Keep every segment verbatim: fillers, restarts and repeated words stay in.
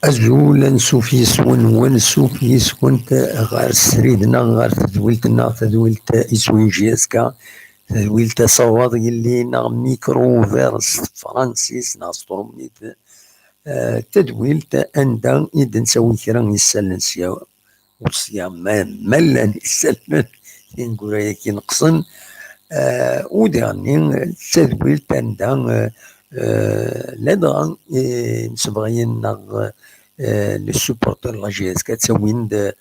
Azul, ansuf yes-wen, wansuf yes-went ɣer srid neɣ ɣer tedwilt-nneɣ, tadwilt iswin J S K, tadwilt asawaḍ yelli neɣ micro ouvert s tefransist neɣ s trumit, eh, tadwilt anda i d-nettawi kra n yisallen sya u sya, ma, ma llan isallen tineggura-agi neqsen, eh, u diɣenni d tadwilt anda, eh, eh, ladɣa, eh, imsebɣiyen neɣ, eh, les supporters n la J S K ttawin-d, eh,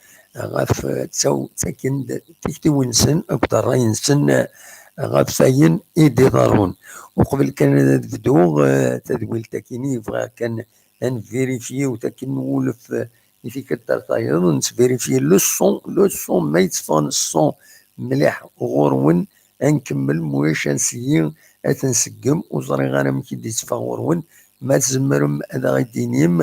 ɣef, ttaw-, ttaken-d tiktiwin-nsen akked ṛṛay-nsen, eh, ɣef wayen i d-iḍerrun. Uqbel kan ad bduɣ, eh, tadwilt-agi-nni, bɣiɣ kan ad nvirifyi u takken wulef, eh, i tikkelt ar tayeḍ, nettvirifyi le son, le son, ma yetteffeɣ le son mliḥ ɣur-wen, ad nkemmel, ma ulac ad nseggi, ad t-nseggem, ur ẓriɣ ara amek i d-yetteffeɣ ɣur-wen. Ma tzemrem ad aɣ-d-tinim,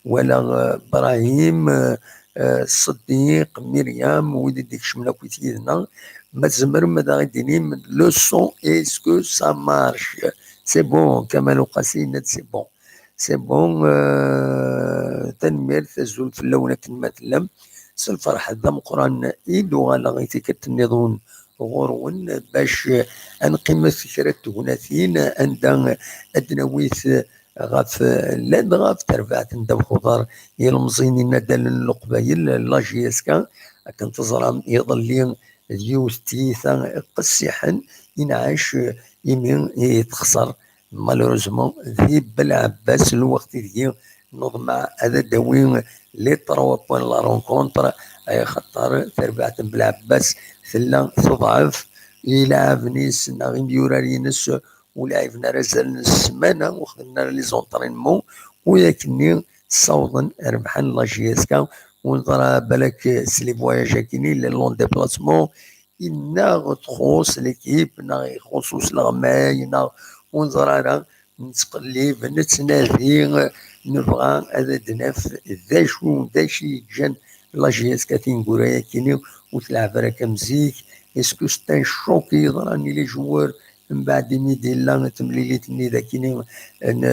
wala, eh, Brahim, eh, eh, Ṣeddiq, Myriam, wid i d-ikecmen akkit yid-neɣ, ma tzemrem ad aɣ-d-tinim, le son, est-ce que ça marche? C'est bon, Kamal Uqasi yenna-d c'est bon. C'est bon, euh, tanemmirt, azul fell-awen akken ma tellam. S lferḥ d ameqqran i d-uɣaleɣ i tikkelt nniḍen ɣur-wen bac, eh, ad nqimmet kra n tegnatin anda ad d-nawi, eh, ɣef, eh, ladɣa ɣef terbaɛt n ddabex uḍar ilemẓiyen inaddalen n Leqbayel, la J S K, akken teẓram iḍelli d yiwet n tyita qessiḥen i nɛac, eh, imi i texṣer malheureusement di Belɛebbas, lweqt ideg neḍmeɛ ad d-tawi les trois points n la rencontre, ay axaṭer tarbaɛt n Belɛebbas tella teḍɛef, ileɛɛben-is neɣ imyurar-ines ur lɛiben ara azal n ssmana, ur xdimen ara les entraînements, u yakkenni ssawḍen rebḥen la J S K, u neẓra balak s les voyages-agi-nni, les longs déplacements, i neɣ txuṣ l'équipe, neɣ ixuṣ usleɣmay, neɣ ur neẓri ara, nettqellib, nettnadi, nebɣa ad d-naf d acu, d acu yeǧǧan la J S K tineggura-agi-nni ur tleɛɛeb ara akka am zik. Est-ce que c'est un choc i yeḍran i les joueurs mbeɛd imi d-yella temlilit-nni dagi-nni n,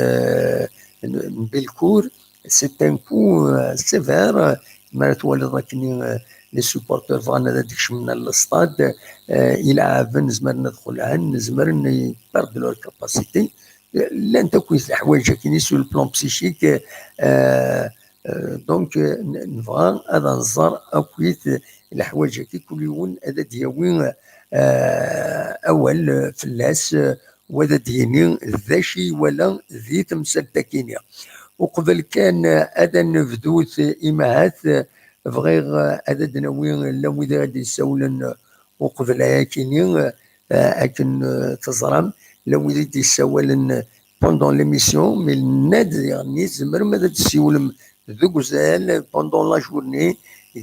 n, n Belcourt? C'est un coup, euh, sévère. Mi ara twaliḍ akken, euh, les supporters bɣan ad d-kecmen ar le stade, euh, ileɛɛben zemren ad xelɛen, zemren ad perdent leur capacité. Llant akk leḥwayeǧ akken sur le plan psychique, euh, euh, donc, euh, n-, nebɣa ad nẓer akk leḥwayeǧ-agi, kul yiwen ad d-yawi, euh, awal, euh, fell-as, euh, u ad d-yini d acu i iwala di temsalt-agi-nni. Uqbel kan ad nebdut, imahat bɣiɣ ad d-nawi llan wid i d-yessawlen uqbel ayakini, akken teẓram, llan wid i d-yessawalen pendant l'émission, mais nenna-d diɣenni tzemrem ad d-tessiwlem deg uzal pendant la journée,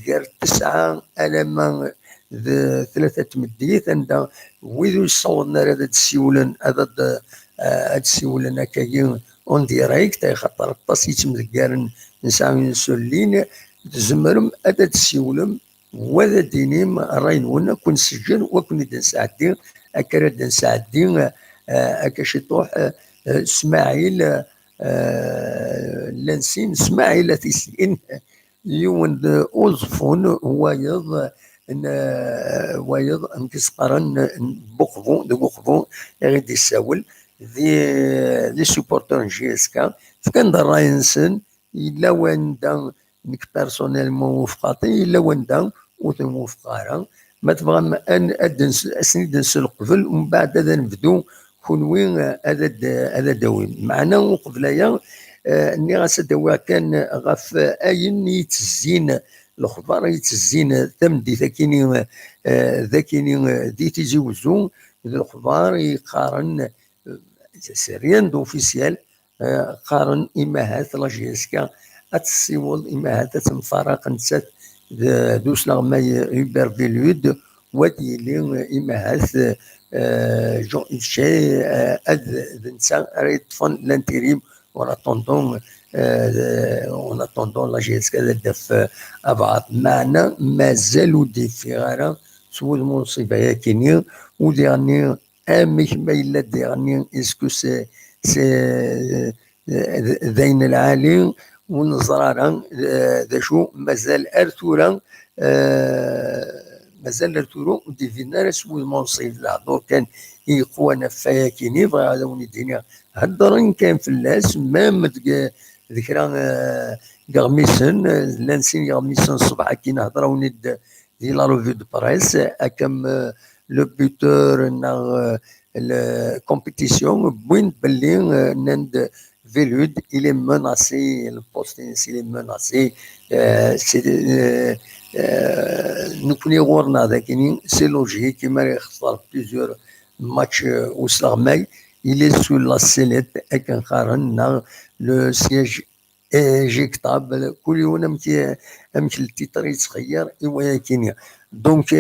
gar tesɛa alamma d tlata n tmeddit, anda wid ur yessawḍen ara ad d-ssiwlen, ad, ad, ad d-ssiwlen akkagi en direct, axaṭer aṭas yettemdeggaren, nesɛa une seule ligne, tzemrem ad d-tessiwlem, wa ad d-tinim ṛṛay-nwen, ad ken-nseǧǧed, wa ad ken-id-nesɛeddi, akka ara d-nesɛeddi, eh, akka ciṭuḥ, eh, Smaɛil, eh, llan sin Smaɛil at Islin, yiwen d Uẓeffun, wayeḍ n, wayeḍ amek i s-qqaren, n Buqbu, deg Uqbu i ɣ-id-issawel, d, d supporter n J S K, fkan-d ṛṛay-nsen, yella wanda nekk personnellement wufqeɣ-t, yella wanda ur ten-wufqeɣ ara. Ma tebɣam ad, ad, ad sen-id-nsel qbel, mbeɛd ad nebdu kunwi, eh, ad, ad, ad d-awim. Meɛna uqbel aya, eh, nniɣ-as ad d-awiɣ kan ɣef ayen i yettezzin, lexbar i yettezzin tameddit akini, eh, d akini, eh, di Tizi Wezzu, d lexbar i yeqqaren, eh, c'est rien d'officiel, eh, qqaren imahat la J S K ad tessiweḍ, imahat ad temfaraq nettat d usleɣmay Hubert Velud, wa ad yili imahat Jean Huchet, ad d netta ara yeṭṭfen l'intérim en attendant, en attendant la J S K ad d-taf abɛaḍ. Meɛna mazal ur d-yeffiɣ ara s wudem unṣib ayakini, u diɣenni amek ma yella diɣenni, est-ce que c'est, c'est, d ayen lɛali, ur neẓri ara d acu, mazal ar tura, mazal ar tura ur d-ibin ara s wudem unṣib. Lehdur kan i yeqwan ɣef wayakini, bɣiɣ ad awen-id-iniɣ, heddren kan fell-as, même deg, d kra n yiɣmisen, llan sin yiɣmisen ṣṣbeḥ-agi, hedreɣ-awen-id di la revue de presse, akken le buteur neɣ la compétition, wwin-d belli, nnan-d Velud, il est menacé, le poste-ines, il est menacé. Nekkni ɣur-neɣ dagini, c'est logique, imi ara yexṣer plusieurs matchs usleɣmay, il est sur la sellette, akken qqaren, neɣ le siège éjectable, kul yiwen amek, amek le titre yettxeyyir i wayakini. Donc,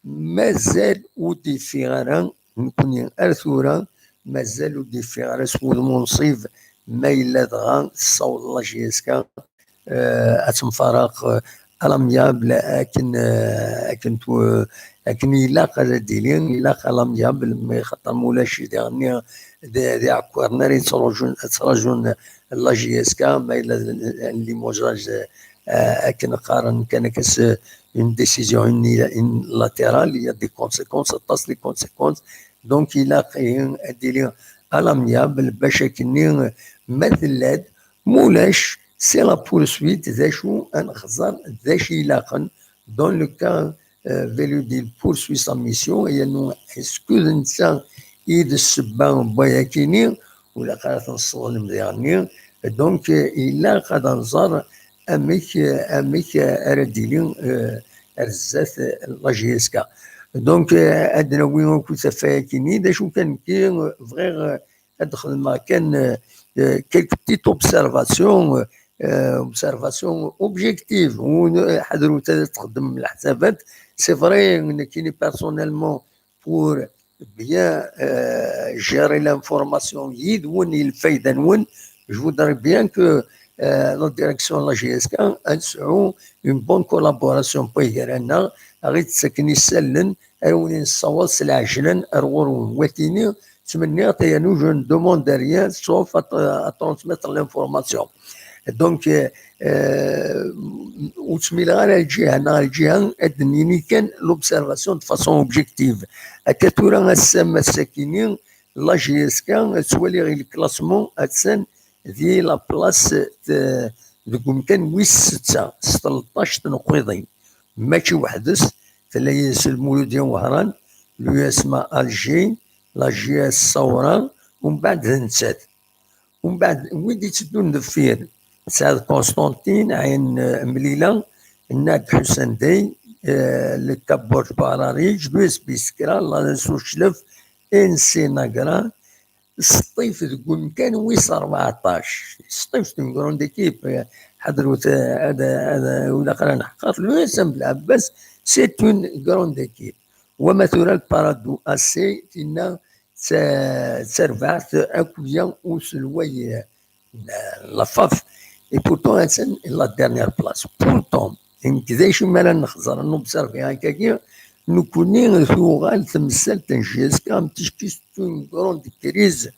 mazal ur d-yeffiɣ ara, nekkni ar tura, mazal ur d-yeffiɣ ara s wudem unṣib, ma yella dɣa tessaweḍ la J S K ad temfaraq à l'amiable, akken, akken, akken ilaq ad d-tili, ilaq à l'amiable, mais xaṭer ma ulac diɣenni d iɛekkaren ara yettrajun, ttrajun la J S K, ma yella limogeage, akken qqaren kan akka, une décision unilatérale, il y a des conséquences, aṭas des conséquences. Donc ilaq ihi ad d-tili à l'amiable bac akkenni ma tella-d, ma ulac, c'est la poursuite, d acu ad nexẓer, d acu ilaqen dans le cas Velud il poursuit sa mission, yernu est-ce que d netta i d ssebba n wayakini, ur ilaq ara ad ten-sseḍlem diɣenni. Donc ilaq ad nẓer amek, amek ara d-tili ar zdat la J S K. Donc ad d-nawi akk ɣef wayakini, d acu kan nekki bɣiɣ ad d-xedmeɣ kan quelques petites observations, observations objectives, ḥadret ad txedmem leḥsabat. C'est vrai, nekkini personnellement, pour bien gérer l'information yid-wen, i lfayda-nwen, je voudrais bien que la direction de la J S K ad tesɛu une bonne collaboration, pas gar-aneɣ, ad ɣ-id-ttaken isallen, ad wen-nessaweḍ s lɛejlan ar ɣur-wen. Watini ttmenniɣ-t, yernu je ne demande rien sauf à, à transmettre l'information. Donc, ur ttmileɣ ara lǧiha neɣ lǧiha, ad d-nini kan l'observation de façon objective. Akka tura ass-a, ma ass-akini, la J S K, ttwaliɣ le classement, attan di la place, deg umkan wis setta s tleṭṭac n uqiḍi. Mačči weḥd-s, tella yid-s Lmuludya Wehran, l'U S M A Alger, la J S Sawra, umbeɛd d nettat. Umbeɛd wid itteddun deffir, tesɛiḍ Constantine, Ɛin Mlila, Nad Ḥusen Dey, le Kabur Pararidge, l'U S B Skra, la Suclef, N C Nagra, Sṭif deg umkan wis rbeɛṭac. Sṭif c'est une grande équipe. Ḥadret, ad, ad, ur ilaq ara neḥqer. L'U S M Belɛebbas, c'est une grande équipe. Wama tura le Paradou A C, tinna d ta-, d tarbaɛt akk ya uselway, la F A F. Et pourtant, attan la dernière place. Pourtant, nekk d acu mi ara nexẓer, nobservi akkagi, nekkni tuɣal temsalt n J S K am ticki, c'est une grande crise,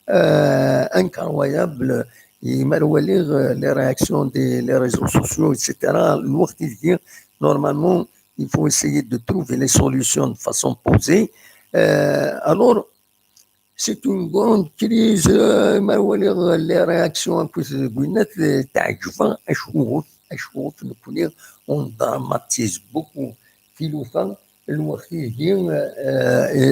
incroyable. Et ma waliɣ les réactions des, les réseaux sociaux, et cetera, lweqt ideg, normalement, il faut essayer de trouver les solutions de façon posée. Alors, c'est une grande crise, ma waliɣ les réactions akked deg winat, teɛǧeb-aɣ, acuɣef, acuɣef nekkni on dramatise beaucoup tilufa, lweqt ideg,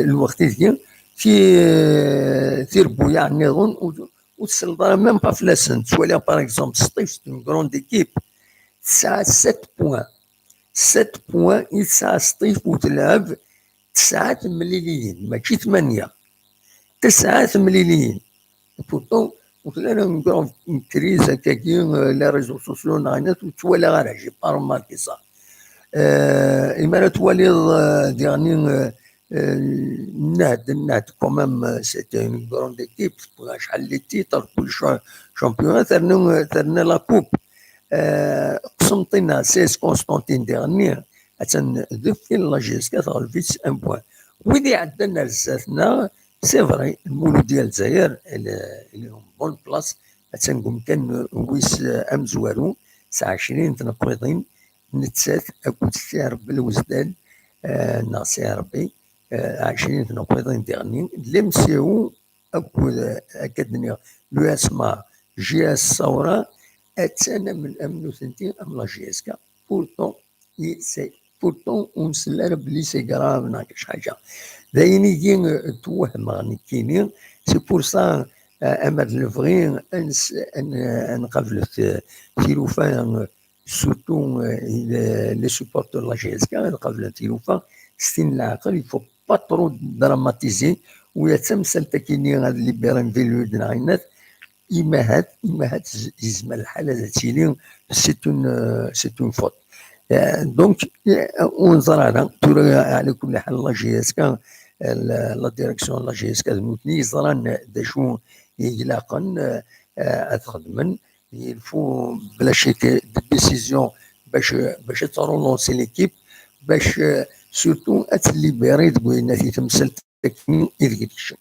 lweqt ideg ti-, tirebbuyaɛ nniḍen ur, ur tselled ara même pas fell-asen. Ttwaliɣ, par exemple, Sṭif, c'est une grande équipe, tesɛa sept points. Sept points i tesɛa Sṭif u telɛeb tesɛa temliliyin, mačči tmanya. Tesɛa temliliyin. Pourtant, ur telli ara une grande crise akkagi, les réseaux sociaux neɣ ayen ur ttwaliɣ ara, j'ai pas remarqué ça. Euh, imi ara twaliḍ, euh, diɣni, euh, euh, nna-d, nna-d quand même, euh, c'était une grande équipe, tewwi acḥal les titres, kul cha-, championnat, terna, terna la coupe. Euh, Qsenṭina, C S Constantine diɣni, attan deffir la J S K, tɣleb-itt un point. Wid iɛeddan ar zdat-neɣ, c'est vrai, Lmuludya Lezzayer, elle, elle est en bonne place, attan deg umkan wis, euh, amezwaru, tesɛa ɛecrin tneqqiḍin, nettat akked Si Rebbi Lwezdal, eh, neɣ Si Rebbi, eh, ɛecrin tneqqiḍin diɣni, d l'M C O akked, eh, akka d-nniɣ, l'U S M A, J S Sawra, attan am, am nutenti, am la J S K. Pourtant, i-, c'est, pourtant, ur nsell ara belli c'est grave neɣ kra ḥaǧa. D ayen i yi, eh, twehmeɣ nekkini. C'est pour ça, eh, ama d lebɣi, ad nes-, ad n-, ad nqablet, eh, tilufa, eh, surtout, euh, les, les supporters de la J S K, ad qablen tilufa, s tin n leɛqel, il faut pas trop dramatiser, u ya d tamsalt akini ad libérer Mvilude neɣ ayen, imahat, imahat z-, yezmer lḥal ad tili, c'est une, euh, c'est une faute. Euh, donc, euh, ur neẓri ara, tura, ɛla kulli ḥal, la J S K, euh, la, la direction de la J S K, d nutni yeẓran d acu i ilaqen, euh, euh, ad xedmen, il faut, bla ccek, des décisions باش, باش ترولونسي l'équipe, باش, surtout, ad tellibéri deg wayen i temsalt akken ideg tekcem.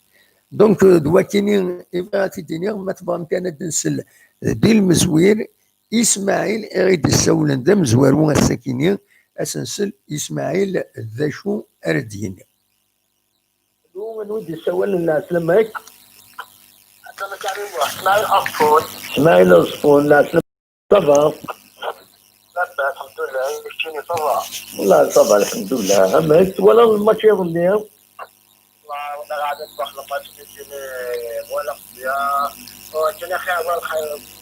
Donc, euh, d wakini i bɣiɣ ad t-id-iniɣ, ma tebɣam kan ad nsel di lmezwir, Ismaɛil i ɣ-d-issawlen d amezwaru ass-akini, ad s-nsel Ismaɛil d acu ara d-yini. Anwa i d-yessawalen, ɛeslama-k? Ɛeslama-k, ɛni Muḥ? Smaɛil Aẓeffun. Smaɛil Aẓeffun, ɛeslama. Ça va? Labas, lḥemdullah, keččini ça va? Wallah, ça va, lḥemdullah. Amek, twalaḍ lmatch iḍelli? Wallah, wallah, qɛed ad nwaxel lmatch-nni, keččini, walaɣ-t bien. Oh, keččini axir, walaɣ,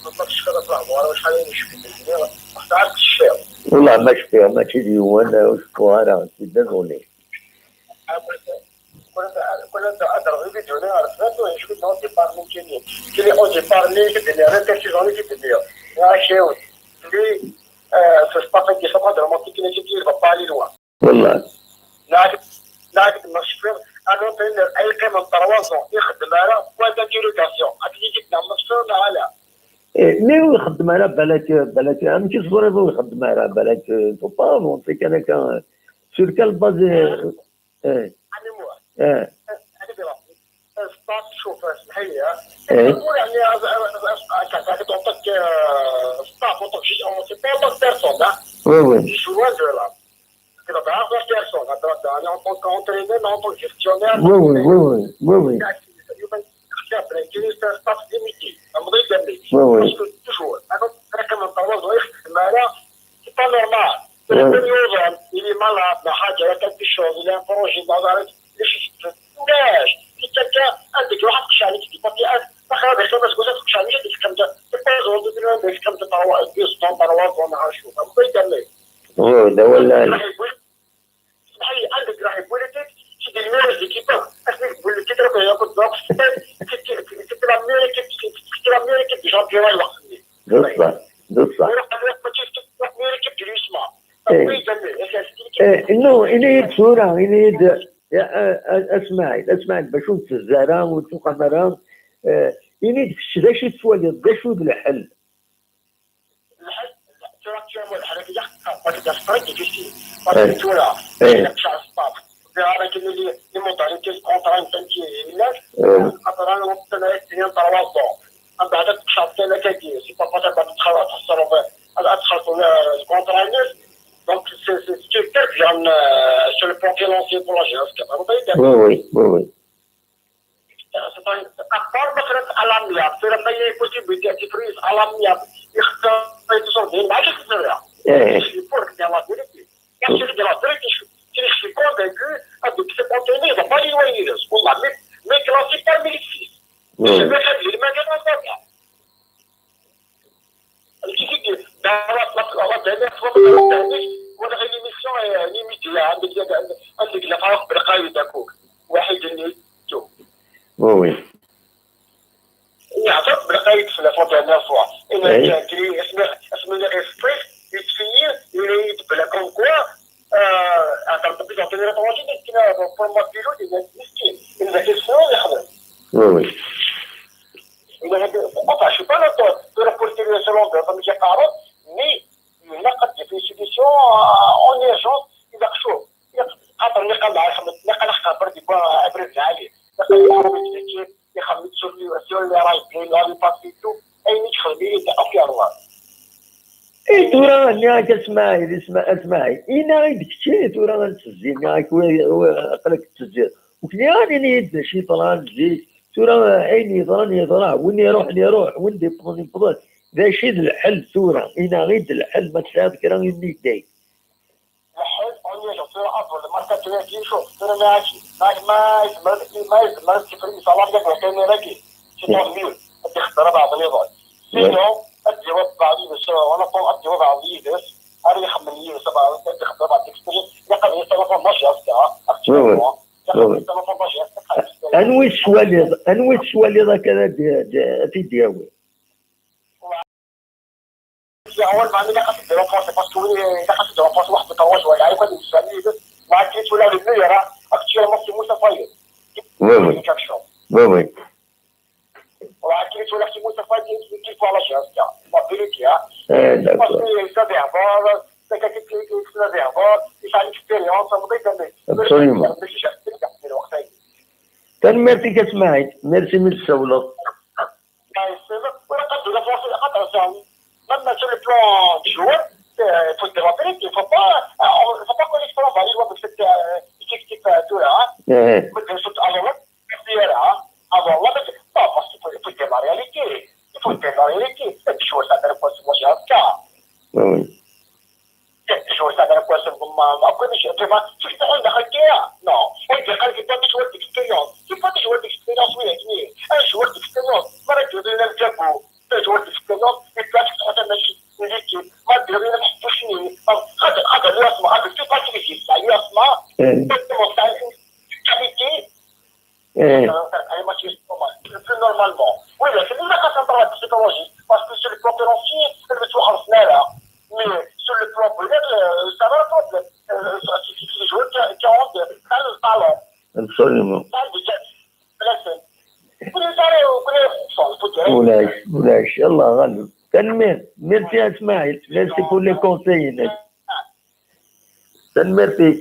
ma tecfiḍ ɣef lehdur, wacḥal ay necfi, keččini, ur teɛrif tecfiḍ. Wallah, ma cfiɣ, mačči d yiwen, ur ceffuɣ ara, je suis désolé. كنا هضروا في فيديو، انا عرفت، شفت هو ديبار من كينيا. كينيا هو ديبار اللي كدير لي، انا تاكسي زوني كدير لي. يا شاوي. اللي، آه، في الصفحه ديال خبر درا مونتي كينيا تيجي يبقى لي لوا. والله. لا، لا، ما شفت. انا نطير اي قيمه من تروا زون يخدم على بوان دانتيروغاسيون. هذيك اللي قلت لهم، ما شفت ولا لا؟ إيه، مي ويخدم على بالك، بالك، عم كيصبر يخدم على بالك، فو با فونسي كان كان سور كال باز. ايه. ايه. انا بلا ستاف، شوف، اسمح لي، ها. ايه. نقول يعني، هذا، هذا، هذا، هذا تعطيك، آه، ستاف، وطن شيء، أو سي با، با بيرسون، ها. وي، وي. شو وين دو لا؟ كده تعرف واش بيرسون، هذا، هذا، يعني، أون طونك أونترينور، أون طونك جيستيونير. وي، وي، وي، وي، وي، وي. يعني، اليوم اختلاف بين كاين ستاف ليميتي، مضي دمي. وي، وي. باسكو توجور، أنا رقم من طواز ويخدم على سي با نورمال. وي. يوزون، إلي مالاد، لا حاجة، لا كالكو شوز، إلي ان بروجي، لا دارت، ليش يشتت؟ علاش؟ كي كان عندك واحد خش عليك، كي بابي، أنا، ما خرج، ما تقول لك خش عليك، ديك خمسة، تبقى زون، ديك خمسة، تروا، ديك ستون، تروا، زون، عارف شنو، فهمت؟ يدير لك. وي، هذا هو ال- راح يقول، اسمح لي، عندك راح يقول لك، سيدي، الميريس ديكيبا، اسمك يقول لك، كي تروح ياخذ ضغط، كي، كي، كي، كي تلعب ميري، كي، كي، كي تلعب ميري، كي ديجا بيرا يوقفني. بصح، بصح. ويروح، ويروح، ما تجيش تلعب ميري، كي تجري يسمع. إيه. إيه، إنه، إنه يد صورة، إنه يد، يا، آه، آه، اسماعيل، اسماعيل، باش نتزارا وتوقع مرا، آه، إنه يد كش، ذا شو تسوالي، ذا شو ذا الحل؟ الحل، ترى كي هو الحل، يا، ما تقدرش ترى كي تشتي. ما إيه. تقدرش ترى. إيه. يا شعب الصاد. يا راجل اللي، اللي مطالب كي الكونترا نتا كي هناك. إيه. خاطر أنا وقت أنا يستنى تروا زون. من بعد تكشف كان كاكي، سي با بوسيبل تخلص، تحصل، تخلص الكونترا. Donc, c'est, c'est ce qui est bien, euh, sur le plan financier pour la G S K. وي، وي، وي، وي. C'est pas une, à part مثلا à l'amiable, c'est la meilleure possibilité, c'est prise à l'amiable. يخسر يتصل بيه مع الخسارة. إيه. C'est pour dire la vérité. Parce que la vérité, je, je suis convaincu, avec ce contenu, il va pas les loyer, والله, mais, mais classé parmi les six. وي. C'est vrai, c'est le même que dans ça. الكيكي دارت لك، دارت لك، ولا غير ليميسيون، آه، ليميتي، عندك، عندك، عندك لا فرق بالقايد هاكوك. واحد اللي تو. وي، وي. يعطيك بالقايد في لا فوت ديال فوا. إلا إيه. كان كري اسمه، اسمه اللي غير ستريك، يتفير، يريد بلا كوم كوا، Puis dans les étrangers, il y a pour moi, pilote, il y a miskin. Il a fait son erreur. Oui, oui. Il a fait, pourquoi pas, je suis pas d'accord. De la politique de ce long, comme j'ai parlé, mais il y a des solutions en urgence, il a chaud. خاطر اللي قال لها خمس، اللي قال لها خبر دي بوا ابرد العالي، اللي قال لها خمس كتير، يخمم sur les sur les رايبين، لا لي باسيتو، اي يدخل لي يتعرف يا الله. اي tura nniɣ-ak a Smaɛil, Sma- a Smaɛil, ini-aɣ-d kečči tura ad ntezzi, nniɣ-ak wi- wi- aql-ak tettezziḍ. Ur k-nniɣ ara ini-yi-d d acu yeḍran zik, tura ayen yeḍran yeḍra, win iruḥen iruḥ, win d-yewwḍen yewweḍ. D acu i d lḥel tura? Ini-aɣ-d lḥel ma tesɛiḍ kra i nnig day. Lḥel, on y est, tura aḍu lmarka tura-agi, cuf, tura nniɣ-ak, ma ma yezmer, ma yezmer ad tifri isalariya deg wayen-agi, c'est tant mieux, ad ixebber abeɛḍ niḍen. Sinon, ad d-yawi abeɛḍ yid-s, on attend ad d-yawi abeɛḍ yid-s, ara ixemmen yid-s abeɛḍ, ad ixebber abeɛḍ deg sṭij, ilaq ad yesɛu avantage akka, actuellement, ilaq ad yesɛu avantage akka. Anwa i tettwaliḍ, anwa i tettwaliḍ akka ad d- d- ad t-id-yawi? Yeɣwel, meɛna ilaq ad t-id-renforcer, parce que win ilaq ad t-id-renforcer waḥed n trois joueurs, yeɛni kan yemsefham yid-s, meɛna akken tura le meilleur, actuellement, c'est Moussa Fayed. Oui, oui. Quelque chose. Oui, oui. Meɛna akken tura c'est Moussa Fayed qui, qui, qui pour la chance, tiens. La vérité, hein. Eh, parce d'accord. Que ça verbal, c'est quelqu'un qui, qui, qui ça verbal, il a l'expérience, on peut dire, mais Absolument. Mais c'est juste, c'est juste, c'est juste. Tanemmirt-ik a Smaɛil, merci mi d-tsawleḍ. Ur iqaddu la force, attention. Même sur le plan du joueur, euh, il faut dire la vérité, il faut pas, euh, il faut pas qu'on les prenne les joueurs de cette euh, équipe type euh, tura, hein. Mais bien sûr, alors là, c'est là, hein. Alors là, mais c'est pas parce qu'il faut, il faut dire la réalité. Il faut dire la réalité. Et puis, je vois ça dans le poste, moi, j'ai un cas. Oui, oui. Jouer ça dans le poisson, comme ma, ma, comme je, vraiment, tu peux rendre la guerre. Non. Et je crois que c'est pas des joueurs d'expérience. C'est pas des joueurs d'expérience, oui, mais un joueur d'expérience. Voilà, tu donnes un diable. Un joueur d'expérience, il peut être dans un match, une équipe. Moi, je vais me toucher. Hâte, hâte, lui, à ce moment, avec tout pas qu'il existe, là, lui, à ce moment, c'est comment ça, une qualité. Eh. Plus normalement. Oui, mais c'est une façon de parler de psychologie. Parce que sur le plan financier, elle veut tout en là. Mais sur le plan privé, euh, ça va le problème. Euh, c'est c'est des joueurs qui, qui ont de, ça, le talent. Absolument. Ça, le jet. Blessé. Vous les avez, vous les, enfin, vous les Ulac, ulac, Allah ɣaleb. Tanemmirt. Merci à Smaïl. Merci pour les conseils. Tanemmirt-ik.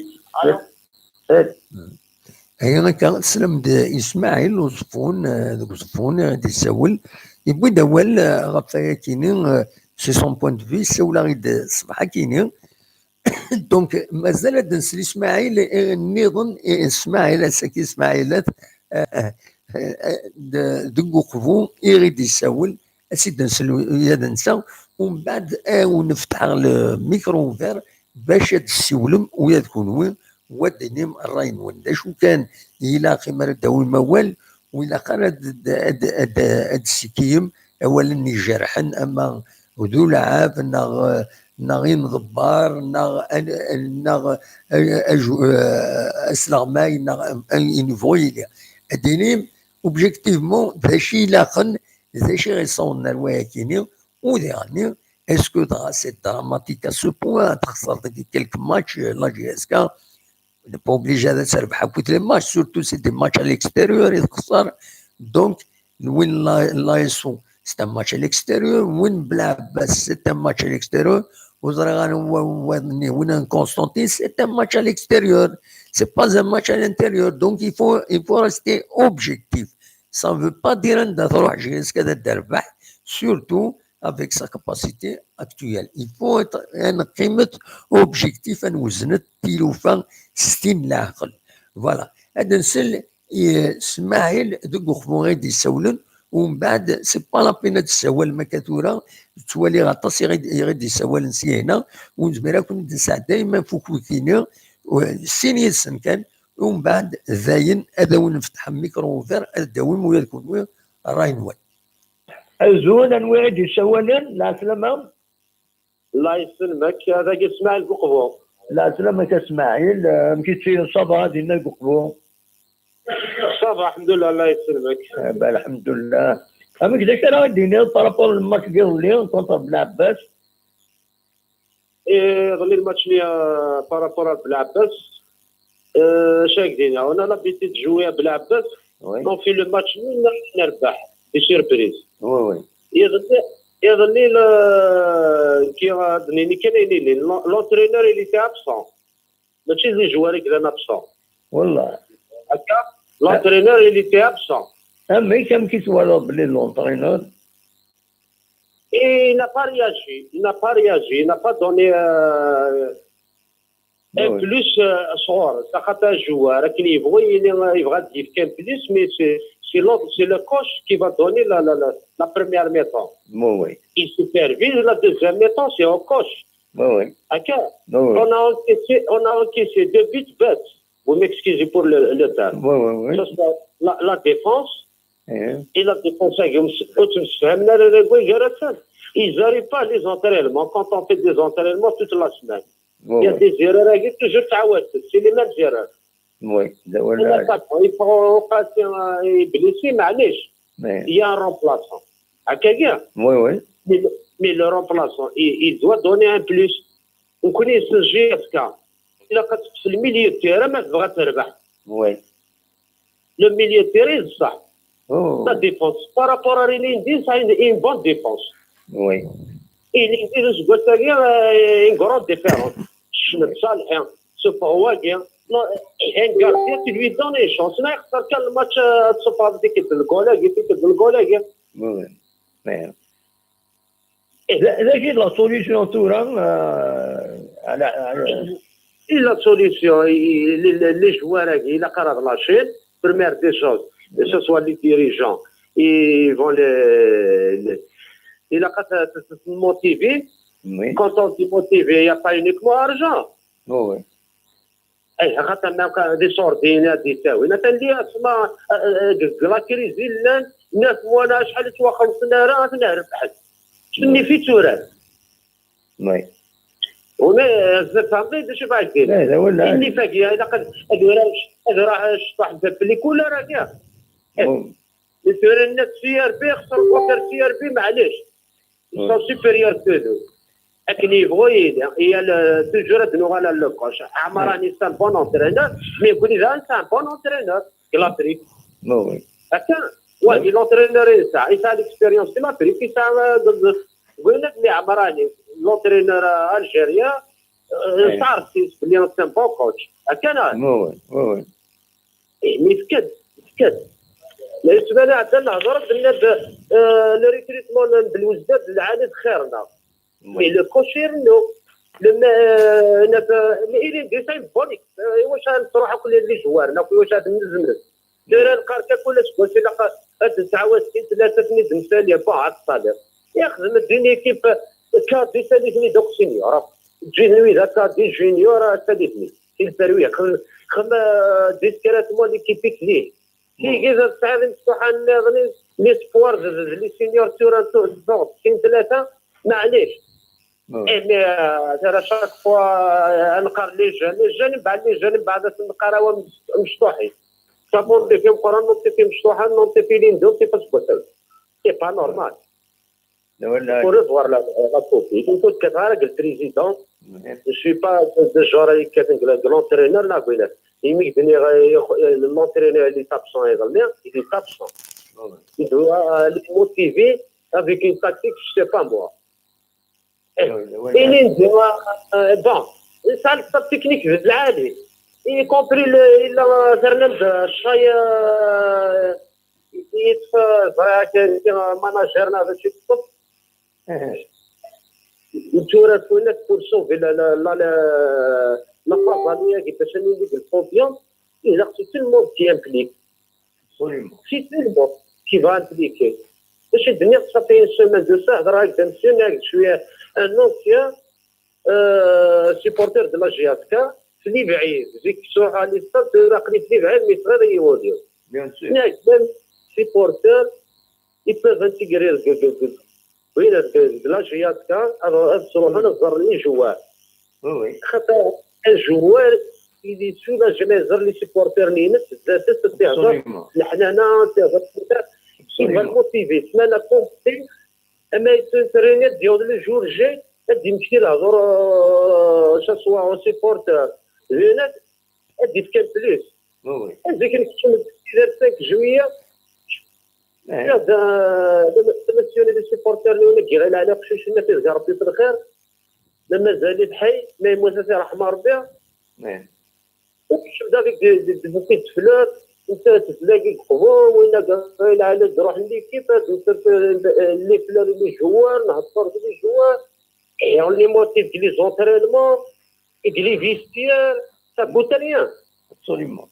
Aya akka, teslam-d i Smaɛil Uẓeffun, eh, deg Uẓeffun, eh, i d-yessawel, yewwi-d awal, eh, ɣef wayakini, eh, c'est son point de vue, yessawel-aɣ-id, eh, ṣṣbeḥ akini. Donc, mazal ad nsel i Smaɛil, eh, nniḍen, eh, Smaɛil, ass-agi Smaɛil, eh, eh, eh, eh, de-, deg Uqbu, i ɣ-id-yessawel, ad tt-id-nsel ula d netta, umbeɛd ad wen-fetḥeɣ le micro ouvert bac ad d-tessiwlem ula d kunwi, u ad d-tinim ṛṛay-nwen. D acu kan, ilaq imi ara d-tawim awal, ur ilaq ara ad, ad, ad, ad d-tessikkiyem awalen ijerḥen, ama d ulɛab, neɣ, neɣ imḍebber, neɣ, neɣ, aju-, asleɣmay, neɣ ayen yebɣu yili. Ad d-tinim, objectivement, d acu ilaqen, d acu i ɣ-yessawḍen ar wayakini, u diɣenni, est-ce que dɣa c'est dramatique à ce point, ad txeṣreḍ deg quelques matchs, euh, la J S K, on n'est pas obligé ad terbeḥ akk les matchs, surtout c'est des matchs à l'extérieur i txeṣṣer. Donc, win la, la S O, c'est un match à l'extérieur, win Belɛebbas, c'est un match à l'extérieur, u ẓriɣ anwa wayeḍ-nni, win n Constantine, c'est un match à l'extérieur, c'est pas un match à l'intérieur, donc il faut, il faut rester objectif. Ça ne veut pas dire anda truḥ J S K ad terbeḥ, surtout avec sa capacité actuelle. Il faut être, ad neqqimet objectif, ad nweznet tilufa s tin n leɛqel. Voilà. Ad nsel i Smaɛil deg Uqbu i d-yessawlen, umbeɛd, c'est pas la peine ad tessawalem akka tura, ttwaliɣ aṭas i ɣ-, i ɣ-id-yessawalen syahina, ur nezmir ad ken-id-nesɛedday, ma nfuk wikini, sin yid-sen kan, umbeɛd dayen ad awen-nfetḥ micro ouvert, ad d-tawim ula d kunwi ṛṛay-nwen. Azul, anwa i d-yessawalen? Lɛeslama. Allah yesselmek, dagi Smaɛil deg Uqbu. Lɛeslama-k a Smaɛil, amek i tt-, ça va dinna deg Uqbu? Ça va, alḥemdulillah, Allah yesselmek. Eh ben, alḥemdulillah. Amek d acu ara d-tiniḍ par rapport le match n yiḍelli contre Belɛebbas? Eh, iḍelli le match-nni, euh, par rapport à Belɛebbas, Euh, chaque année, on a l'habitude de jouer à Belabès. Oui. On fait le match nul, on a une rebaite, des surprises. Oui, oui. Et, et, l'entraîneur, il était absent. Mačči d joueur i yellan absent. Voilà. L'entraîneur, il était absent. Ah, mais comme qu'il soit là, l'entraîneur. Et il n'a pas réagi. Il n'a pas réagi. Il n'a pas donné euh, un plus euh, score. C'est un joueur qui veut, il veut dire qu'un plus, mais c'est c'est le coach qui va donner la, la, la, la première mi-temps. Oui, oui. Il supervise la deuxième mi-temps, c'est au coach. Oui, oui. Oui, oui. On a encaissé, on a encaissé deux buts bêtes. Vous m'excusez pour le, le terme. Oui, oui, oui. La, la défense et la défense, ils n'arrivent pas les entraînements. Quand on fait des entraînements toute la semaine, il y a des erreurs, il y a toujours des erreurs. C'est les mêmes erreurs. Oui, il faut passer un blessé, mais il y a un remplaçant. Oui, oui. Mais, mais le remplaçant, il, il doit donner un plus. وكون يسجي يتكا. إلا قد في الميليو تيرا ما تبغى تربح. Oui. Le milieu de terrain, ça. Oh. La défense. Par rapport à Rilindi, ça a une, une bonne défense. Oui. Et Rilindi, je vois ça bien, euh, une grande différence. Je me sens bien. Ce pour moi, bien. Non, un gardien, tu lui donnes une chance. Là, il le match, euh, tu sais pas, avec le goal, il fait le goal. Oui, oui. D acu i d la solution tura? La solution, les joueurs-agi, ilaq ara lâcher, première des choses, que ce soit les dirigeants, ils vont les, les, ilaq ara motiver. Quand on dit motiver, il n'y a pas uniquement argent. Des sordines, des tawin. Atan di asma, deg la crise i llan, neuf mois, acḥal ttwaxellṣen ara, ad ten-rebḥen. Tenni fi turar. Oui. Huna, tfehmeḍ d acu bɣiɣ ad k-d-iniɣ? Tenni fagi, ilaq ad, ad uraɣ, ad uraɣ cṭuḥ d pelikul ara kya. Tura nna C R B, xsar water C R B, maɛlic. Ils sont supérieurs que nous. Akken yebɣu yili, il y a le, toujours ad nuɣal à le coach. Amarani, c'est un bon entraîneur, mais Goulidan, c'est un bon entraîneur de l'Afrique. Attends, ouais, l'entraîneur, il a, il a l'expérience de l'Afrique, il a, euh, de, de, de, mais Amarani, l'entraîneur, euh, algérien, euh, c'est un bon coach. Attends, là. Ihi, yefka-d, yefka-d. Yettban iɛedda lehdur, d-nna-d, euh, le recrutement n Belwezdad d lɛali d xir-nneɣ. Mais le coach irennu. Le ma-, euh, naf-, mais il est déjà une bonne équipe. Euh, iwacu ara nettruḥ akk les, les joueurs, neɣ iwacu ara nezmel? Tura nqar-k akk ula seg wacu ilaq ad d-nesɛu sin tlata-ten-id-nemsali, bon, ad ttaliḍ. Ixdem-d une équipe, euh, cadets, ad iten-id akk senior. Ǧǧihen wid-a cadets, junior, ad iten-id. Silferwi, xdem, xdem, euh, discrètement l'équipe i tlih. Tigi d tesɛiḍ imecṭuḥen nniḍen, les espoirs d, d, d les seniors tura tuɣ-d sin tlata, maɛlic. Eh, mais, euh, tara chaque fois, euh, ad neqqar les jeunes, les jeunes, mbeɛd les jeunes, mbeɛd ad sen-neqqar awa mec-, mecṭuḥin. Sabu nṭifi meqqren, nṭifi mecṭuḥen, nṭifi lindun, nṭifi aseggas-a. C'est pas normal. Ur iẓwer la, la copie. Ur kkateɣ ara deg le président. Je suis pas de genre ay yekkaten deg l'entraîneur, neɣ deg winat. Imi i k-d-nniɣ, eh, l'entraîneur, il est absent iḍelli, il est absent. Il doit, euh, les motiver avec une tactique, je sais pas moi. Eh, ilindi, euh, bon, yesɛa le staff technique d lɛali. Y compris le, illa Fernand Chay, euh, yeṭṭef, euh, ẓriɣ akka, euh, manager neɣ d acu yeṭṭef. Tura twinat pour sauver la, la, la, la, la phase aller-agi, bac ad nili deg le podium, ilaq c'est tout le monde qui implique. Absolument. C'est tout le monde qui va impliquer. Bac i d-nniɣ, ça fait une semaine de ça, hedreɣ-ak-d amsien, ak-d cwiya, un ancien, euh, supporter de la J S K, s lebɛid, zik sruḥ à l'istade, tura aql-i s lebɛid, mais sɣir i yi-wali. Bien sûr. Nniɣ-ak, même supporter, ils peuvent intégrer deg, deg, deg, win deg, deg la J S K, ad, ad sruḥen ad ẓren les joueurs. Oui, oui. Xaṭer un joueur, il est soulagé ma yeẓer les supporters-nni-ines, zdat-s ad t-ihder. Absolument. Leḥnana, ad t-ihder. Il va le motiver. Ssmana complet, ama yettrenni ad d-yaweḍ le jour J, ad d-yemmekti lehdur, euh, que ce soit un supporter, d winat, d-yefkan plus. Oui, oui. Zik nekcem-d tidert cinq juillet. Eh, Regarde, euh, le, le monsieur, les supporters, nous, on est guéri la, la, je suis net, le mazal-it ḥay, ma yemmut ad t-yerḥem Rebbi. eh. Nekcem-d avec des, des, des bouquets de fleurs, netta tezlagi deg uqbu, winna lɛali d-ruḥen l'équipe, ad nsers, euh, les fleurs, les joueurs, nhedder d les joueurs, et on les motive, les entraînements, et les vestiaires, ça goûte rien. Absolument.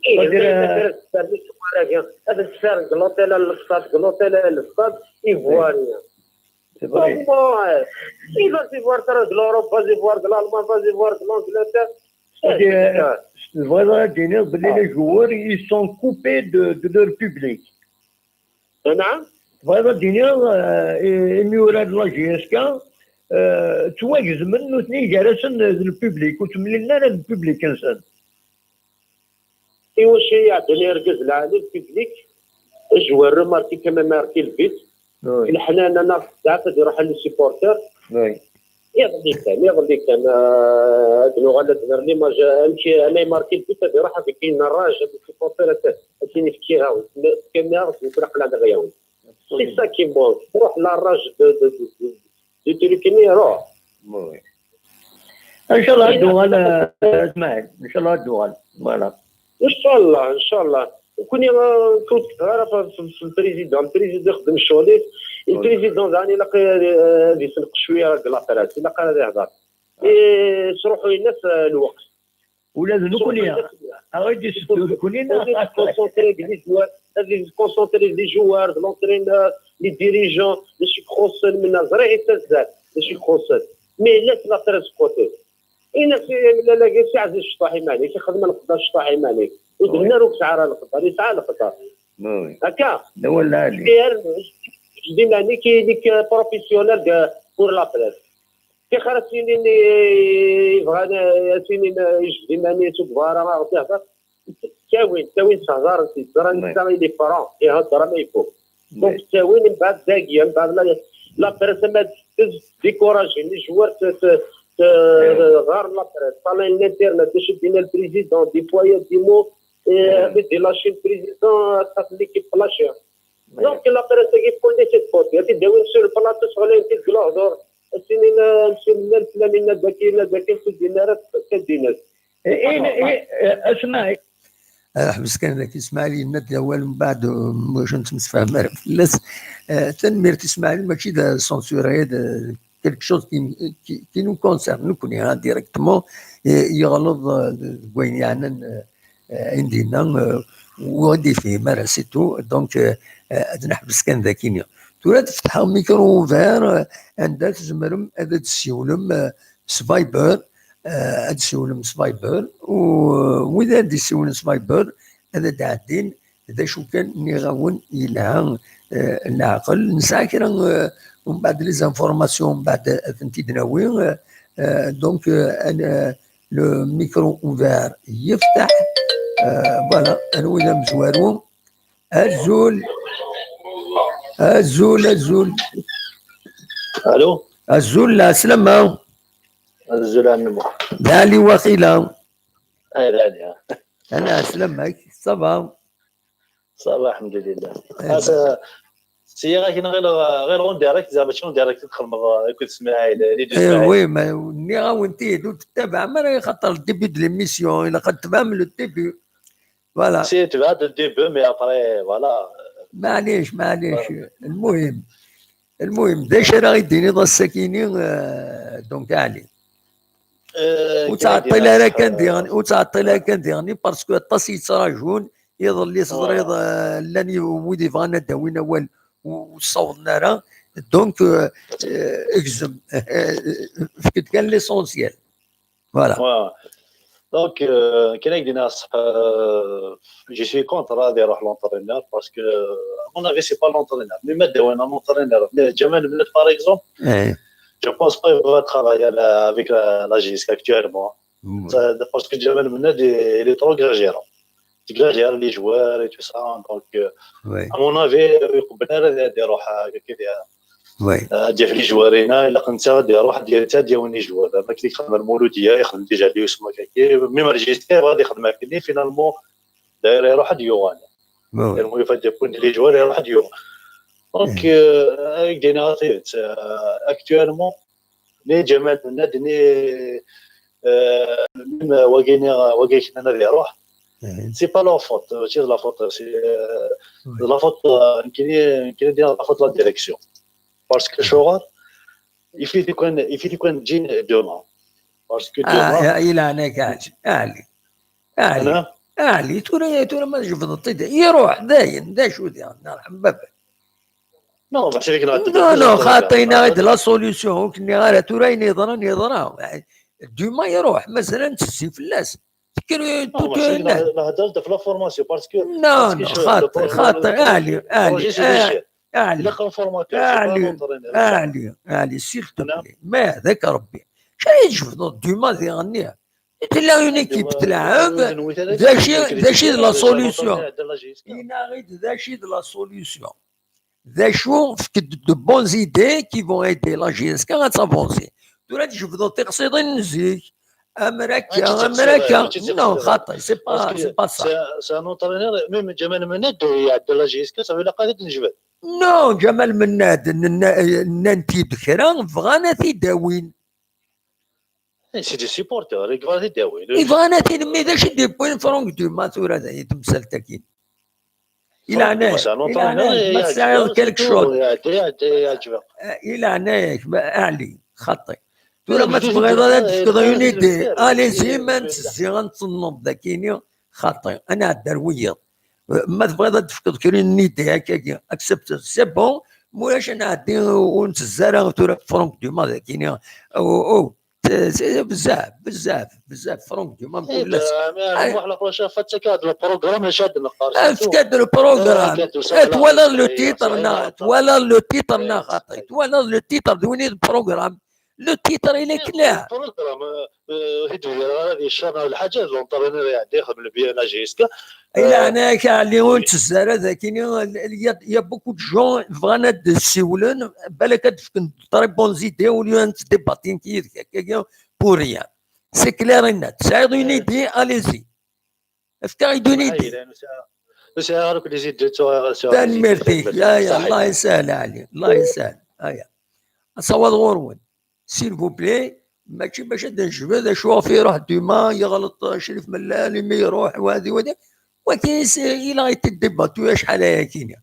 Et C'est-à-dire, mais, mais, mais, mais, mais, ad nsers deg l'hôtel à l'stade, deg l'hôtel à l'stade, ils voient rien. C'est vrai. Comment, euh, il va se voir de l'Europe, va se voir de l'Allemagne, va se voir de l'Angleterre. C'est-à-dire, euh, c'est vrai, là, Daniel, les joueurs, ils sont coupés de, de leur public. نعم. Tebɣiḍ ad d-tiniḍ, euh, imyura de la J S K, euh, ttwagezmen nutni gar-asen d le public, ur ttemlilin ara d le public-nsen. Iwacu i iɛeddan irgazen lɛali, le public, je vois remarquer quand même marqué le but. Oui, Leḥnana neɣ tezɛef ad iruḥ les supporters. oui. Iḍelli kan, iḍelli kan, euh, ad nuɣal ad nerr l'image, amek, ma yemmarki le but ad iruḥ avec une rage, ad les supporters ad, ad ten-yefk iɣawen. Kamiɣ, aql-aɣ ad ɣ-iɛawen. C'est ça qui manque. Ruḥ la rage de, de, de, de, de truc-nni, ruḥ. Oui. Inchallah, ad d-uɣal, euh, Smaïl. Inchallah, ad d-uɣal. Voilà. Inchallah, inchallah. Nekkni, euh, ur ttekkeɣ ara ɣef, ɣef, ɣef le président. Le président ixeddem ccɣel-is. Le Oui. Président daɣen ilaq, euh, ad isenqec cwiya deg la presse. Ilaq ara ad ihder. Yesruḥuyen-as, euh, lweqt. Ula d nekkni, Yesruḥuyen-as lweqt. aɣ-id-iseddu nekkni neɣ Ad se concentrer deg les joueurs, ad se concentrer deg les joueurs, de l'entraîneur, les dirigeants, d acu i ixuṣṣen, menna ẓriɣ i tazzal, d acu i ixuṣṣen. Mais laisse la presse de côté. Ini-as i Mlal-agi, si Ɛziz cṭuḥ iman-ik, ixdem lqedder cṭuḥ iman-ik. Ur d-nenna ur yesɛi ara lqedder, yesɛa lqedder. Oui. Akka. D awal lɛali. Ǧǧed iman-ik, ili-k professionnel de, pour la presse. Tixer ad s-inin i, yebɣan ad s-inin yejbed iman-is ur yebɣa ara ad ɣ-ihder. Ttawin, ttawin s hḍaren-t, ẓran Oui. netta il est franc, ihedder ama yeffud. Donc ttawin, mbeɛd dagi, mbeɛd la, la presse ama d-, décourager les joueurs, t-, t-, t-, ɣer la presse, ṭṭalayen l'internet, d acu d-yenna le président, des fois il y a des mots, et avec des lâchers, le président, ça fait l'équipe lâchée. Donc la presse-agi, pour laisser de côté, ad t-id-awin sur le plateau, sɣlayen-t-id deg lehdur, ad s-inin, euh, monsieur Mlal flan yenna-d akken, yenna-d akken, ur d-yenna ara d taddinat. Asmaɛil. Ḥbes kan daki, Smaɛil yenna-d awal, mbeɛd, euh, maca ur nettemsefham ara fell-as. Euh, tanemmirt i Smaɛil, mačči d censuré, d quelque chose qui, qui, qui nous concerne, nekkni, hein, directement, euh, yeɣleḍ, euh, deg wayen yeɛnan, euh, euh, ayen d-yenna, euh, ur d-yefhim ara, c'est tout. Donc, euh, euh, ad neḥbes kan daki-ni. Tura ad fetḥeɣ micro ouvert, euh, anda tzemrem ad d-tessiwlem, euh, s Viber, euh, ad d-tessiwlem s Viber, u, euh, wid ara d-yessiwlen s Viber, ad d-ɛeddin, d acu kan, nniɣ-awen, yelha, euh, leɛqel. Nesɛa kra, euh, umbeɛd les informations, umbeɛd ad tent-id-nawi, euh, euh, donc, euh, an-, euh, le micro ouvert yefteḥ. Euh, voilà, anwa i d amezwaru? Azul. Azul, azul. Allô. Azul, lɛeslama. Azul, ɛemmi. D Ali waqila. Ay, d Ali, ah. Ana, ɛeslama-k, ça va? Ça va, alhamdulillah. Eh. Ah, ça, c'est hier, غير، غير en direct, زعما ماشي en direct تخدموا، آه، كنت سماعي، les deux Eh, سماعي. oui, mais nniɣ-awen-t-id, ur tettabaɛem ara, axaṭer le début de l'émission, ilaq ad tebɛem le début. Voilà. C'est, tu vois, de début, mais après, voilà. Maɛlic, maɛlic. Lmuhim. Lmuhim, d acu ara ɣ-d-tiniḍ ass-akini, euh, donc, Ali? Euh, Ur ttɛeṭṭil ara kan diɣen, euh, ur ttɛeṭṭil ara kan diɣen, parce que aṭas i yettraǧun, iḍelli teẓriḍ, euh, llan i-, wid yebɣan ad d-awin awal, ur, ur ssawḍen ara. Donc, euh, euh, gzem, euh, efk-d kan l'essentiel. Voilà. Ouais. Donc, euh, كاين اللي يقول لك، euh, je suis contre هذا يروح l'entraîneur parce que, à mon avis, c'est pas l'entraîneur. Mais ما داوين un entraîneur. Mais Djamel Mennad, par exemple, Eh, je pense pas qu'il va travailler à la- avec la, la J S K actuellement. mm, Ça, parce que Djamel Mennad, il, il est trop exagérant. Il exagère les joueurs et tout ça. Donc, euh, ouais. à mon avis, يقبل هذا يروح كذا. Ad d-yaf les joueurs-inna, ilaq netta ad iruḥ ad d-yawi les joueurs. Am akken i yexdem Lmuludya, ixdem déjà les joueurs-agi. Même Régis yebɣa ad ixdem akken, finalement, d'ailleurs, iruḥ ad d-yuɣal. Tellement yufa-d les joueurs, iruḥ ad d-yuɣal. Donc, euh, ad ak-d-iniɣ tidet, euh, actuellement, ni Ǧamal Mennad, ni, euh, même wagi-nni, wagi i k-nnan ad iruḥ, c'est pas leur faute, c'est de la faute, c'est, euh, de la faute, euh, nekkini, nekkini d la faute de la direction. Parce que acuɣer? Il faut kan, il faut kan ǧin demain. Parce que demain, i leɛnaya-k, Ɛli, Ɛli, Ɛli, tura, tura ma tjebdeḍ-t-id, iruḥ dayen, d acu diɣen, nerḥem baba. Non, non, xaṭi, yenna-d la solution, ur k-nniɣ ara tura ayen yeḍran, yeḍra. Duma iruḥ, mazal ad nettezzi fell-as. Tekker la formation, parce que. Non, non, xaṭi, xaṭi, Ɛli, Ɛli, Ɛli, Ɛli, Ɛli, s'il te plaît. Ma d-ak Rebbi. Acu ara tjebdeḍ duma diɣenni? Tella une équipe tleɛɛeb, d acu, d acu i d la solution? Yenna-ɣ-id d acu i d la solution. D acu, fket-d de bonnes idées qui vont aider la J S K ad tavancer. Tura tjebdeḍ tiqsiḍin n zik. Amer akka, amer akka. Non, xaṭi, c'est pas, c'est pas ça. C'est un entraîneur, même Ǧamal Mennad iɛedda la J S K, ça veut dire ad t-nejbed. Non, Ǧamal Mennad, nnan-t-id kra, bɣan ad t-id-awin. C'est des supporters, i yebɣan ad t-id-awin. Bɣan ad t-id-awin, mais d acu i d-yewwin Franck Dumas tura d temsalt-agi? I leɛnaya-k, ma tesɛiḍ quelque chose. I leɛnaya-k, Ɛli, xaṭi. Tura ma tebɣiḍ ad d-tefkeḍ une idée, allez-y, ma nettezzi ad nettẓenneḍ dagi-ni, xaṭi, ad nɛeddi ar wiyaḍ. Ma tebɣiḍ ad d-tefkeḍ kra n idée akkagi, accepte, c'est bon, ma ulac ad nɛeddi ur nettezzi ara tura Franck Dumas dagi-ni. Bezzaf, bezzaf, bezzaf, Franck Dumas. Muḥ la prochaine fois ad ttakeɣ-d le programme acu ad neqqar. Efk-d le programme. Twalaḍ le titre neɣ, twalaḍ le titre neɣ xaṭi? Twalaḍ le titre d win i d programme. Le titre il est clair. Le programme, ur d-yewwi ara ad yeccer neɣ lḥaǧa, d l'entraîneur iɛedda ixdem le bien à J S K. I leɛnaya-k, Ɛli, ur nettezzi ara dagi-ni. Il y a beaucoup de gens bɣan ad d-ssiwlen, balak ad d-fken très bonnes idées, au lieu ad ttdibatin yid-k akkagi pour rien. C'est clair et net. Tesɛiḍ une idée, allez-y. Efk-aɣ-d une idée. Ur sɛiɣ ara akk les idées, ttuɣ ara sɛiɣ. Tanemmirt-ik. Aya, Allah yessahel, Ɛli. Allah yessahel. Aya. Asawaḍ ɣur-wen. S'il vous plaît, mačči bac ad nejbed acu ɣef iruḥ Duma, yeɣleḍ Crif Mellal, imi iruḥ, wadi, wadi. Wagi, il a été débattu acḥal ayagi-ni.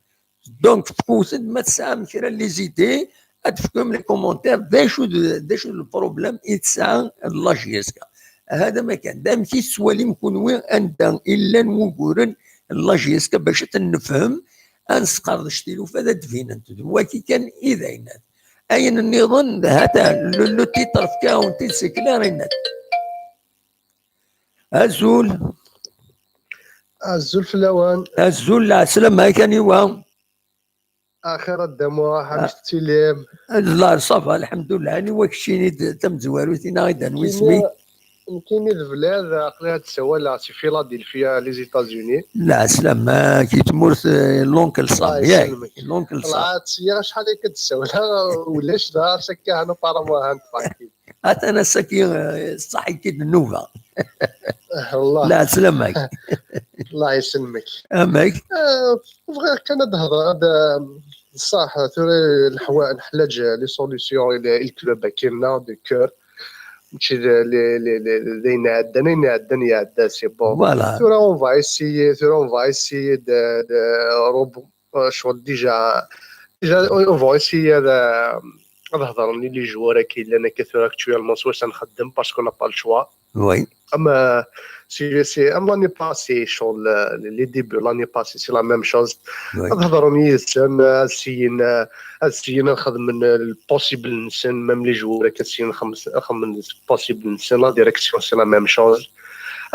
Donc, fkut-d ma tesɛam kra n les idées, ad tefkem les commentaires, d acu d, d acu d le problème i tesɛa la J S K. Hada ma kan, d amek i tettwalim kunwi anda i llan wuguren n la J S K bac ad ten-nefhem, ad nesqerdec tilufa ad d-binent. D wagi kan i d ayennat. Ayen nniḍen, hata, le, le titre fkiɣ-awen-t-id, c'est clair et net. Azul. Azul fell-awen. Azul, lɛeslama-k, aniwa? Axir a Dda Muḥ, amek tettilim? Llah, ça va, lḥemdullah. Aniwa keččini d tamezwarut-ina i d-anwa isem-ik? Nekkini d Blad, aql-i ad d-ssawaleɣ si Philadelphia, les États-Unis. Lɛeslama-k i tmurt, eh, l'oncle Sam, yak? L'oncle Sam. Ttṣeyyiɣ acḥal akka d-ssawleɣ, ulac da, ass-akka hana apparemment han tranquille. Atan ass-agi, eh, ṣṣeḥ-ik-id nnuba. Lɛeslama-k. Allah yesselmek. Amek? Eh, bɣiɣ kan ad d-hedreɣ, ad, eh, ṣṣeḥ, tura neḥwa-, neḥwaǧ les solutions i le-, i le club akkin-nneɣ de cœur. Mačči d, les, les, les, d ayen iɛeddan, ayen iɛeddan iɛedda, c'est bon. Voilà. Tura on va essayer, tura on va essayer de, de rebo-, euh, ccɣel déjà, déjà, on va essayer ad, ad hedren i les joueurs akka yellan akka tura actuellement, swayes ad nxeddem, parce qu'on n'a pas le choix. Oui. Am, euh, c'est, c'est, am l'année passée, ccɣel, euh, les débuts, l'année passée, c'est la même chose. Oui. Ad hedren yid-sen, ad syin, euh, ad syin ad xedmen, euh, le possible-nsen, même les joueurs, ad syin ad xedmen le possible-nsen, la direction, c'est la même chose.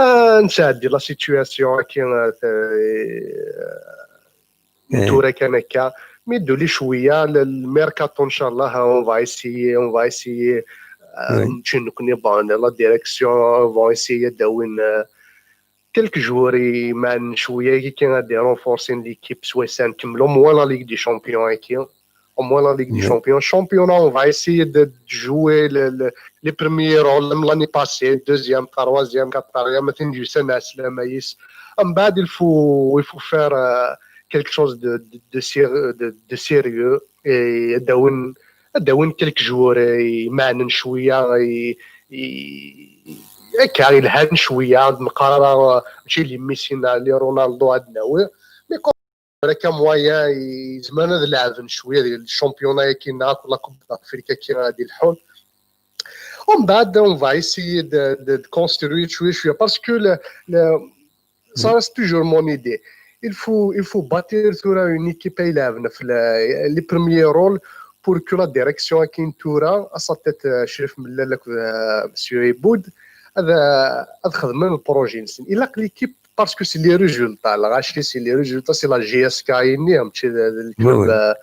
Euh, ad nesɛeddi la situation, akka, euh, tura kan akka. Mi d-tuli cwiya, le, le mercato, inchallah, on va essayer, on va essayer, euh, mačči nekkni, bon, la direction, on va essayer ad d-awin, euh, quelques joueurs iman cwiya, akka ad d-renforcer l'équipe, swayes ad nkemmel au moins la Ligue des Champions, akka. Au moins la Ligue des Champions. Championnat, on va essayer de, de jouer le, le, les premiers rôles, même l'année passée, deuxième, troisième, quatrième, mais c'est juste un aslam. En bas, il faut, il faut faire euh, quelque chose de, de, de, sérieux, de, de sérieux et d'avoir quelques joueurs et manen chouïa et, et car il han chouïa de mqarara chez les Messi, les Ronaldo, mais comme un moyen, ils manent de la chouïa, le championnat qui n'a la Coupe d'Afrique qui a des hauts. En bas, on va essayer de, de, de construire chouïa parce que le, le, ça reste toujours mon idée. Il faut, il faut bâtir sur une équipe élève, les premiers rôles pour que la direction à Kintura, à sa tête, Chérif Mellal, M. Eboud, هذا هذا خدمنا le projet. Il a l'équipe parce que c'est les résultats. La Rachi, c'est les résultats, c'est la J S K, c'est le club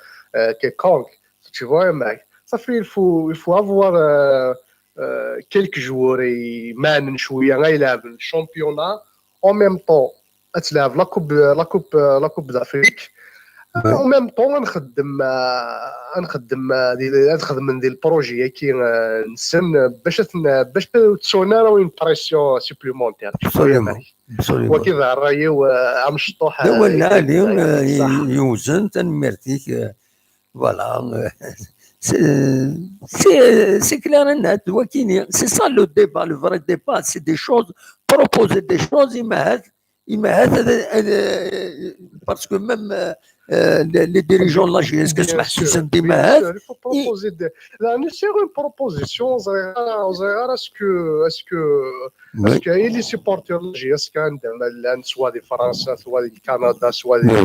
quelconque. Tu vois, mec. Ça fait, il faut, il faut avoir euh, euh, quelques joueurs et man شوية غيلعب le championnat. En même temps, تلعب la coupe, la coupe, la coupe d'Afrique. En même temps, نخدم نخدم نخدم des projets كي نسن باش باش تسونا une pression supplémentaire. Absolument. وكذا الراي وعم شطوح. لا لا، يوزن، تنميرتيك. Voilà. C'est clair et net. C'est ça le débat, le vrai débat. C'est des choses, proposer des choses, il m'a parce que même les dirigeants de la J S K, il faut proposer des... Là, c'est une proposition. Est-ce que, est-ce que parce que les supporters de la J S K, soit de France, soit du Canada, soit de,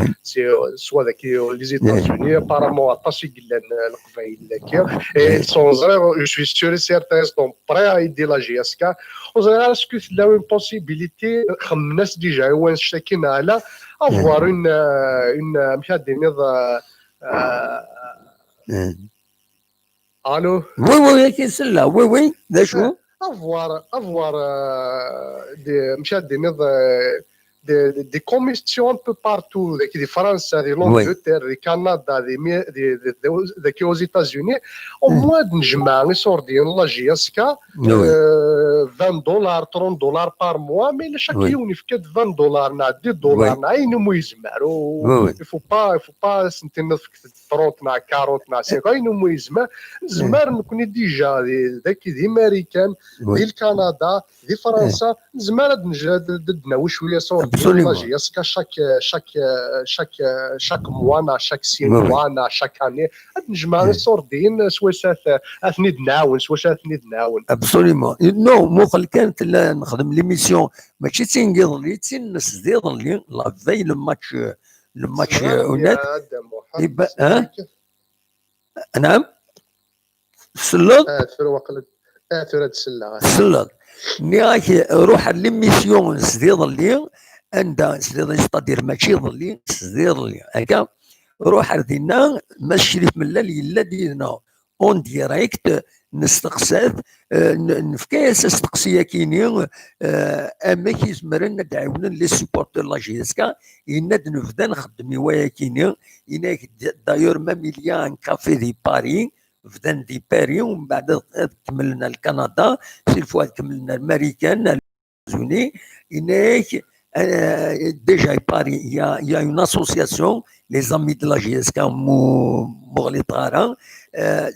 soit de les États-Unis, apparemment, aṭas i yellan, et ils sont, je suis sûr et certain, ils sont prêts à aider la J S K. Est-ce que c'est là une possibilité, comme déjà, avoir une, une, Allô ? Oui, oui, oui, c'est là. Oui, oui, d'accord. Avoir, avoir euh, des, des, des, des commissions un peu partout, de France, de l'Angleterre, du Canada, de, aux États-Unis. Au moins, de la J S K, euh, vingt dollars, trente dollars par mois, mais chaque jour, il fait vingt dollars, dix dollars, il ne faut pas, il faut pas sentir trente, quarante, cinquante, ayen umi yezmer. Nezmer nekni déjà, dagi d Imarikan, di Kanada, di Fransa, nezmer ad d-nawi cwiya ṣṣurdiyen la J S K chaque, chaque, chaque, chaque mois, neɣ chaque six mois, neɣ chaque année. Ad nejmeɛ ṣṣurdiyen, s wacu ad ten-id-nɛawen, s wacu ad ten-id-nɛawen. Absolument. Non, muqel kan tella nexdem l'émission, mačči d tin n yiḍelli, d tin n sdiḍelli, la veille le match, le match honnête. Anɛam? Tselleḍ? Tselleḍ. Nniɣ-ak, ruḥ ar l'émission n sdiḍelli, anda sdiḍelli, c'est-à-dire mačči iḍelli, sdiḍelli. Akka, ruḥ ar dinna, Mass Crif Mellal yella-d yid-neɣ en direct, nesteqsa-t, nefka-yas asteqsi-akini, amek i zemren ad d-ɛiwnen les supporters de la J S K, yenna-d nebda nxeddem i wayakini, yenna-ak, d'ailleurs même il y a un café di Paris, bdan di Paris, umbeɛd ad kemmlen ar Kanada, s'il faut ad kemmlen ar Marikan, ar États-Unis, yenna-ak, déjà à Paris, il y a, il y a une association, les amis de la J S K,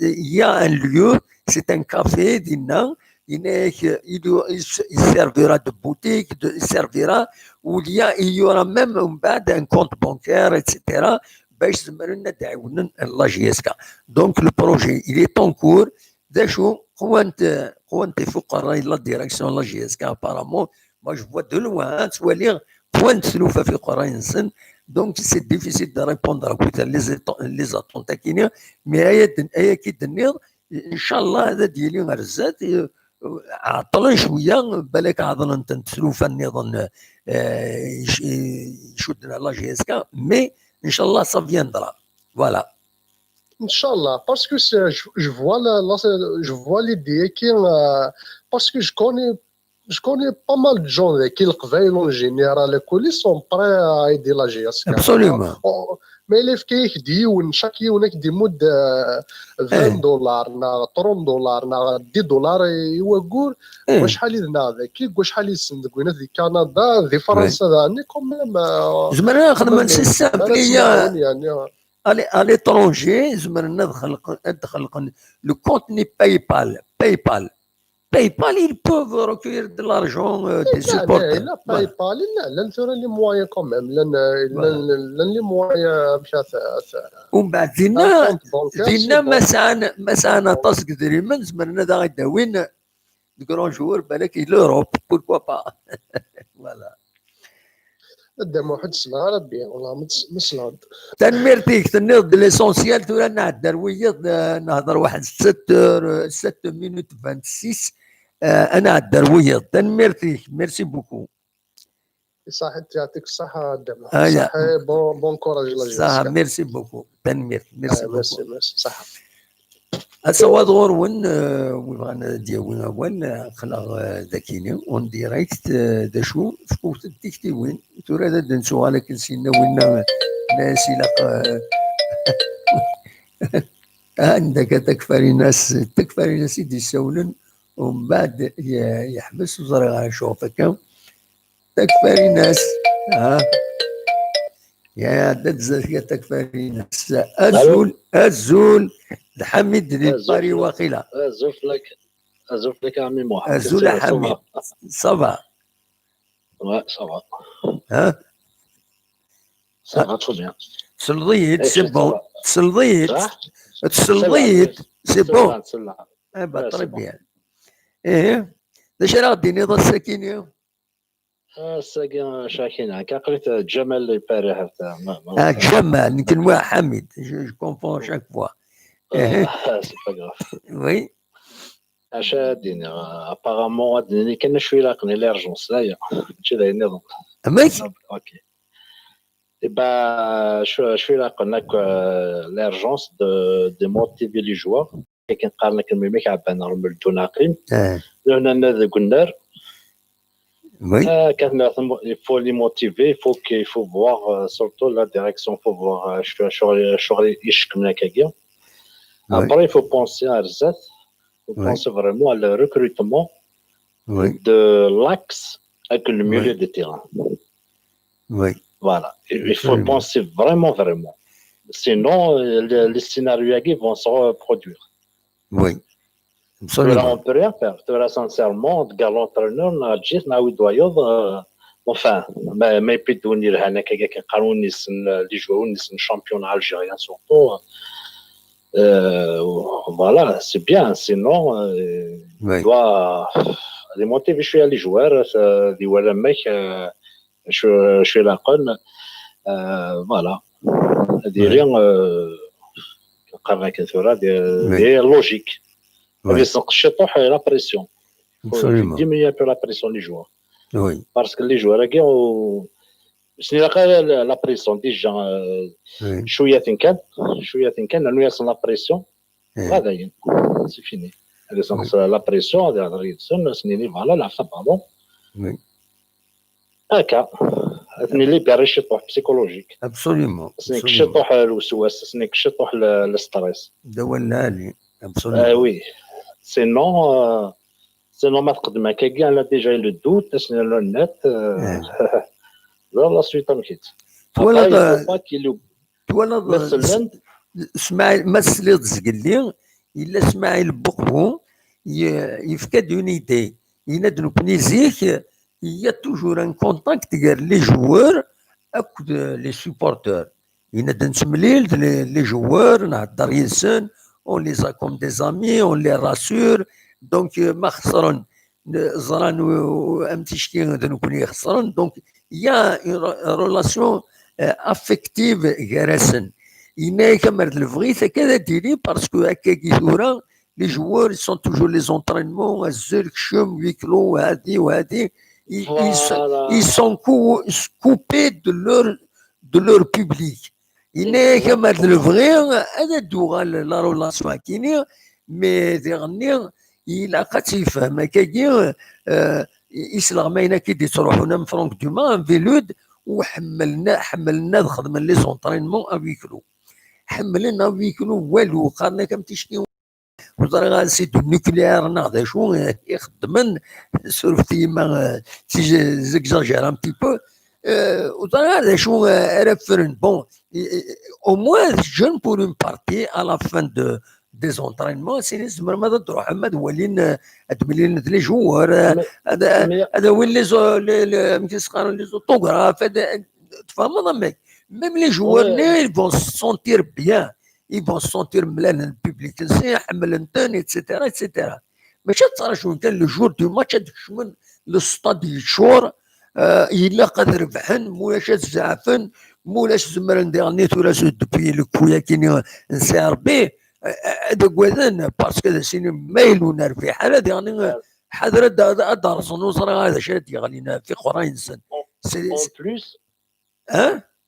il y a un lieu, c'est un café, dinna, il servira de boutique, de, il servira, où il y a, il y aura même un compte bancaire, et cetera. Bac zemren ad d-ɛiwnen la J S K. Donc le projet, il est en cours. D acu, qwant, qwant ifuqerra la direction la J S K apparemment. Moi je vois de loin, ttwaliɣ qwant tlufa f iqerray-nsen. Donc c'est difficile de répondre à les, les attentes akini. Mais aya d-, aya ki d-nniɣ, ncallah ad d-yili ar zdat, ɛeṭṭlen cwiya, balak ɛeḍlent-tent tlufa nniḍen icudden ar la J S K, mais ncallah ça viendra. Voilà. Ncallah, parce que je, je vois la, la, je vois l'idée qui, euh, parce que je connais Je connais pas mal de gens daki, Leqbayel en général, akk ils sont prêts à aider la J S K. Absolument. Oh, mais il faut que chaque yiwen, chaque yiwen ad k-d-imudd euh, vingt dollars, neɣ trente dollars, neɣ dix dollars i waggur. Eh. Wacḥal i d-neɣ daki, wacḥal i sen deg winat di Canada, di Fransa daɣen, quand même. euh, Zemren ad xedmen mais- système ara kaya tt-nɛawen, yeɛni. à l'é- à l'étranger, zemren ad xelqen ad xelqen le compte n PayPal. PayPal. PayPal, ils peuvent recueillir de l'argent euh, des Yeɛni, supporters. la Voilà. PayPal, la, llan tura les moyens quand même, llan, euh, llan, llan les moyens, euh, amek ara t- ara t- ومن بعد un دينا compte bancaire, دينا c'est ما bon. سعان ما سعان aṭas n yedrimen zemren ad aɣ-d-awin de grands joueurs, balak i l'Europe, pourquoi pas. Voilà. Dda Muḥend, ssneɣ Rebbi, والله ma ts- ma ssneɣ-d. Tanemmirt-ik, tenniḍ-d l'essentiel, tura nɛedda ar wiyiḍ, eh, nehḍer waḥed sept heures, eh, sept minutes vingt-six, eh, ad nɛedda ar wiyiḍ. Tanemmirt-ik, merci beaucoup. Ṣaḥit, يعطيك الصحة, Dda Muḥend. Ah, ya. Ṣaḥit, bon, bon courage, la Saha, J S K. Merci beaucoup. Tanemmirt, merci Ah, beaucoup. Merci, merci, ṣaḥa. Asawaḍ ɣur-wen, eh, wi bɣan ad d-yawi awal, eh, aql-aɣ eh, dakini, en direct, eh, d acu, fkut-d tiktiwin. Tura ad d-nettuɣal akken sinna winna, eh, nas ilaq, eh, anda akka takfarinas, takfarinas i d-issawlen, umbeɛd ye- yeḥbes, ur ẓriɣ ara acu ɣef akka. Takfarinas, ha? Ya, da tzat ya takfarinas. Azul, azul, d Ḥamid di Azul Paris fell-ak. Waqila. Azul fell-ak, azul fell-ak a ɛemmi Muḥ. Azul a Ça va? Ḥamid. Ça va? Ouais, ça va. Ha? Ça va, tout bien. Tesleḍ-iyi-d, Eh, c'est ça bon. va. Tesleḍ-iyi-d. Ça? Tesleḍ-iyi-d, c'est bon. Celle-là. Eh ben, Ouais, très c'est bon. Bien. Eh, d acu ara ɣ-d-tiniḍ ass-akini? Ass-agi, cakina, kaqrit Ǧamal i Paris, حتى. ما- ما- Ah, Ǧamal, nekk nwiɣ Ḥamid. Je, je confonds chaque fois. Euh, c'est pas grave. Oui. Acu ad d-iniɣ, apparemment, ad d-nini kan acu ilaqen i l'urgence, d aya. Mačči d ayen nniḍen. Amek? Ok. Eh ben, acu, acu ilaqen akk, euh, l'urgence de, de motiver les joueurs. Akken qqaren akken mi mek ɛebban ɣer Meldun Aqim. Eh, Lehna deg unnar. Oui. Euh, quand il faut les motiver, il faut qu'il faut voir euh, surtout la direction, il faut voir euh, acu, acu, acu i cekmen akkagi. Oui. Après, il faut penser à Rzat, il faut Oui. penser vraiment à le recrutement Oui. de l'axe avec le milieu de terrain. Oui. Voilà, il il faut Absolument. Penser vraiment, vraiment. Sinon, euh, les, les scénarios qui vont se reproduire. Oui. Tura, Absolument. On peut rien faire. Tura, sincèrement, de garder l'entraîneur, on a dit, on a eu doyot, euh, enfin, mais, mais puis, on dirait, on a quelqu'un qui a un, les joueurs, on est un champion algérien surtout. Euh, voilà, c'est bien. Sinon, euh, Oui. il doit alimenter les joueurs, euh, des Wallamecs, euh, je, je suis là, euh, voilà. Des Oui. liens, euh, des, Oui. des logiques. Oui. Mais c'est surtout la pression. Faut Absolument. Diminuer un peu la pression des joueurs. Oui. Parce que les joueurs, là, on, c'est la, la, la pression, déjà, euh, Oui. شوية كان، شوية كان، لأنه يصل la pression. Eh, هذا هي. C'est fini. هذه صنص la pression، هذه هضرة يتسن، سنيني voilà، لا، ça pardon. Oui. هكا. ثني libérer شي طوح psychologique. Absolument. سنيك شي Absolument. طوح الوسواس، سنيك شي طوح ال stress. دواء العالي. Ah Absolument. Oui. Sinon, euh, sinon, ما تقدم هكاكي، أنا déjà le doute، أسنى le net. Euh, Eh. لا، la suite أمكيت. Voilà, Après, il euh, faut pas qu'il y ait Twalaḍ مثلا. Smaɛil, ma tesliḍ zgelli, yella Smaɛil Buqbu, ye- yefka-d une idée. Yenna-d nekkni zik, il y a toujours un contact gar les joueurs akked les supporters. Yenna-d nettemlil d les, les joueurs, nhedder yid-sen, on les a comme des amis, on les rassure. Donc, euh, ma xesren, n- ẓran u- u- am ticki d nekkni i xesren. Donc, il y a une re- relation euh, affective gar-asen. Yenna-yak amer d lebɣi-t akka d ad d-tili, parce que akkagi tura, les joueurs, ils sont toujours les entraînements, azul, kcem, huis clos, hadi, hadi. Ils, ils sont- Voilà. Ils sont cou- coupés de leur, de leur public. Yenna-yak amer d lebɣi ad d-tuɣal la relation akini, mais diɣenni ilaq ad tt-yefhem akkagi, euh, isleɣmayen-agi d-yettruḥun am Franck Dumas, am Velud, u ḥemmlen, ḥemmlen ad xedmen les entraînements à huis clos. Ḥemmlen à huis clos walu, qqaren-ak am ticki. Ur ẓriɣ ara si du nucléaire neɣ d acu, eh, ixeddmen, surfet-iyi ma, eh, si je-, j'exagère un petit peu. Eh, ur ẓriɣ ara d acu, eh, ara ffren. Bon, eh, eh, au moins, jeûne pour une partie, à la fin de, des entraînements, sini tzemrem ad d-truḥem ad walin, eh, ad mlilen d les joueurs, eh, ad, ad awin les, les, les, amek i s-qqaren, les autographes, ad, ad, tfehmeḍ amek? Même les joueurs, ils vont se sentir bien. Ils vont se sentir mlalen public-nsen, ḥemmlen-ten, et cetera, et cetera. Mačči ad ttraǧun kan le jour du match ad kecmen le stade yeččur, eh, ilaq ad rebḥen, mulac ad zeɛfen, mulac zemren diɣen i tura s depuis le coup-agi n C R B, eh, ad agaden, parce que d asin ma yella ur nerbiḥ ara diɣen, eh, ḥader ad, ad, ad d-rẓen, ur ẓriɣ ara d acu ara d-yeɣlin ɣef iqerray-nsen. En plus,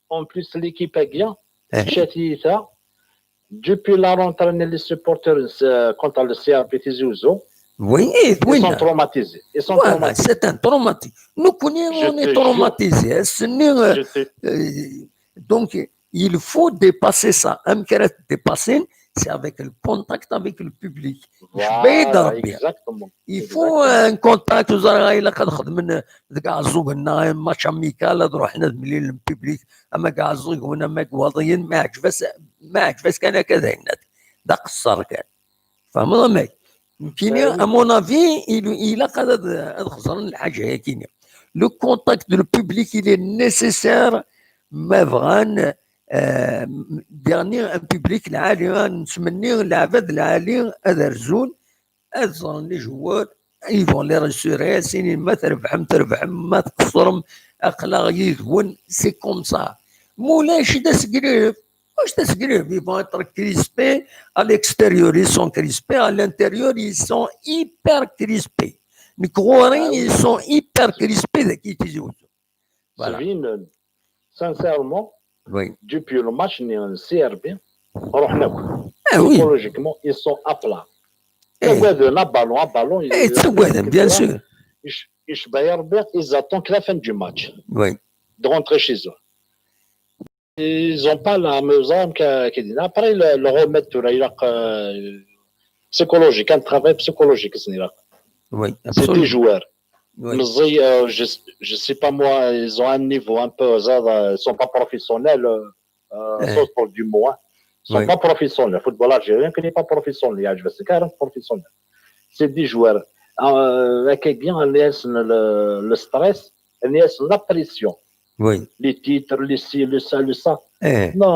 en plus, l'équipe-agi, chat-iyi ta, depuis la rentrée, les supporters, euh, contre le C R B Tizi Ouzou, oui, ils sont traumatisés. Ils sont voilà, traumatisés. C'est un traumatisme. Nous connaissons, on est traumatisés. Ass-nni, euh, donc, il faut dépasser ça. Amek ara t-dépasser, c'est avec le contact avec le public. Voilà, exactement. Il faut un contact, ur ẓriɣ, ilaq ad xedmen deg Ɛeẓẓug-nneɣ match amical, ad ruḥen ad mlilen public, ama deg Ɛeẓẓug-nwen, ama deg Iwaḍiyen, ma yeɛǧeb-as, ma yeɛǧeb-as kan akka d ayen, d aqeṣṣer kan. Tfehmeḍ amek? Nekkini, à mon avis, il, ilaq ad, ad, ad xeẓren lḥaǧa-yakini. Le contact, le public, il est nécessaire, ma bɣan, euh, diɣen un public lɛali, nettmenni lɛebad lɛali ad rzun, ad ẓren les joueurs, ils vont les rassurer, sini ma trebḥem, trebḥem, ma tqeṣrem, aql-aɣ yid-wen, c'est comme ça. Mulac d asegrif, mulac d asegrif, ils vont être crispés, à l'extérieur, ils sont crispés, à l'intérieur, ils sont hyper crispés. Nekk ɣur-i, ils sont hyper crispés dagi i Tizi Ouzzu. Voilà. Ttbinen, sincèrement, Oui. depuis le match n C R B, ruḥen akk. Ah oui. Psychologiquement, ils sont à plat. Ttagaden, un ballon, un ballon. Eh, ttagaden, bien sûr. Ils attendent que la fin du match. Oui. De rentrer chez eux. Ils ont pas la mesure que, que... Après, le, le remède, tura, ilaq, euh, psychologique, un travail psychologique, c'est là. Oui, C'est des joueurs. Oui. Mais, euh, je, je sais pas moi, ils ont un niveau un peu, ça, ils sont pas professionnels, euh, euh, Eh. Sauf pour du moins. Ils sont Oui. pas professionnels. Le football algérien, qui n'est pas professionnel, il y a, je sais, carrément professionnel. C'est des joueurs. Euh, avec bien, le, le stress, la pression. Oui. Les titres, les ci, le ça, le ça. Eh. Non,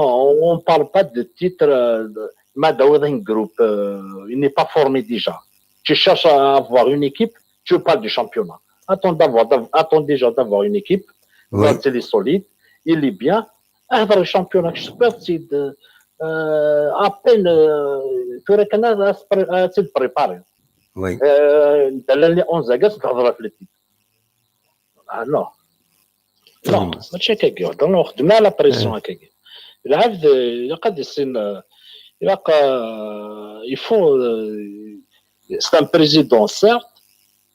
on ne parle pas de titres. Euh, de, ما داوي un groupe, euh, il n'est pas formé déjà. Tu cherches à avoir une équipe, tu parles du championnat. Attends d'avoir, d'av- attends déjà d'avoir une équipe. Oui. Quand il est solide, il est bien. اهضر championnat, je sais pas si de, euh, à peine, euh, tu reconnais à se pré-, à se préparer. Oui. Euh, dans les onze gars, c'est dans le titre. Ah non. Non, Mm. ماشي هكاكي. Donc, خدمنا la pression Mm. هكاكي. العبد يقد يسين، يلقى، il faut, euh, c'est un président, certes,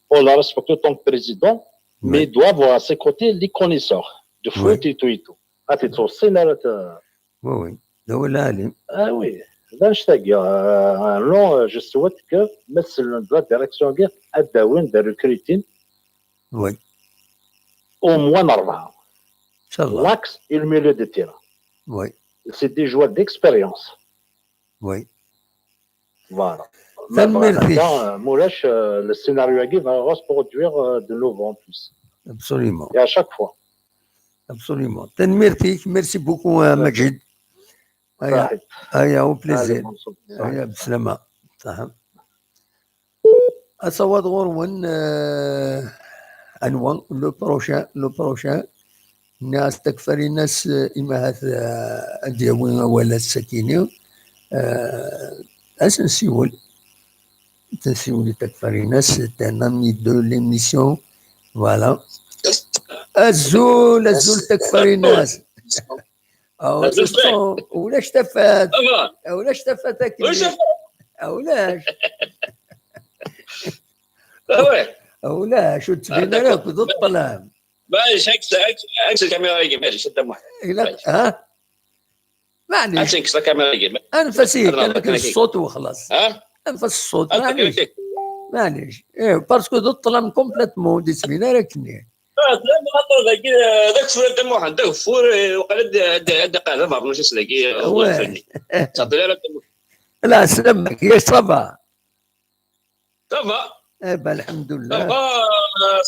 on le respecte en tant que président, mais Oui. il doit avoir à ses côtés les connaisseurs de foot Oui. et tout et tout. Ah, tu te souviens, là, t'as- Oui, oui. D awal lɛali. Ah oui. Là, je t'ai dit, euh, non, euh, je souhaite que, mais c'est la direction, ad dawin des recrutés, Oui. Au moins أربعة. إن شاء الله. L'axe et le milieu de terrain. Oui. C'est des joueurs d'expérience. Oui. Voilà. Tanemmirt-ik. Là, euh, Moulash, euh, le scénario-agi va se produire, euh, de nouveau en plus. Absolument. Et à chaque fois. Absolument. Tanemmirt-ik. Merci beaucoup, euh, Majid. Aya, صحيح. aya, au plaisir. Allez, bonne soirée. Aya, bslama. Saha. Asawaḍ ɣur-wen, euh, anwa, le prochain, le prochain. Nniɣ-as Takfarinas, euh, imahat, euh, ad d-yawi awal ass-akini. Euh, ad as-nsiwel. Ad as-nsiwel i Takfarinas, c'est un ami de l'émission. Voilà. Azul, azul Takfarinas. Ah, Azul c'est ça. Ulac tafat. Ulac tafat akken. Ulac tafat. Ah, ulac. Ah ouais. Ulac, ur d-ttbin ara akk d ṭṭlam. Maɛlic, ɛks, ɛks, ɛks lkamira-agi, maɛlic, a Dda Muḥend. Ilaq, ha? Maɛlic. Ad tenkes lkamira-agi. Anef-as ihi kan akken ṣṣut u xlaṣ. Ha? Anef-as ṣṣut, maɛlic. Maɛlic. Eh, parce que d ṭṭlam complètement, ur d-yettbin ara akkenni. Ah, ṭṭlam, xaṭer dagi, eh, d ageffur a Dda Muḥend, d ageffur, eh, waqila ad, ad, ad d-iqeɛɛed abeṛnus-is dagi, eh, ouais. Ur ttɛeṭṭil ara a Dda Muḥend. La, sslam-ik, ça va? Ça va. Eh ben, lḥemdullah. Ça va,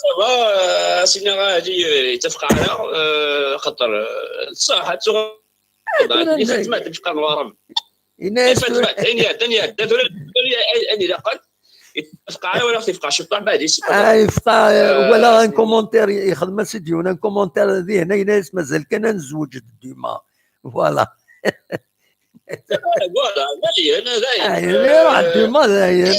ça va, eh, a s-iniɣ Ɛli, eh, yettafaq ara, eh, xaṭer, eh, ṣṣeḥ, ad tuɣ-, eh, Fatma, amek qqaren Waɛraben? Yenna-yas Fatma, ayen iɛeddan, iɛedda, tura, tura, ayen ilaqen, yettafaq ara, wala ɣef yefqeɛ ciṭuḥ, ma ad yessefqeɛ. Ah, yefqeɛ, eh, wala un commentaire, yexdem-as-id yiwen un commentaire dihin, yenna-yas mazal kan ad nezweǧ d Duma. Voilà. Voilà, dayen, dayen. Ah, iruḥ Duma, dayen. Eh,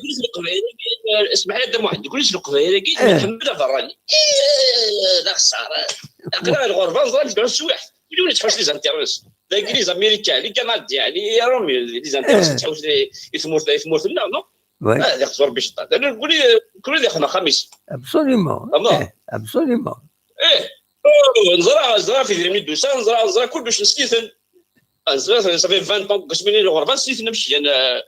kullec leqbayel, eh, اسمح لي a Dda Muḥend, kullec leqbayel-agi, eh, nḥemmel aberrani. Eh, d axeṣṣar. Aql-aɣ lɣerba, neẓra mecbuḥ ccwiḥ. Yiwen yettḥucc les intérêts. Dagi les Américains, les Canadiens, les Roms, les intérêts, eh, yettḥucc i, i tmurt, i tmurt-nneɣ, non? Ouais. Ah, d ixẓur bi cṭan. Nekkni, eh, kul ad ixdem axxam-is. Absolument. Eh, absolument. Eh, oh, neẓra, neẓra fi idrimen i d-usan, neẓra, neẓra kullec nessen-iten. Ah, neẓra, ça fait vingt ans deg wasmi-nni n lɣerba, nessen-iten amek gan, euh,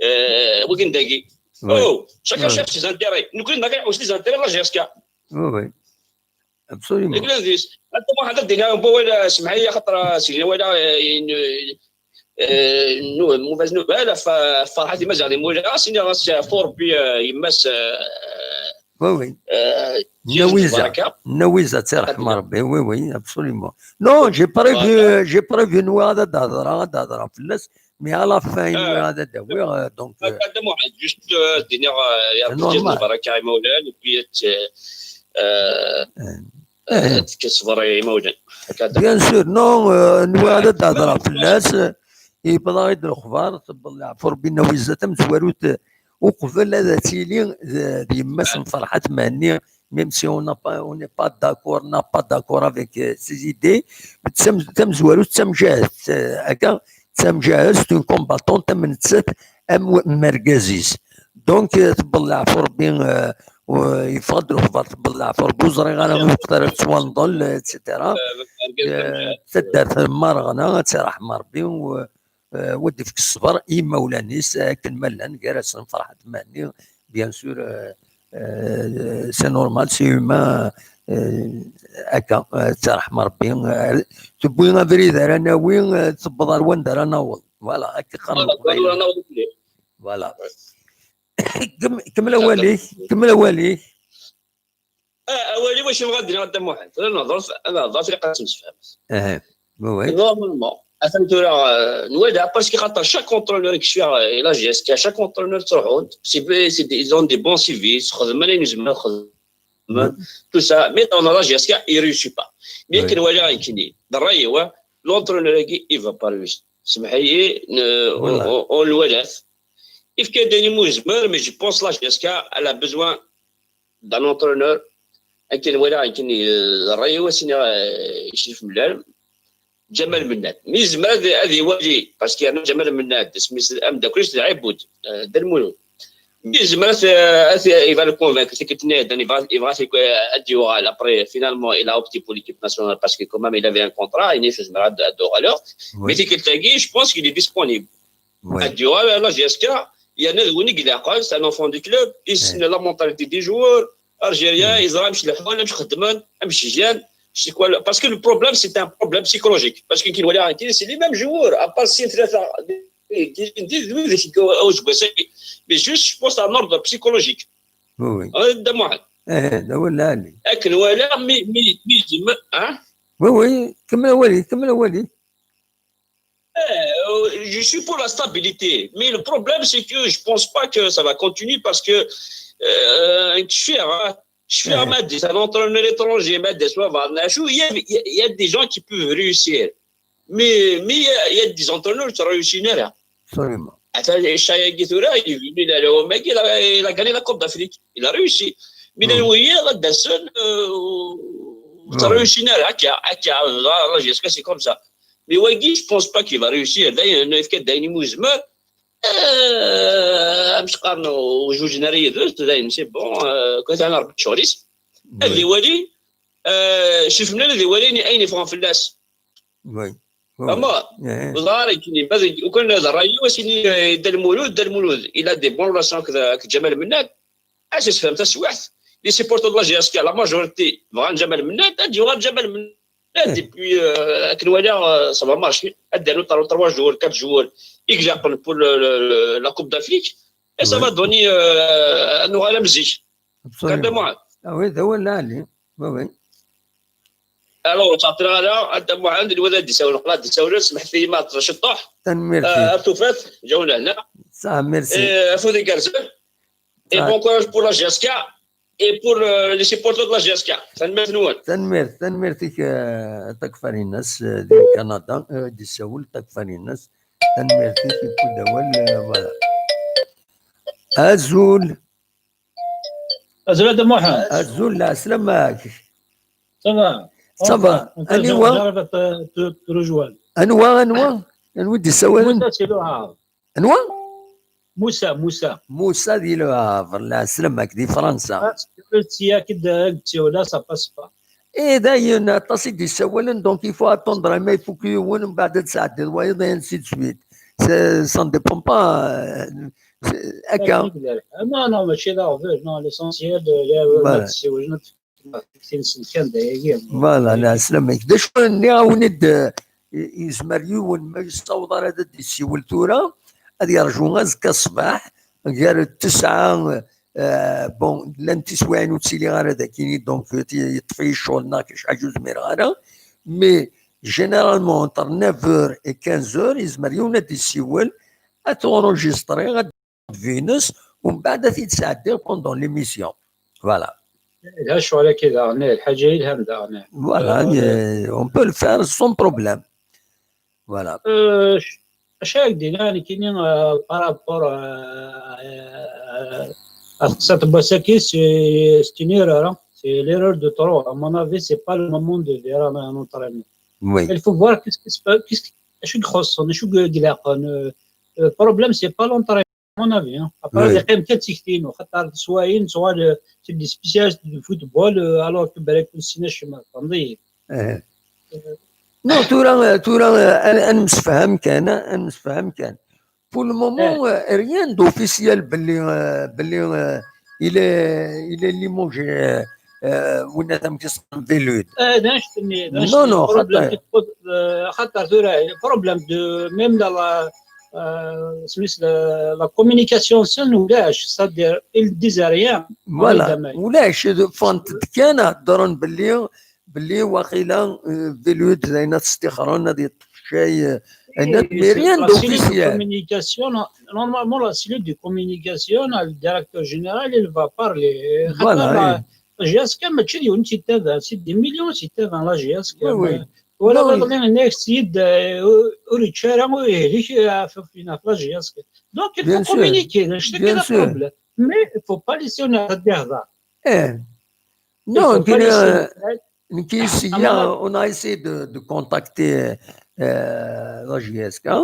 euh, wigi n dagi. Ouais. Oh, chacun cherche ses intérêts. Nekkni nɣa kan les intérêts n la G S K. Oui, oui. Absolument. Deg lendis. Anta Muḥend ad d-iniɣ wawal, euh, semḥ-iyi, axaṭer, euh, seg wala, euh, une, euh, une mauvaise nouvelle, ɣef, ɣef Ferḥat Imaziɣ di Mulaɣ, ad s-iniɣ ad s-yaɛfu Rebbi, euh, yemma-s, euh, Oui, oui. Euh, Nna Wiza, Nna Wiza, ad tt-iṛḥem Rebbi, oui, oui, absolument. Non, j'ai prévu, j'ai prévu, nwiɣ ad d-hedṛeɣ, ad d-hedṛeɣ fell-as, mais à la fin, nwiɣ ad d-awiɣ, euh, donc, euh, juste, euh, d-iniɣ, euh, ya Rebbi, normal. Lbaraka i imawlan, et puis, euh, euh, euh, ad tekkes ṣṣber i imawlan. Bien sûr, non, euh, nwiɣ ad d-hedṛeɣ fell-as, euh, yewweḍ-aɣ-id lexbar, tebbeḍ leɛfu Rebbi, Nna Wiza tamezwarut, euh, uqbel ad tili d, d yemma-s n Ferḥat Mhenni, même si on n'a pas, on n'est pas d'accord, n'a pas d'accord avec, euh, ses idées, mais tam-, tamezwarut d tamjahezt, euh, akka, d tamjahezt, une combattante, am nettat, am w-, am wergaz-is. Donc, euh, tebbeḍ leɛfu Rebbi, euh, u-, yeffeɣ-d lexbar, tebbeḍ leɛfu Rebbi, ur ẓriɣ ara lweqt ara tettwanḍel, et cetera. Euh, taddart n Mareɣna, ad tt-iṛḥem Rebbi, u-, euh, wa d-ifk ṣṣber i yimawlan-is, akken ma llan gar-asen Ferḥat Mhenni, bien sûr, euh, euh, c'est normal, c'est humain, euh, akka, euh, ttreḥma Rebbi, euh, tewwi abrid ara nawi, euh, tewweḍ ar wanda ara naweḍ. Voilà, akka qqaren Leqbayel. Voilà. Kem-, kemmel awal-ik, kemmel awal-ik. Ah, awal-iw acu yebɣa ad d-iniɣ a Dda Muḥend. Tura nehḍer, ad nehḍer, tlaq ad temsefhameḍ. Aha. Oui, oui. Normalement, atan tura, euh, nwala, parce que xaṭer chaque entraîneur i kecfiɣ, euh, la G S K, chaque entraîneur ttruḥun, c'est, c'est des, ils ont des bons C Vs, xedmen ayen zemren ad xedmen, tout ça, mais dans la G S K, il réussit pas. Mais akken walaɣ nekkini, d ṛṛay-iw, l'entraîneur-agi, il va pas réussir. Semḥ-iyi, n-, on, on, on le voit là. Yefka-d ayen umi yezmer, mais je pense la G S K, elle a besoin d'un entraîneur, akken walaɣ, akken, euh, ṛṛay-iw, ad s-iniɣ, euh, icrif mlal, Ǧamal Mennad. Mi yezmer ad, ad iwali, parce que yerna Ǧamal Mennad, isem-is, ameddakel-is d Ɛibud, euh, d Lmulud. Mi yezmer ad, ad, il va le convaincre, tikkelt-nni, yebɣa, yebɣa ad, ad yuɣal. Après, finalement, il a opté pour l'équipe nationale parce que quand même, il avait un contrat, il est, ad, ad uɣaleɣ. Oui. Mais tikkelt-agi, je pense qu'il est disponible. Oui. Ad yuɣal à la G S K, yerna d win i ilaqen, c'est un enfant du club, yessen la mentalité des joueurs algériens, yeẓra amek leḥḥun, amek xeddmen, amek gan. C'est quoi le, parce que le problème, c'est un problème psychologique. Parce que kien wala, c'est les mêmes joueurs, à part sin tlata, mais juste, je pense, un ordre psychologique. Oui, oui. Ah, Dda Muḥend. Eh, d awal lɛali. Akken wala, mi, mi, mi, hein? Oui, oui, kemmel awal-ik, kemmel awal-ik. Eh, euh, je suis pour la stabilité, mais le problème, c'est que je pense pas que ça va continuer parce que, euh, je suis, hein, je suis un, un entraîneur étranger, mais des fois, il y a, il y a, il y a des gens qui peuvent réussir. Mais, mais il y a, il y a des entraîneurs qui réussissent pas. Absolument. Ata Chaya Guitura, il est venu là, le mec, il a, il a gagné la Coupe d'Afrique. Il a réussi. Mais il a réussi, euh, il a réussi, la G S K, c'est comme ça. Mais wagi, je pense pas qu'il va réussir. D'ailleurs, il a fait des mouvements. Eh, amek qqaren, ur jujen ara yid-s, dayen, c'est bon, eh, kul atan Rebbi d ccɣel-is. Ad iwali, eh, cif mlal ad iwali ayen yeffɣen fell-as. Ama, ur ẓriɣ ara, nekkini, ma d, ukan d ṛṛay-iw, ad s-ini, eh, Dda Lmulud, Dda Lmulud, il a des bonnes relations akked, akked Ǧamal Mennad. Ad s-yessefhem taswiɛt, les supporters de la J S K, la majorité, bɣan Ǧamal Mennad, ad yuɣal Ǧamal Mennad, et puis, euh, akken walaɣ, euh, ça va marcher, ad d-rnu trois, trois jours, quatre jours, i ilaqen pour le, le, le, la Coupe d'Afrique, et ça va donner, euh, ad nuɣal am zik. Absolument. Muɛad. Ah oui, d awal lɛali. Oui, oui. Alors, ur ttɛeṭṭileɣ ara, a Dda Muɛad, nwiɣ ad d-isawel, neqleɣ ad d-isawel, semḥet-iyi ma ɛeṭṭleɣ ciṭṭuḥ. Tanemmirt. Euh, ar tufat, ǧawna hna. Ça, merci. Et, euh, afud igerrzen. Et bon courage pour la J S K et pour, euh, les supporters de la J S K. Tanemmirt-nwen. Tanemmirt, tanemmirt-ik, euh, Takfarinas, euh, di Kanada, euh, d-isawel Takfarinas. Tanemmirt-ik, yewwi-d awal, euh, voilà. Azul. Azul a Dda Muḥend. Azul, lɛeslama-k. Ça va. Ça va. Enfin, aniwa? J'arrive à te, te, te rejoindre. Anwa, anwa? Anwa i d-isawalen? Musa si Le Havre. Anwa? Musa, Musa. Musa di Le Havre, lɛeslama-k di Fransa. Ah, si tu veux, si ak-d-, ak-d-siwleɣ, ça passe pas. Eh, dayen, aṭas i d-isawalen, donc il faut attendre, ma ifuk yiwen, mbeɛd ad tesɛeddiḍ wayeḍ, et ainsi de suite. C'est, ça ne dépend pas, euh, c'est, akka. Ah, non, non, mačči d aɣbel, non, l'essentiel, euh, voilà. Voilà, lɛeslama-k. D acu nniɣ-awen-id, eh, yezmer yiwen ma yessaweḍ ara ad d-yessiwel tura, ad yerǧu azekka ṣṣbeḥ, gar tesɛa, eh, bon, llant tiswiɛin ur ttiliɣ ara d akini, donc, eh, yeṭṭef-iyi ccɣel neɣ kra ur zmireɣ ara, mais généralement entre neuf heures et quinze heures, yezmer yiwen ad d-yessiwel, ad t-enregistriɣ, ad d-vines, u mbeɛd ad t-id-sɛeddiɣ pendant l'émission. Voilà. Yelha ccɣel-agi daɣen, lḥaǧa yelhan daɣen. Voilà, euh, on peut le faire sans problème. Voilà. Euh, acu ara k-d-iniɣ nekkini, euh, par rapport, euh, euh, à cette boîte-agi, c'est, c'est une erreur, hein. C'est l'erreur de trop. À mon avis, c'est pas le moment de faire un, un entraînement. Oui. Il faut voir qu'est-ce qui se passe, qu'est-ce qui, acu i ixuṣṣen, acu i ilaqen, euh, euh, le problème, c'est pas l'entraînement. Mon avis, hein. Après, oui, ad yeqqim kan d tikti-inu, xaṭer teswayin, tuɣal, euh, c'est des spécialistes du football, euh, alors que balak ur nessin acemma, tfehmeḍ-iyi. Eh. Non, tura, tura, euh, ad, ad nemsefham kan, ad nemsefham kan. Pour le moment, eh, euh, rien d'officiel belli, euh, belli, euh, il est, il est limogé, euh, euh, winna d ameksa n Velud. Eh, d annect-nni, d annect-nni. Non, non, problème xaṭer, euh, xaṭer tura, problème de, même dans la, euh, la, la communication, c'est ulac, c'est-à-dire, ils disent rien. Voilà, ulac, ffɣent-d kan, heddren belli, belli waqila, euh, Velud d ayen ad t-stixren, ad yeṭṭef ccay, euh, ayen ad, mais rien d'officiel. La cellule de communication, no-, normalement, la cellule de communication, le directeur général, il va parler. Voilà, xaṭer la J S K mačči d yiwen i tt-yettabaɛen, c'est des millions i tt-yettabaɛen la J S K. Oui, oui. Walaɣ iḍelli yenna-yak-tt-id, euh, ur, ur yečči ara, ur yehlik, euh, ɣef, ɣef la J S K. Donc, il faut communiquer, c'est ça le problème. Mais il faut pas laisser, on a des hasards. Eh. Non, nekki, euh, nekki, on a essayé de, de contacter, euh, la J S K, u,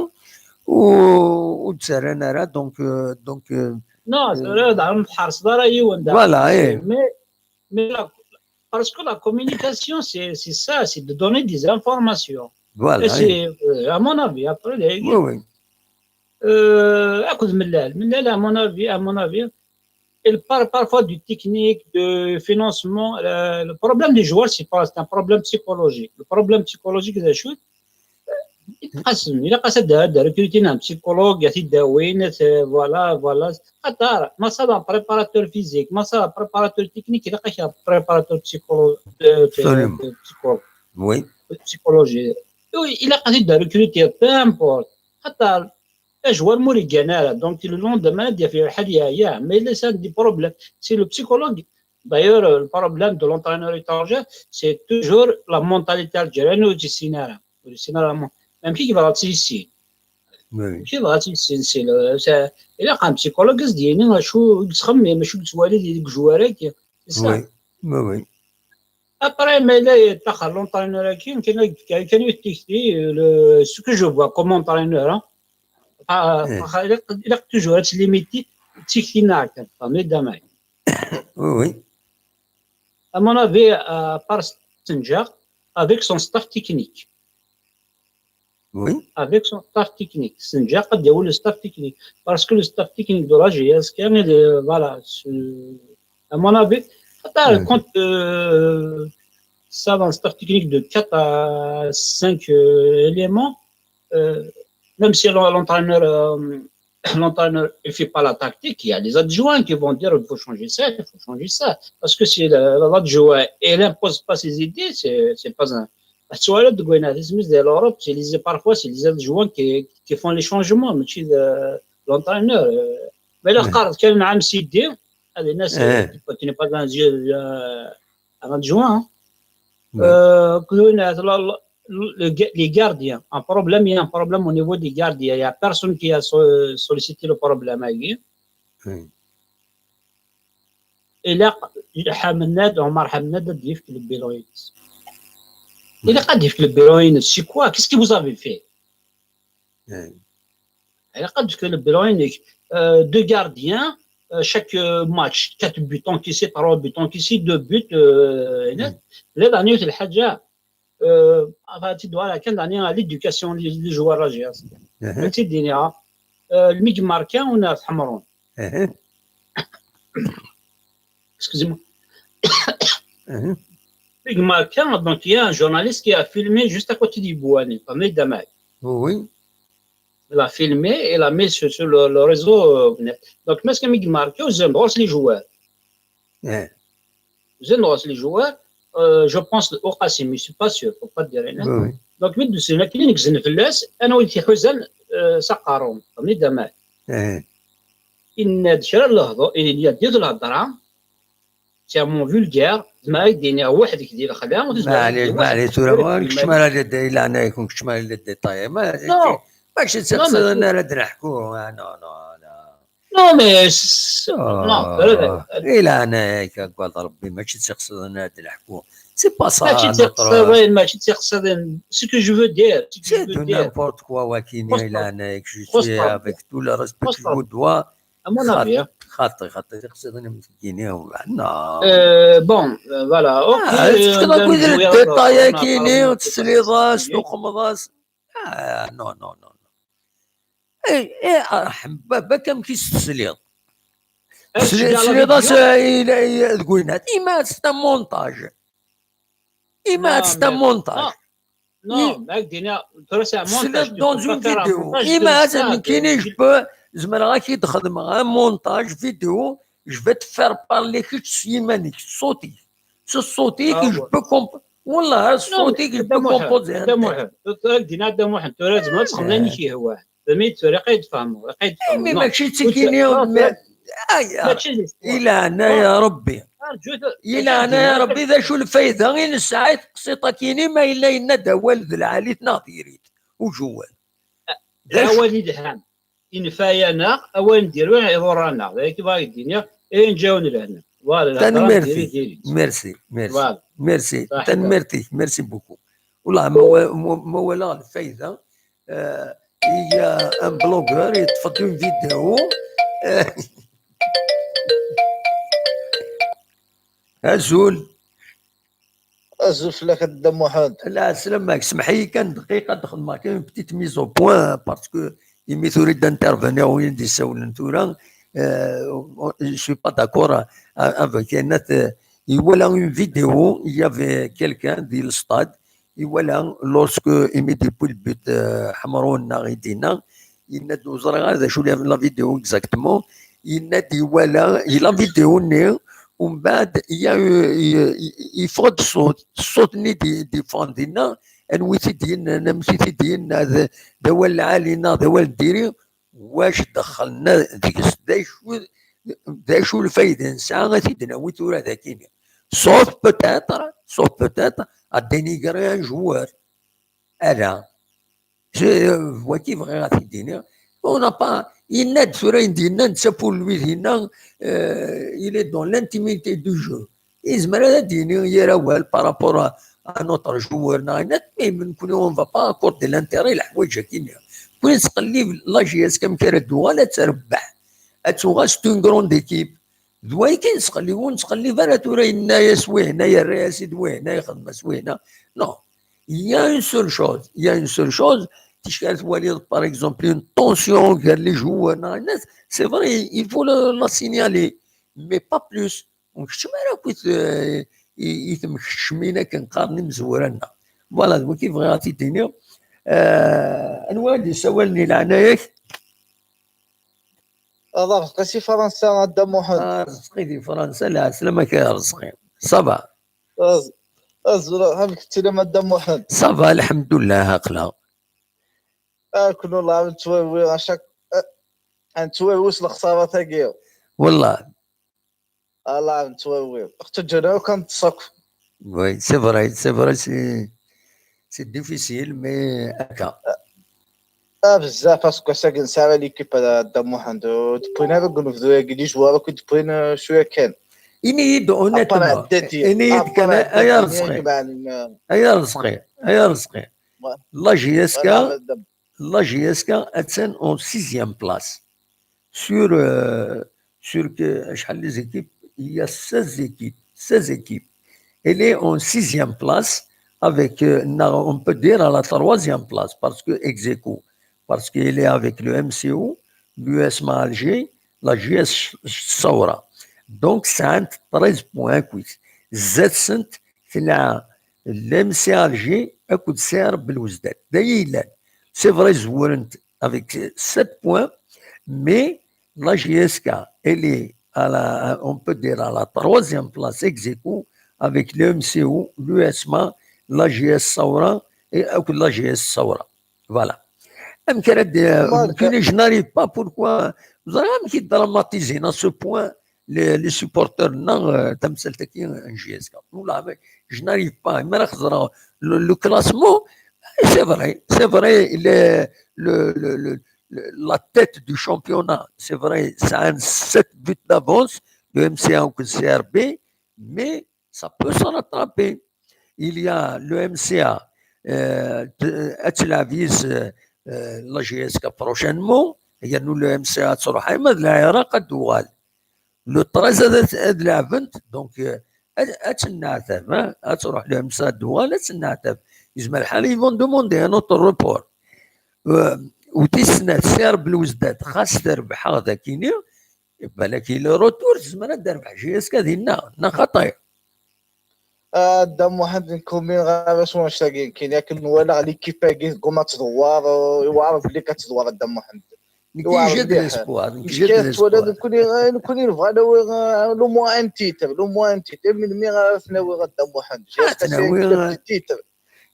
ur d-ttarran ara, donc, euh, donc, euh, non, euh, ur tḥerseḍ ara yiwen da. Voilà, eh. Mais, mais la, parce que la communication, c'est, c'est ça, c'est de donner des informations. Voilà, eh. Et c'est, euh, à mon avis, après, les, oui, oui. Euh, akked Mellal. Mellal, à mon avis, à mon avis, il parle parfois du technique, de financement. Le, le problème des joueurs, c'est pas, c'est un problème psychologique. Le problème psychologique, c'est sûr. Ilaq-as ad, ad recruter un psychologue, ad t-id-awin, ad, voilà, voilà. Xaṭer, ma ça, un préparateur physique, ma ça, un préparateur technique, ilaq-ak un préparateur psycholo-, de, de, absolument, de psychologue. Oui. De psychologie. Oui, ilaq ad t-id-recruter, peu importe. Xaṭer, ajwar ma ur yeggan ara, donc le lendemain ad yaf lḥal yeɛya, mais il a des problèmes. C'est le psychologue. D'ailleurs, le problème de l'entraîneur étranger, c'est toujours la mentalité algérienne ur yessin ara. Ur yessin ara la mon-, amek i yebɣa ad tt-yissin. Oui. Amek i yebɣa ad tt-yissin, c'est le, c'est, ilaq un psychologue ad s-d-yini acu i yettxemmim, acu i yettwali deg ujwar-agi. C'est ça. Oui, oui, oui. Après, ma yella yeṭṭaxer l'entraîneur-agi, kan ad, kan ad tikti, le, ce que je vois comme entraîneur, hein. Ah, eh. Ilaq, ilaq toujours ad tlimiti d tikti-nneɣ kan, tfehmeḍ, Damay? Oui, oui. À mon avis, euh, par Senǧaq, avec son staff technique. Oui. Avec son staff technique. Senǧaq ad yawi le staff technique. Parce que le staff technique de la G S K, il est, voilà, à mon avis, quand, euh, ça, un staff technique de quatre à cinq, euh, éléments, euh, même si l'entraîneur, euh, l'entraîneur ne fait pas la tactique, il y a les adjoints qui vont dire il faut changer ça, il faut changer ça. Parce que si l'adjoint il n'impose pas ses idées, c'est pas un. L'Europe, c'est les, parfois, c'est les adjoints qui, qui font les changements, mais c'est l'entraîneur. Mais là, quand il y a un M C D, il y a des gens qui n'est pas un adjoint. Hein. Euh, les gardiens, un problème, il y a un problème au niveau des gardiens. Il n'y a personne qui a sollicité le problème. Oui. Et là, Hamnad, Omar Hamnad, il dit que le bilan est. Il a dit que le bilan est. C'est quoi ? Qu'est-ce que vous avez fait ? Il a dit que le bilan est. Euh, deux gardiens, euh, chaque match, quatre buts encaissés, trois buts encaissés, deux buts. Euh, là, dans le Hadja, euh, enfin, tu dois la à l'éducation des joueurs. Là, tu dis, euh, le Mig Marquin, on a Hamron. Excusez-moi. Mig Marquin, donc il y a un journaliste qui a filmé juste à côté du Bouani, parmi Damay. Oui. Il a filmé et l'a mis sur, sur le, le, réseau. Euh, donc, mais ce que Mig Marquin, vous aimez les joueurs. Vous aimez les joueurs. Euh, je pense au Qassim, je ne suis pas sûr, faut pas dire. Hein. Oui, oui. Donc, mais de cela, il y a une flash, un autre qui faisait ça, parmi Damay. Il y a des gens là, il y a des là, c'est un mot vulgaire. ما يديني واحد كدي الخلا. معليش، معليش، ولا ما كنتش مال هذا الداي، لا، أنا يكون كنتش مال هذا الداي، طيب. ما ماشي تقصد أنا لا نحكو. نو، نو، نو. نو، مي نو. إلا أنا هيك قال ربي، ماشي تقصد أنا لا نحكو. C'est pas ça. ماشي تقصد، ماشي تقصد. Ce que je veux dire, c'est du n'importe quoi, وكيني إلا أنا هيك، je suis avec tout le respect que je vous dois. خاطي، خاطي، خاطي، تقصدني متكيني ولا؟ نو. بون، فوالا، اوكي. تقدر تقول لي الديتاي كيني، تسليضاس، تقمضاس. آه، نو، نو، نو، نو. اي، اي، ارحم بابا، كم كي تسليض. تسليضاس، تقول لنا، إما c'est un montage. إما c'est un montage. Non, mais dans une vidéo. إما هذا كيني، je peux, زعما راكي تخدم un montage vidéo, je vais te faire parler كي تسيمانيك صوتي. C'est صوتي que je peux comp-, والله صوتي que je peux composer. دينا دا محمد، ترى زعما تخليني شي هواه. فهمت؟ ترى قاعد تفهموا، قاعد تفهموا. مي ماشي تسكيني. إلا أنا يا ربي. إلا أنا يا ربي، ذا شو الفايدة؟ غير الساعات قصيطة كيني، ما إلا إنا دا والد العالي تناطيريت. وجوال. ذا شو؟ والد الهام. ينفايانا، أول نديرو يضرنا. ذاك باغي الدنيا، إيه نجاو لهنا. Voilà. تنميرتي. ميرسي، ميرسي. Voilà. ميرسي. تنميرتي، merci beaucoup. والله ما و-، ما، ما ولا الفايدة. آه، هي ان بلوغور يطفى اون فيديو. آه. أزول. أزول فلاك الدم واحد. لا، سلامك، سمح لي كان دقيقة دخل ما كاين petite mise au point parce que يمي تريد d'intervenir وين دي سولن ثورة. آه، je suis pas d'accord avec أنت. آه، يولا une vidéo, il y avait quelqu'un دي الستاد Iwala, lorsque imi d-yewwi le but, euh, Ḥemrun neɣ Idina, yenna-d ur ẓriɣ ara d acu la vidéo exactement, yenna-d iwala la vidéo-nni, umbeɛd ya-, i-, i-, yeffeɣ-d ṣṣut, ṣṣut-nni d-, d-yeffɣen dinna, anwa i t-id-yennan, amek i t-id-yenna, d, d awal lɛali neɣ d awal n diri, wac dexxlen deg-s, d acu, d acu lfayda nesɛa ad t-id-nawi tura d akini? Sauf peut-être, sauf peut-être, à dénigrer un joueur. Ala. Je, euh, wagi bɣiɣ ad t-id-iniɣ. On n'a pas, yenna-d tura ayen d-yenna netta pour lui dinna, euh, il est dans l'intimité du jeu. Yezmer ad d-yini yir awal par rapport à, un autre joueur, neɣ ayen, mais nekkni on va pas accorder l'intérêt i leḥwayeǧ-agi-nni. Nekkni nettqellib la J S K amek ara d-tuɣal ad terbeḥ, ad tuɣal c'est une grande équipe. D wayi kan nettqellib, ur nettqellib ara tura yenna-yas wihna, yerra-yas-id wihna, ixdem-as wihna. Non. Il y a une seule chose, il y a une seule chose, ticki ara twaliḍ, par exemple, une tension gar les joueurs, neɣ ayen, c'est vrai, il faut le, la signaler, mais pas plus. Ur nkeččem ara akk i t-, i, i temkeččmin akken qqaren imezwura-nneɣ. Voilà, d wagi bɣiɣ ad t-id-iniɣ. Eh, anwa i d-yessawalen i leɛnaya-k? Ad Ṛezqi si Fransa, a Dda Muḥend. Ah, Ṛezqi di Fransa, lɛeslama-k a Ṛezqi. Ça va? Az-, azul, amek tellam a Dda Muḥend? Ça va, lḥemdullah, aql-aɣ. Akken ur nettwawi, acak, eh, nettwawi s lexsarat-agi. Wellah. Allah nettwawi. Ur ttaǧǧan akk ad neṭṭes akk. Oui, c'est vrai, c'est vrai, c'est, c'est difficile, mais akka. Ah, bezzaf, aseggas-agi nesɛa l'équipe a Dda Muḥend, ur d-wwin ara deg unebdu-agi, les joueurs akk i d-wwin, eh, cwiya kan. Ini-yi-d honnêtement, ini-yi-d kan, ay Arezqi, ay Arezqi, ay Arezqi. La J S K, la J S K attan en sixième place. Sur, euh, sur que, acḥal les équipes, il y a seize équipes, seize équipes. Elle est en sixième place avec, euh, on peut dire à la troisième place parce que ex aequo, parce qu'elle est avec le M C O, l'U S M A Alger, la J S Saoura. Donc, c'est treize points, quoi. Zdat-sent, tella l'M C Alger akked C R Belouizdad. D aya yellan. C'est vrai, zewren-t avec sept points, mais la J S K, elle est à la, on peut dire à la troisième place ex aequo avec le M C O, l'U S M A, la J S Saoura et akked la J S Saoura. Voilà. Amek ara d-, je n'arrive pas, pourquoi, ẓriɣ amek i dramatizin à ce point les, les supporters-nneɣ, euh, tamsalt-agi n J S K. Wallah, mais je n'arrive pas. Mi ara xeẓreɣ le, le classement, c'est vrai, c'est vrai, le, le, le, le, le, la tête du championnat, c'est vrai, ça a un sept buts d'avance, le M C A ou le C R B, mais ça peut se rattraper. Il y a le M C A, euh, ad tleɛb yis, euh, la J S K prochainement, yernu le M C A ad truḥ arma d Lɛiraq ad d-tuɣal. Le treize ad, ad leɛbent, donc, euh, ad, ad tenneɛtab, hein, ad truḥ le M C A ad d-tuɣal, ad tenneɛtab. Yezmer lḥal, ils vont demander un autre report. Euh, u tis snat, C R Belouizdad, xas terbeḥ-aɣ dagi-ni, balak le retour tezmer ad d-terbeḥ J S K dinna, neɣ xaṭi? A Dda Muḥend, nekk ur umineɣ ara s wanect-agi. Nekkini akken walaɣ l'équipe-agi tegguma ad tdewwar, eh, iwɛer belli ad tdewwar a Dda Muḥend. Nekk j'ai de l'espoir, nekk j'ai de l'espoir. Nekkni, eh, nekkni nebɣa ad nawi, eh, le moins un titre, le moins un titre. Melmi ara t-nawi a Dda Muḥend? Ad t-nawi, eh, titre.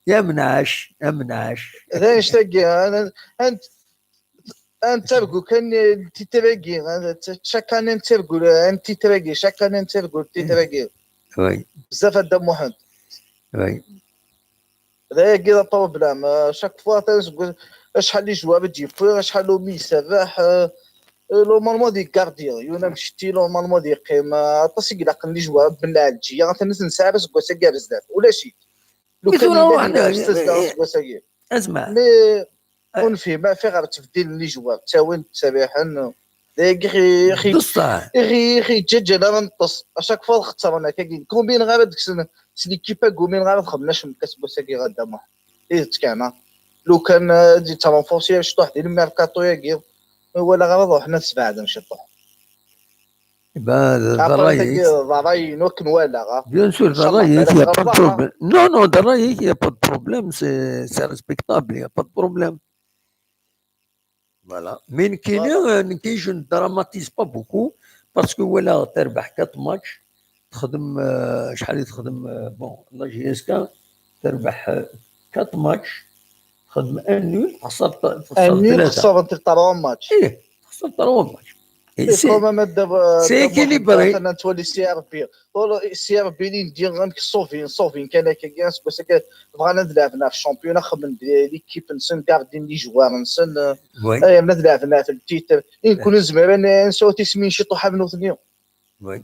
Ya menɛac, ya menɛac. D anect-agi, eh, ant-, ad nettargu kan, eh, titre-agi, eh, chaque année nettargu, eh, titre-agi, chaque année nettargu titre-agi. Oui. Bezzaf a Dda Muḥend. Oui. D ayagi d problème. Eh, chaque fois, atan seg acḥal n joueurs i d-yewwi, acḥal umi iserbeḥ, eh, eh, normalement ad igardi, yiwen amcetti normalement ad yeqqim, eh, aṭas i ilaqen les joueurs n Lɛelǧiya, atan nesɛa aseggas-agi ar zdat, ulac-it. Lukan yella aseggas-agi. Asma. Mais ur nefhim ɣef ttebdilen les joueurs, ttawin, ttserriḥen. D ayagi i ɣ-, i ɣ-, i ɣ-yeǧǧaǧǧan ara neṭṭes. À chaque fois xettren akkagi. Ur umineɣ ara deg-sen, s l'équipe-agi ur umineɣ ara ad xedmen acemma aseggas-agi a Dda Muḥend. Tidet kan, ha. Lukan, eh, ad yettrenforsi ciṭuḥ di le mercato-agi, ur walaɣ ara ad ruḥen ad sbeɛden ciṭuḥ. Eh ben, d ṛṛay-ik. D ṛṛay-inu akken walaɣ, ha. Bien sûr, d ṛṛay-ik, il y a pas de problème. Non, non, d ṛṛay-ik, il y a pas de problème, c'est, c'est respectable, il y a pas de problème. Voilà. Mais nekkini, euh, nekki, je ne dramatise pas beaucoup, parce que walaɣ terbeḥ quatre matchs, texdem, euh, acḥal i texdem, euh, bon, la J S K terbeḥ, euh, quatre matchs, texdem un nul, texṣer, texṣer tlata. Un nul, xesren trois matchs. Ih, texṣer trois matchs. C'est quand même, c'est équilibré. Ur, C R B, les, amek ṣṣubin, ṣṣubin kan akka, aseggas-agi bɣan ad leɛben ɣef championnat, xedmen-d l'équipe-nsen, gardin les joueurs-nsen, euh, ay, ad leɛben ɣef le titre. I nekkni nezmer ad n-, ad nesɛu tismin ciṭuḥ am nutni. Oui.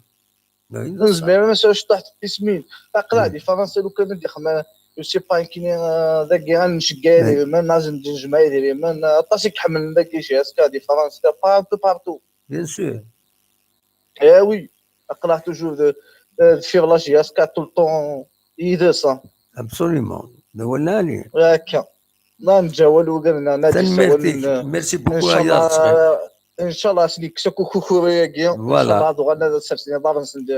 nezmer ad nesɛu cṭuḥ n tismin. Aql-aɣ di Fransa lukan ad d-ixdem, je sais pas, nekkini, euh, dagi ad nceggeɛ idrimen, ad nj-, nejmeɛ idrimen, euh, aṭas i iḥemmlen dagi J S K di Fransa, partout, partout. Bien sûr. Eh oui, aql-aɣ toujours de, de, deffir la J S K tout le temps yid-s, hein. Absolument. D awal lɛali. Akka. Ma neǧǧ awal ugar n nadi. Tanemmirt-ik. Merci beaucoup, ay aɣ-d-tesɣiḍ. Inchallah, ad sen-yekkes akk ukukuru-agi. Voilà. Inchallah, ad uɣalen ad sersen iḍarren-nsen d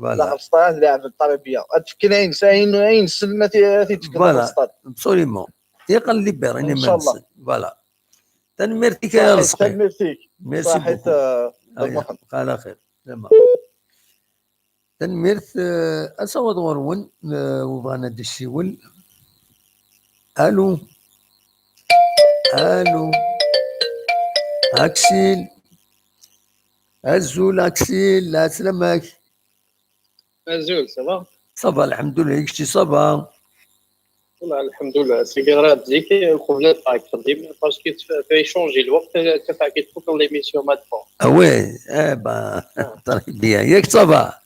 Voilà. ɣef ṣṣṭad, ad leɛben ṭṭrabya. Ad fken ayen, ayen, ayen ssnen, ad t-, ad t-id-fken Voilà. ɣef ṣṣṭad. Absolument. Iqan libér Inchallah. Voilà. Tanemmirt-ik, ay Arezqi. Tanemmirt-ik. Merci Ṣaḥit, beaucoup. euh, Aya, Muḥend. qal axir. Lama. Tanemmirt, euh, asawaḍ ɣur-wen, euh, webɣan ad d-issiwel. Allô. Allô. Aksil. Azul Aksil, lɛeslama-k. Azul, ça va? Ça va, lḥemdullah, kečči ça va? Wallah, lḥemdullah, c'est grave, zik, qbel ad txeddim, parce que fait changer الوقت, كتفوت l'émission maintenant. Ah ouais, eh ben, très bien. Yak ça va?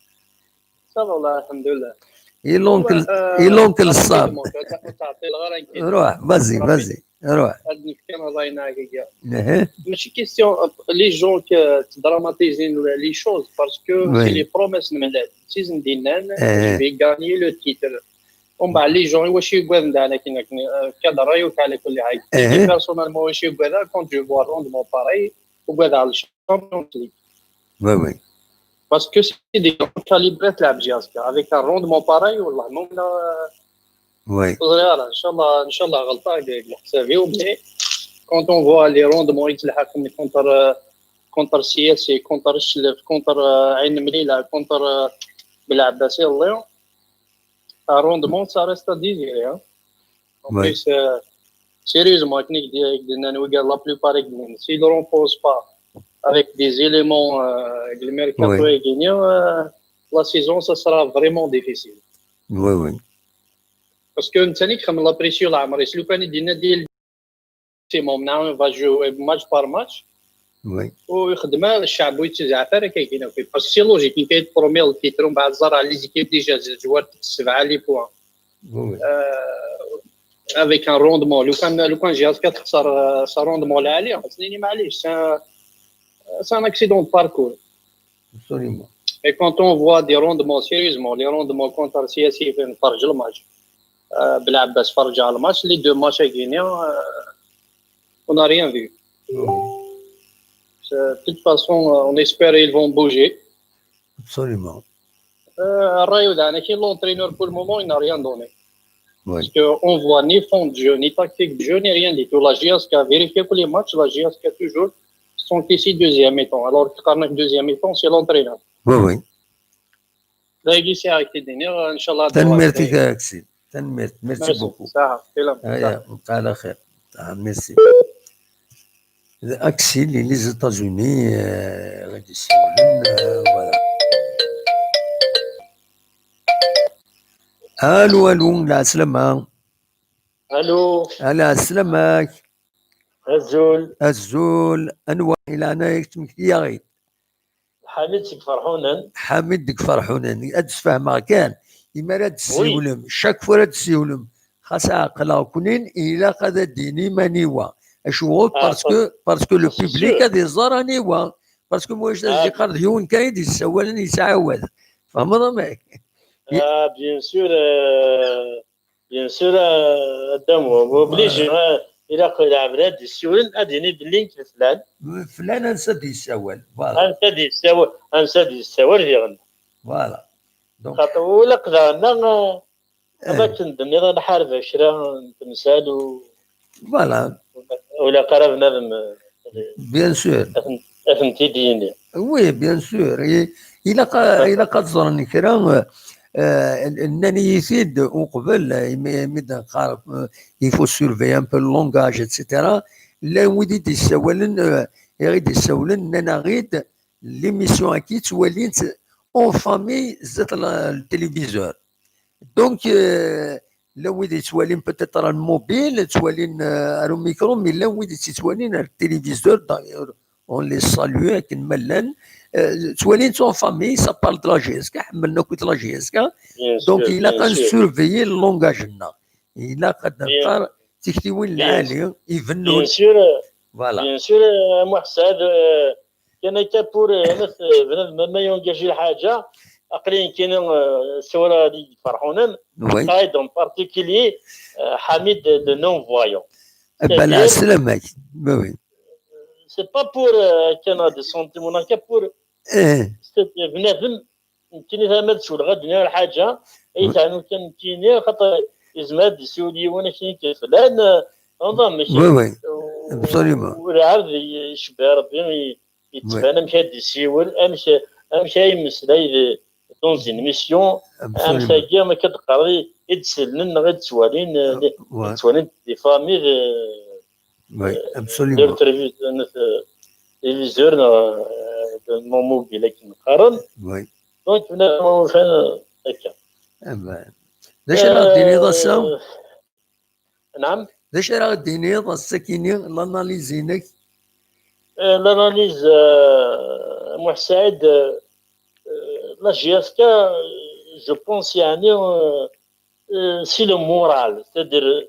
Ça va, والله الحمد لله. Il oncle, il oncle Sam. Ruh, vas-y, vas-y. Ruh. ماشي question, les gens qui dramatisent les choses parce que c'est les promesses من بعد. سيزن دينان, je vais gagner le titre. ومن بعد les gens واش يقعد عندنا كي كادر يوك على كل حاجة. Personnellement واش يقعد, quand je vois rendement pareil, وقعد على Champions League. Oui, oui. Parce que c'est des gens calibrés تلعب J S K avec un rendement pareil, والله ما Oui. ان شاء الله, ان شاء الله غلطة, حسابي, mais quand on voit les rendements يتلحق contre, contre C S C, contre الشلف, contre عين مليلة, contre بلعباسي, الله, un rendement, ça reste à désirer, hein. En plus, euh, sérieusement, technique, la plupart, s'il ne renforce pas avec des éléments, euh, le mercato, euh, la saison, ça sera vraiment difficile. Oui, oui. Parce que نتاني كم la pression, la عمري سلو كان يدينا ديال maximum, on va jouer match par match. Oui. ويخدم الشعب ويتزعف راه كاين. Parce que c'est logique, كي تبرومي التيتر ومن بعد زرع les équipes déjà, joueurs سبعة les points. Oui, oui. Avec un rendement, لو كان, لو كان J S K تخسر, euh, ce rendement العالي, سنيني معليش, c'est un, c'est un accident de parcours. Absolument. Et quand on voit des rendements, sérieusement, les rendements contre C S C, في فرج الماتش, euh, بلعباس فرج على الماتش, les deux matchs à gagner, euh, on n'a rien vu. De toute façon, euh, on espère ils vont bouger. Absolument. Euh, الرايو دانا كاين, l'entraîneur pour le moment, il n'a rien donné. Oui. Parce qu'on voit ni fond de jeu, ni tactique de jeu, ni rien du tout. La J S K, vérifiez que les matchs, la J S K toujours sont ici deuxième mi-temps. Alors que le deuxième mi-temps, c'est l'entraîneur. Oui, oui. دايقي سي هاك تديني, ان شاء الله. Tanemmirt-ik, Aksil. Tanemmirt. Merci beaucoup. صحة. Aya, qal axir. Ah, merci. Aksil, les États-Unis, euh, غادي يسولن, euh, voilà. Allô, allô, lɛeslama. Allô. Lɛeslama-k. Azul. Azul. Anwa i leɛnaya-k, ttmekti-yaɣ-id? Ḥamid seg Ferḥunen. Ḥamid deg Ferḥunen. Ad d-sfehmeɣ kan. Imi ara d-tessiwlem, chaque fois ara d-tessiwlem, xas ɛeqleɣ-ken-in, ilaq ad d-tinim aniwa. Acuɣer? Parce que, parce que le public ad iẓer aniwa. Parce que ma ulac ad yeqqar d yiwen kan i d-yessawalen, yesɛa awal. Tfehmeḍ amek? Ah, bien sûr, euh, bien sûr, euh, Adam, obligé, euh, ilaq lɛebd ad d-yessiwlen, ad d-yini belli nekk d flan. Flan ansa d-yessawal. Voilà. Ansa d-yessawal, ansa d-yessawal diɣen. Voilà. Donc, xaṭer ulaq daɣen, euh, am akken d-nniḍ, ad nḥareb kra n temsal u Voilà. Ula qara bnadem, Bien sûr. Ad tent-id-yini. Oui, bien sûr. Ilaq, ilaq ad ẓren kra, euh, nnan-iyi-t-id uqbel, imi, imi d-neqqar, euh, il faut surveiller un peu le langage, et cetera. Llan wid i d-yessawalen, euh, i d-yessawlen, nnan-aɣ-id, l'émission-agi ttwalin-tt en famille zdat le téléviseur. Donc, euh, llan wid yettwalin peut-être ar mobile, ttwalin, euh, ar umikru, mais llan wid yettwalin ar téléviseur, d'ailleurs, on les salue, akken ma llan, euh, ttwalin-tt en famille, ça parle de la J S K, ḥemmlen akk la J S K. Donc, il a surveiller le langage-nneɣ. Il a bien sûr. Tiktiwin lɛali, ibennun. Bien sûr, euh, voilà. Bien sûr, euh, Muḥ Saɛid, euh, كان كابور، آه، ناس، آه، بنادم ما يونجاجي الحاجة. أقلي كاين، آه، سورة دي فرحونن. Oui. قايد en particulier، آه، حميد le non-voyant. بلا سلامك. Oui, oui. C'est pas pour, آه، كان des sentiments، كان pour، إيه. C'est بنادم نتيني ثما تسول غد نهار الحاجة، أي تعنو كان نتيني، خاطر يزمر هاد السيول يوانا كاين كيف فلان، آه، نظام ماشي. Oui, oui. Absolument. ولا عاد يشبه ربي، ي-، يتبان أمشي هاد السيول، أمشي، أمشي يمسلاي ذي، dans une mission، أمشي كاع ما كتقري، يتسلن، غير تسوالين، آه، يتسوالين des familles، آه، Oui, absolument. دير تلفزيون، آه، تلفزيون، آه، الموبيل، لكن قارن. Oui. Donc، بنادم وفان هكا. D acu ara ɣ-d-tiniḍ ass-a? نعم. D acu ara ɣ-d-tiniḍ ass-akini, l'analyse-inek? L'analyse, آه، Muḥ Saɛid, آه، la J S K, je pense, يعني, آه، euh, c'est le moral, c'est-à-dire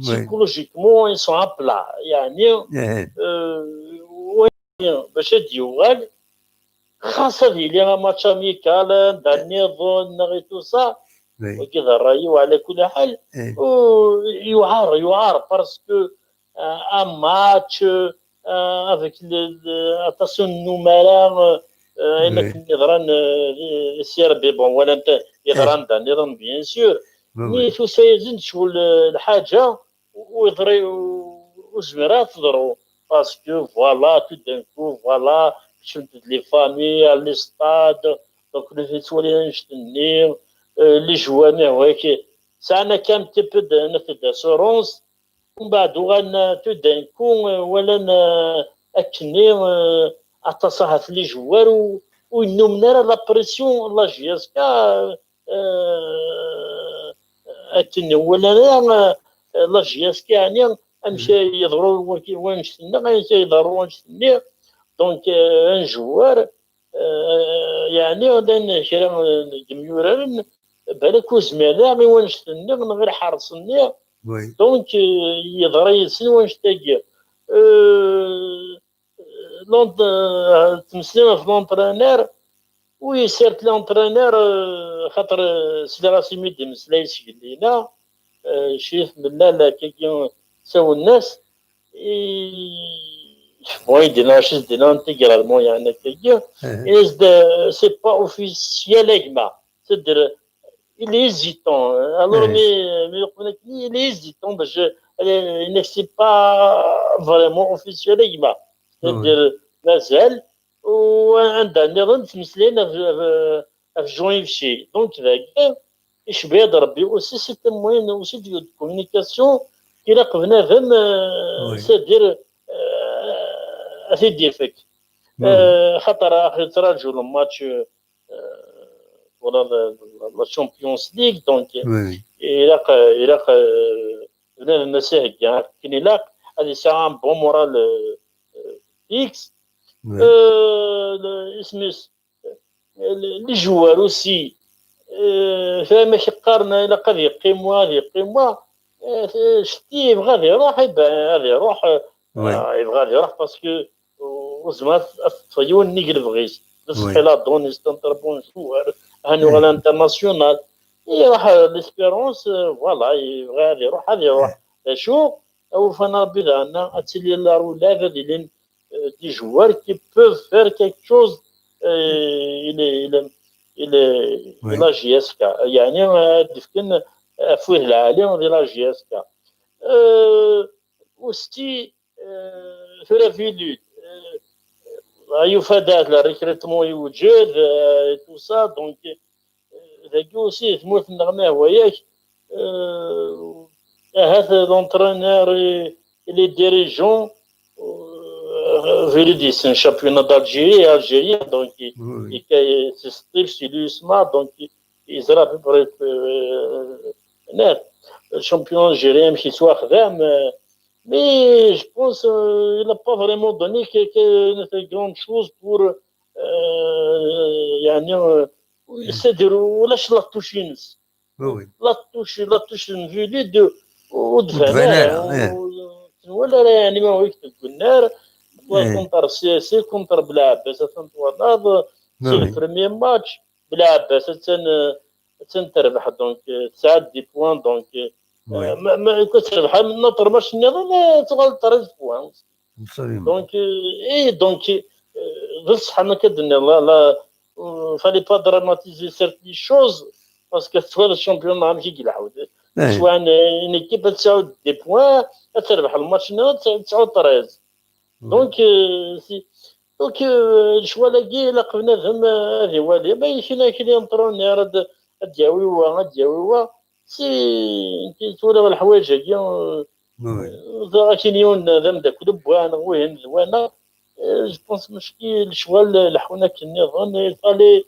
psychologiquement ils sont à plat, يعني, euh, باش يديوغال خاص هذه اللي راه match amical، داني ظن غير tout ça. وكذا الراي وعلى كل حال، يعار، يعار parce que un match avec le, le, attention, numara, ayen akken yeḍran, si Rebbi, bon, wala nta yeḍran da nniḍen, bien sûr, mais tusa-yasen-d ccɣel, lḥaǧa ur yeḍri, ur tezmir ara teḍru, parce que voilà, tout d'un coup, voilà, kecment-d les familles, les stades, donc, les ttwali annect-nni, les joueurs, mais ouais, sɛan akka un petit peu de, d'assurance. Umbeɛd uɣalen, euh, tout d'un coup, euh, walan, euh, akkenni, euh, aṭas ahat n les joueurs ur, ur nnumen ara la pression n la J S K, euh, akken walan ara, euh, la J S K, yeɛni amek ay yeḍru waki, wannect-nni, amek ay yeḍru wannect-nni. Donc, euh, un joueur, euh, yeɛni llan kra n yemyuraren, balak ur zmiren ara i wannect-nni neɣ i lḥerṣ-nni. Donc, euh, yeḍra yid-sen wannect-agi. Euh, l'ent-, euh, ttmeslayen ɣef l'entraîneur, oui, certes, l'entraîneur, euh, xaṭer, euh, sliɣ asmi d-imeslay seg Lina, euh, Crif Mellal, akkagi, Sawennas, i, bon, i d-yenna, acu i s-d-yenna intégralement, yeɛni, akkagi, yenna-as-d, euh, c'est pas officiel, a gma. C'est-à-dire, il est hésitant. Alors, mais, mais, il est hésitant, parce que, euh, c'est pas vraiment officiel, a gma. C'est-à-dire, mazal, u anda nniḍen ttmeslayen ɣef, ɣef, ɣef Jean Yves Chi. Donc, dagi, icebba-d Rebbi aussi, c'est un moyen aussi de, de communication, ilaq bnadem, euh, c'est-à-dire, euh, ad t-id-ifek. Euh, xaṭer, axi, yettraǧu le match, euh, voilà, la, la, la Champions League, donc, ilaq, ilaq, euh, bnadem ad s-iheggi akken ilaq, ad yesɛu un bon moral, euh, euh, fixe. Euh, le, isem-is, les joueurs aussi, euh, fahmi amek qqaren, ilaq ad yeqqim wa, ad yeqqim wa. Euh, cti yebɣa ad iruḥ, eh ben, ad iruḥ, euh, yebɣa ad iruḥ parce que, euh, ur tezmir ad teṭṭef yiwen nnig lebɣi-s. D ṣṣeḥ, il a donné, c'est un très bon joueur, ad nuɣal international. Iruḥ, euh, l'Espérance, euh, voilà, yebɣa ad iruḥ, ad iruḥ. D acu? Awufan Rebbi daɣen ad tili la relève, ad ilin, euh, des joueurs qui peuvent faire quelque chose, euh, il est, il est, il est, il a J S K. Yeɛni, euh, ad d-fken afud lɛali di la J S K. Euh, aussi, euh, tura Vilud, euh, yufa-d le recrutement yewjed, euh, et tout ça, donc, euh, dagi aussi, tmurt-nneɣ ma hwa-yak, euh, ahat l'entraîneur et, et les dirigeants, euh, Vilud yessen championnat d'Algérie, algérien, donc, il, il, c'est, c'est l'U S M A, donc, il, yeẓra à peu près, euh, net, le championnat algérien, amek yettwaxdam, euh, mais je pense, euh, il n'a pas vraiment donné quelque, quelque grande chose pour, euh, yeɛni, euh, c'est-à-dire, ulac la touche-ines. Oui, oui. La touche, la touche n Vili de, ur d-tban tban ara. ara, eh. Ur twala ara, yeɛni, ma ur teggul ara. Eh. Contre C S C, contre Belɛebbas, atan twalaḍ. Oui, C'est le oui. premier match. Belɛebbas, attan, attan terbeḥ, donc, euh, tesɛa dix points, donc, euh, Oui, ma, ma, quand terbeḥ, notre match-nniḍen, euh, tuɣal treize points. absolument. Donc, euh, et donc, euh, d ṣṣeḥ amek ad d-nniḍ, la, la, euh, fallait pas dramatiser certaines choses, parce que soit le championnat amek i yelḥu. Eh, Soit une, une équipe ad tesɛu dix points, ad terbeḥ le match-nniḍen, ad tesɛu treize. oui. Donc, euh, c'est- donc, euh, lecɣal-agi, ilaq bnadem, euh, ad iwali. Ma yekna kra entraîneur, ad, ad d-yawi wa, ad d-yawi wa. Si, si twalaḍ leḥwayeǧ-agi, euh, Oui, oui. Ẓriɣ akin yiwen d ameddakel n wa neɣ wihin d wa neɣ, euh, je pense mačči lecɣal leḥḥun akken nniḍen, il fallait,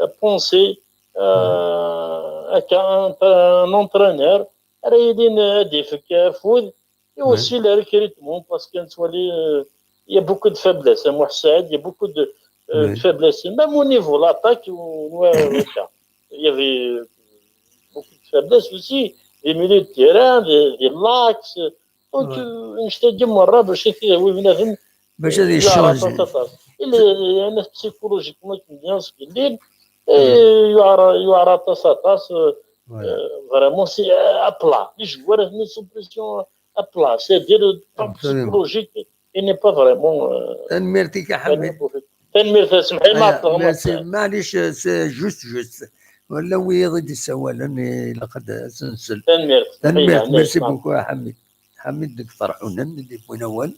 euh, penser, euh, akka un, un entraîneur ara yilin, euh, ad d-ifek afud, et Ouais. aussi le recrutement, parce que nettwali, euh, il y a beaucoup de faiblesses, hein, Mohamed Saïd, il y a beaucoup de, euh, Ouais. de faiblesses, même au niveau de l'attaque, ou, ouais, ouais, ça. Il y avait beaucoup de faiblesses aussi, des milieux de terrain, des, des lacs. Donc, Ouais. euh, نشتاق مرة باش يكون بنادم باش هذه يعرف الشونج. تطاس. إلا أنا psychologiquement كنت bien ce qu'il dit, يعرف يعرف تطاس. Ouais. Vraiment, c'est à plat. Les joueurs, ils sont pression à plat. C'est-à-dire, pas Absolument. Psychologique, il n'est pas vraiment, euh, Tanemmirt-ik a Ḥamid. Tanemmirt, سمح لي, ما Ah, عرفتش. Merci, معليش, c'est juste, juste. ولا ويض يدي السوالن إلا قد سنسل. Tanemmirt. Tanemmirt, Ayya, merci نعم. Beaucoup a Ḥamid. Ḥamid deg Ferḥunan, اللي بوين أول.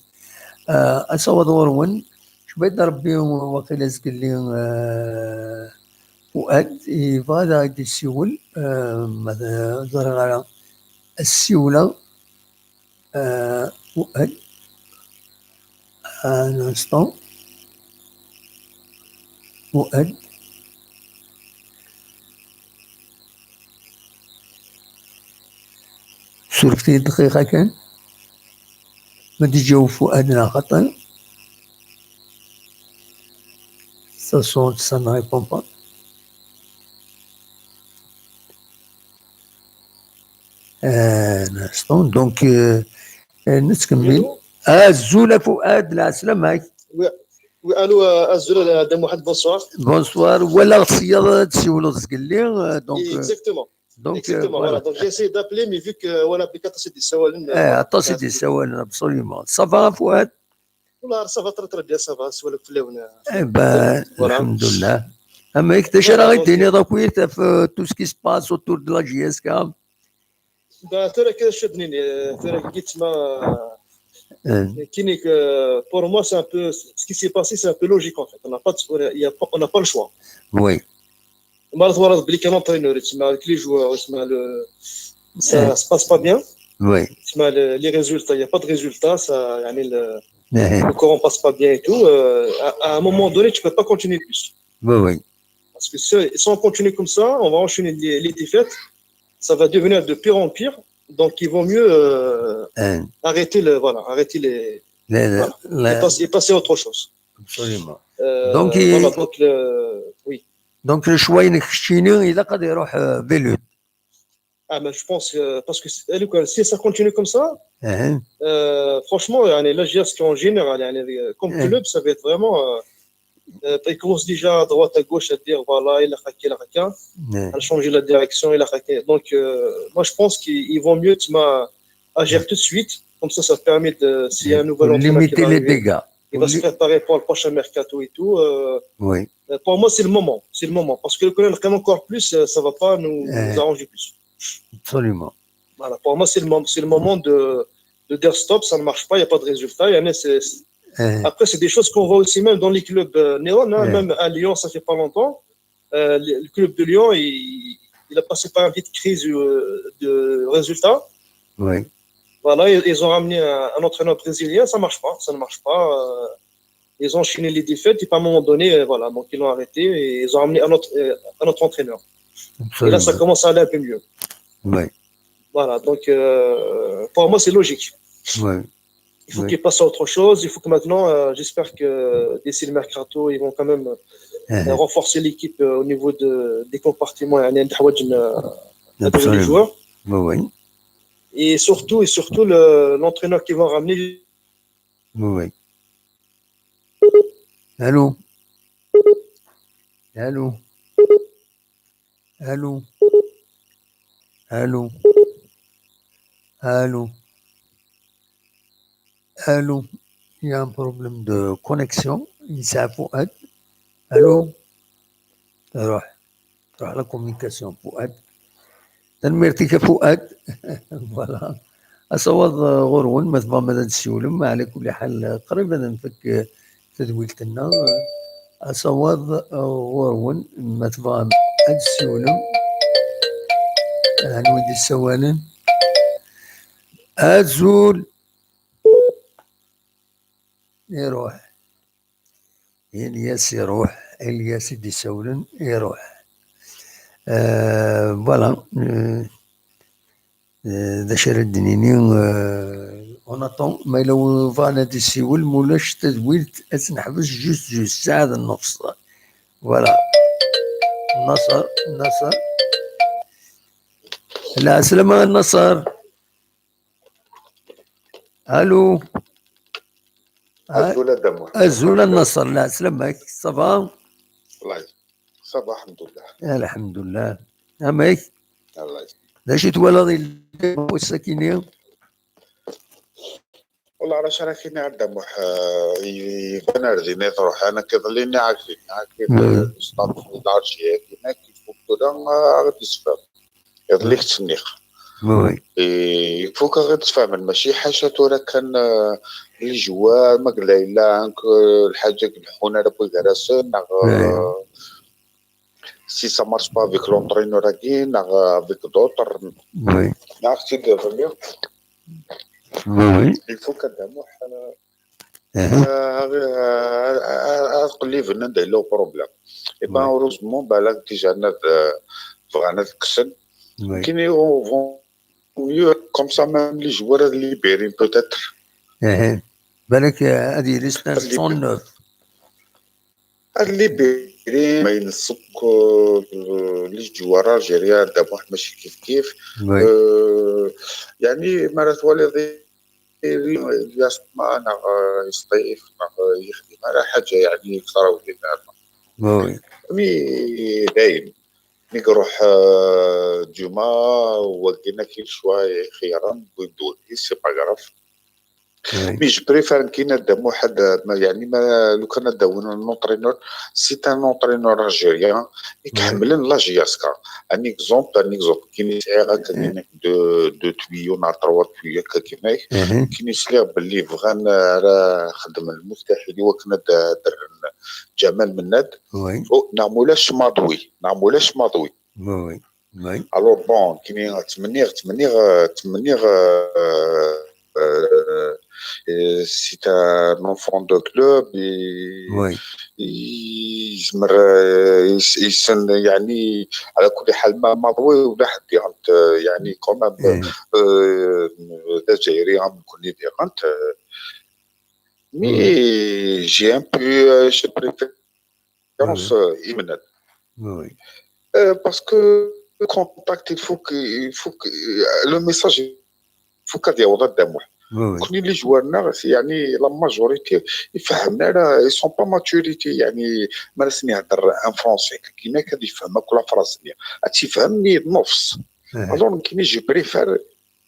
آه، أصوض غورون. شبيد ربي وقيل أزقلي، آه، فؤاد يبغى ذا يدي السيول، آه، ما ذا زرغرة السيولة. آه، فؤاد. Un instant. فؤاد. سولفتي دقيقة كان. ما تجاوب فؤاد لا خطأ. Ça sonne, ça ne répond pas. Un instant, donc, euh, euh, نتكمل. Azul a Fouad, la salam. Oui, allô, euh, azul a Dda Mouhed, bonsoir. Bonsoir. Wala ɣ tsiyaḍ ad tsiwleḍ zgelli, euh, donc, euh, Exactement. Donc, euh, Exactement, voilà. Voilà. Donc, j'ai essayé d'appeler, mais vu que, euh, on a appelé quatre, c'est des Saoualin, Eh, aṭas i d-issawalen, absolument. Ça va, Fouad? Voilà, ça va très, très bien, ça va. C'est le problème, euh, Eh ben, Voilà. Alhamdulillah. Amek, d acu ara Voilà, ɣ-d-tiniḍ akk, ɣef, euh, tout ce qui se passe autour de la J S K? Ben, tura kan, cednin, euh, tura kan, gitma, Euh, euh, kini, euh, pour moi, c'est un peu, ce qui s'est passé, c'est un peu logique, en fait. On n'a pas de, on a, il y a pas, on n'a pas le choix. Oui. Malheureusement, avec l'entraîneur, avec les joueurs, le, ça Euh. se passe pas bien. Oui. Le, les résultats, il n'y a pas de résultats, ça, يعني, le, Eh, le courant passe pas bien et tout. Euh, à, à un moment donné, tu peux pas continuer plus. Oui, oui. Parce que ce- si on continue comme ça, on va enchaîner les, les défaites. Ça va devenir de pire en pire. Donc, il vaut mieux, euh, Eh, arrêter le, voilà, arrêter les, la, la, voilà, et, la, passer, et passer à autre chose. absolument. Euh, Donc, il- voilà, donc le, oui. Donc, le choix, il est, il est, il est, Ah, mais je pense, euh, parce que si, si ça continue comme ça, Hein, euh, franchement, يعني, la J S K en général, يعني, euh, comme Ouais. club, ça va être vraiment, euh, euh, ils commencent déjà à droite, à gauche à dire, voilà, il a hacké, il a hacké, hein. À changer la direction, il a hacké. Donc, euh, moi, je pense qu'il il vaut mieux, tu m'as agir tout de suite. Comme ça, ça permet de, s'il y a un nouvel entraîneur qui Limiter va les arriver, dégâts. Il va se préparer pour le prochain mercato et tout. Euh, Oui. euh, pour moi, c'est le moment. C'est le moment. Parce que le colonel, encore plus, euh, ça va pas nous, nous Ouais. arranger plus. Absolument. Voilà. Pour moi, c'est le, mom- c'est le moment de, de dire stop, ça ne marche pas, il n'y a pas de résultat. Il y en a, c'est- c'est- Eh, Après, c'est des choses qu'on voit aussi même dans les clubs euh, néo-, hein, Ouais. Même à Lyon, ça fait pas longtemps. Euh, le, le club de Lyon, il, il a passé par une petite crise euh, de résultats. Oui. Voilà, ils, ils ont ramené un, un entraîneur brésilien, ça marche pas, ça ne marche pas. Euh, ils ont enchaîné les défaites et puis à un moment donné, euh, voilà, donc ils l'ont arrêté et ils ont ramené un autre, euh, un autre entraîneur. Et là, ça Absolument. Commence à aller un peu mieux. Oui. Voilà, donc euh, pour moi, c'est logique. Oui. Il faut qu'il passe à autre chose. Il faut que maintenant, euh, j'espère que d'ici le mercato, ils vont quand même euh, renforcer l'équipe euh, au niveau de, des compartiments. يعني عند حوايج ن- هذوك les joueurs. Oui, oui. Et surtout, et surtout le- l'entraîneur qu'ils vont ramener. Oui, oui. Allô. Allô. Allô. Allô. Allô. Allô. Il y a un problème de connexion. يسعى فؤاد. Allô. روح. تروح la communication, Fouad. Tanemmirt-ik a Fouad. Voilà. Asawaḍ ɣur-wen, ma tebɣam ad d-tessiwlem, ɛla kulli ḥal qrib ad nfak tadwilt-nneɣ. Asawaḍ ɣur-wen, ma tebɣam ad d-tessiwlem. Anwa i d-yessawalen? Azul. Iruḥ. Ilyas iruḥ, Ilyas i d-isawlen iruḥ. Euh, voilà. Euh, euh, d acu ara d-nini? Euh, on attend, ma yella win bɣan ad d-isiwel, ma ulac tadwilt, ad tt-neḥbes juste, juste, ssaɛa d nnefs. Voilà. Naṣer, Naṣer. Lɛeslama a Naṣer. Allô. Azul a Dda Muḥ. Azul a Naṣer, lɛeslama-k, ça va? Ça va, alḥemdullah. Alḥemdullah. Amek? Allah. D acu twalaḍ yella wass-akini? Wallah, ara carakin a Dda Muḥ, eh, iban ar din i truḥ, ana kiḍelli-nni ɛakli, ɛakli, Mhm. Stanford, Alger, هناك يفوت tura, eh, ad d-isfam. Iḍelli k-ttniɣ. Oui. Ifuk ad ɣ-id-sfahmen, mačči ḥaca tura kan, eh, les joueurs, ma yella yella, eh, lḥaǧa i ileḥḥun ara wwin gar-asen, neɣ, eh, si ça marche pas avec l'entraîneur-agi, neɣ avec d'autres, Oui. neɣ ɣ-tt-id-iḍelli. Oui. Ifuk a Dda Muḥ, eh, Uh-huh. eh, eh, eh, ad qelliben anda yella uproblème. Et ben, Oui. Heureusement, balak déjà ad, eh, bɣan ad kksen. Oui. Kini, on vont mieux, comme ça, même les joueurs ad libérin peut-être. Uh-huh. Balak, euh, ad yili c'est un Ad libérin. Cent neuf. Ad libérin, ma yensuk, eh, les joueurs algériens, a Dda Muḥ mačči kif kif. Oui. Eh, يعني، ma ara twaliḍ, Ilyas ma neɣ, eh, yesṭif, neɣ, eh, yexdim ara ḥaǧa, يعني, kter win. Oui, oui. Mi dayen, mi iruḥ, eh, Djuma, wagina ki le choix ixeyren, wwin-d wagi, c'est pas grave. Oui. Mais je préfère كاين هذا واحد، ما يعني، ما لو كان هذا هو un entraîneur, c'est un entraîneur algérien, يكحملن la J S K. Un exemple, un exemple, كاين سعيغة كاين deux, deux tuyaux, نهار trois tuyaux كاين. Uh-huh. كاين سليغ باللي بغان راه خدم المفتاح اللي هو كان درن جمال مناد. Oui. أو، نعم ولاش ماضوي، نعم ولاش ماضوي. Oui, oui. Oui. Alors bon, كاين تمنيغ، تمنيغ، تمنيغ، euh, euh, c'est un enfant de club, et Oui. يزمر، آه، يس- يسن، يعني، على كل حال، ما ماضوي ولا حد يغنت، آه، يعني، quand même, إيه. آه، جزائري، هم كوني دي غنت، آه، mais j'ai un peu, آه، je préfère آه، إيمنان. Oui. آه، parce que le contact, il faut que, il faut que, آه، le message, il faut que يوضع الدموع. Oui, oui. كل les joueurs ناغ، يعني la majorité يفهمنا راه ils sont pas maturité، يعني ما راه سني يهضر un français كيما كان يفهمك ولا فرنسية، تفهمني نص. إيه. Alors كيني je préfère,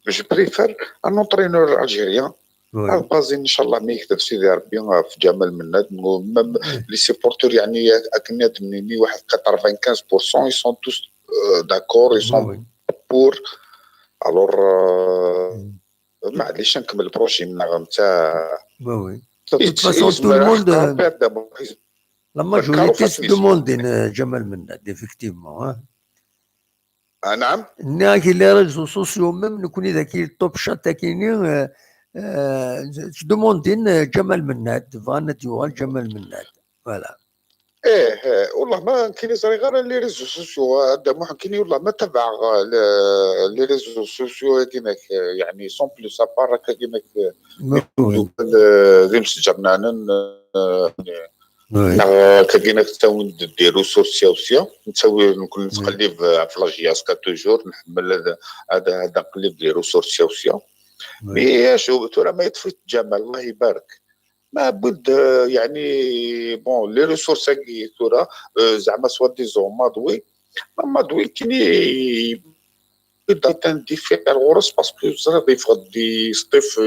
je préfère un entraîneur algérien. Oui. هذا بازين ان شاء الله ما يكتب سيدي ربي في جمال مناد، même إيه. les supporters، يعني اكن ادمني واحد quatre-vingt-quinze pour cent ils sont tous, euh, d'accord, ils sont Oui, oui. pour. Alors, euh, Mm. معليش نكمل le projet النغم تاع Oui, oui. De toute façon, tout le monde, euh, la majorité se demande, euh, Jamal Mennad, effectivement, hein. آه، نعم. Nniɣ-ak les réseaux sociaux, même nekkni dagi, top chat akini, euh, euh, se demandent, euh, Jamal Mennad, bɣan ad yuɣal Jamal Mennad. Voilà. ايه، ايه، والله ما كاين، ẓriɣ ara les réseaux sociaux هذا محمد كيني، والله ما تبع les réseaux sociaux هكيناك، يعني sans plus à part هكيناك Oui. ذي مسجرنانن نغ كاينك تاون دي ressources sociaux، نسوي نكون نتقلب في la JSK toujours، نحمل هذا هذا هذا نقلب des ressources sociaux. Mais شو ترى ما يطفي الجمال، الله يبارك. ما بد، آه، يعني bon les ressources هاكي ثورة، آه، زعما soi-disant ماضوي، ما ماضوي كيني بدا تندي فيها الغرس parce que بزاف يفضي سطيف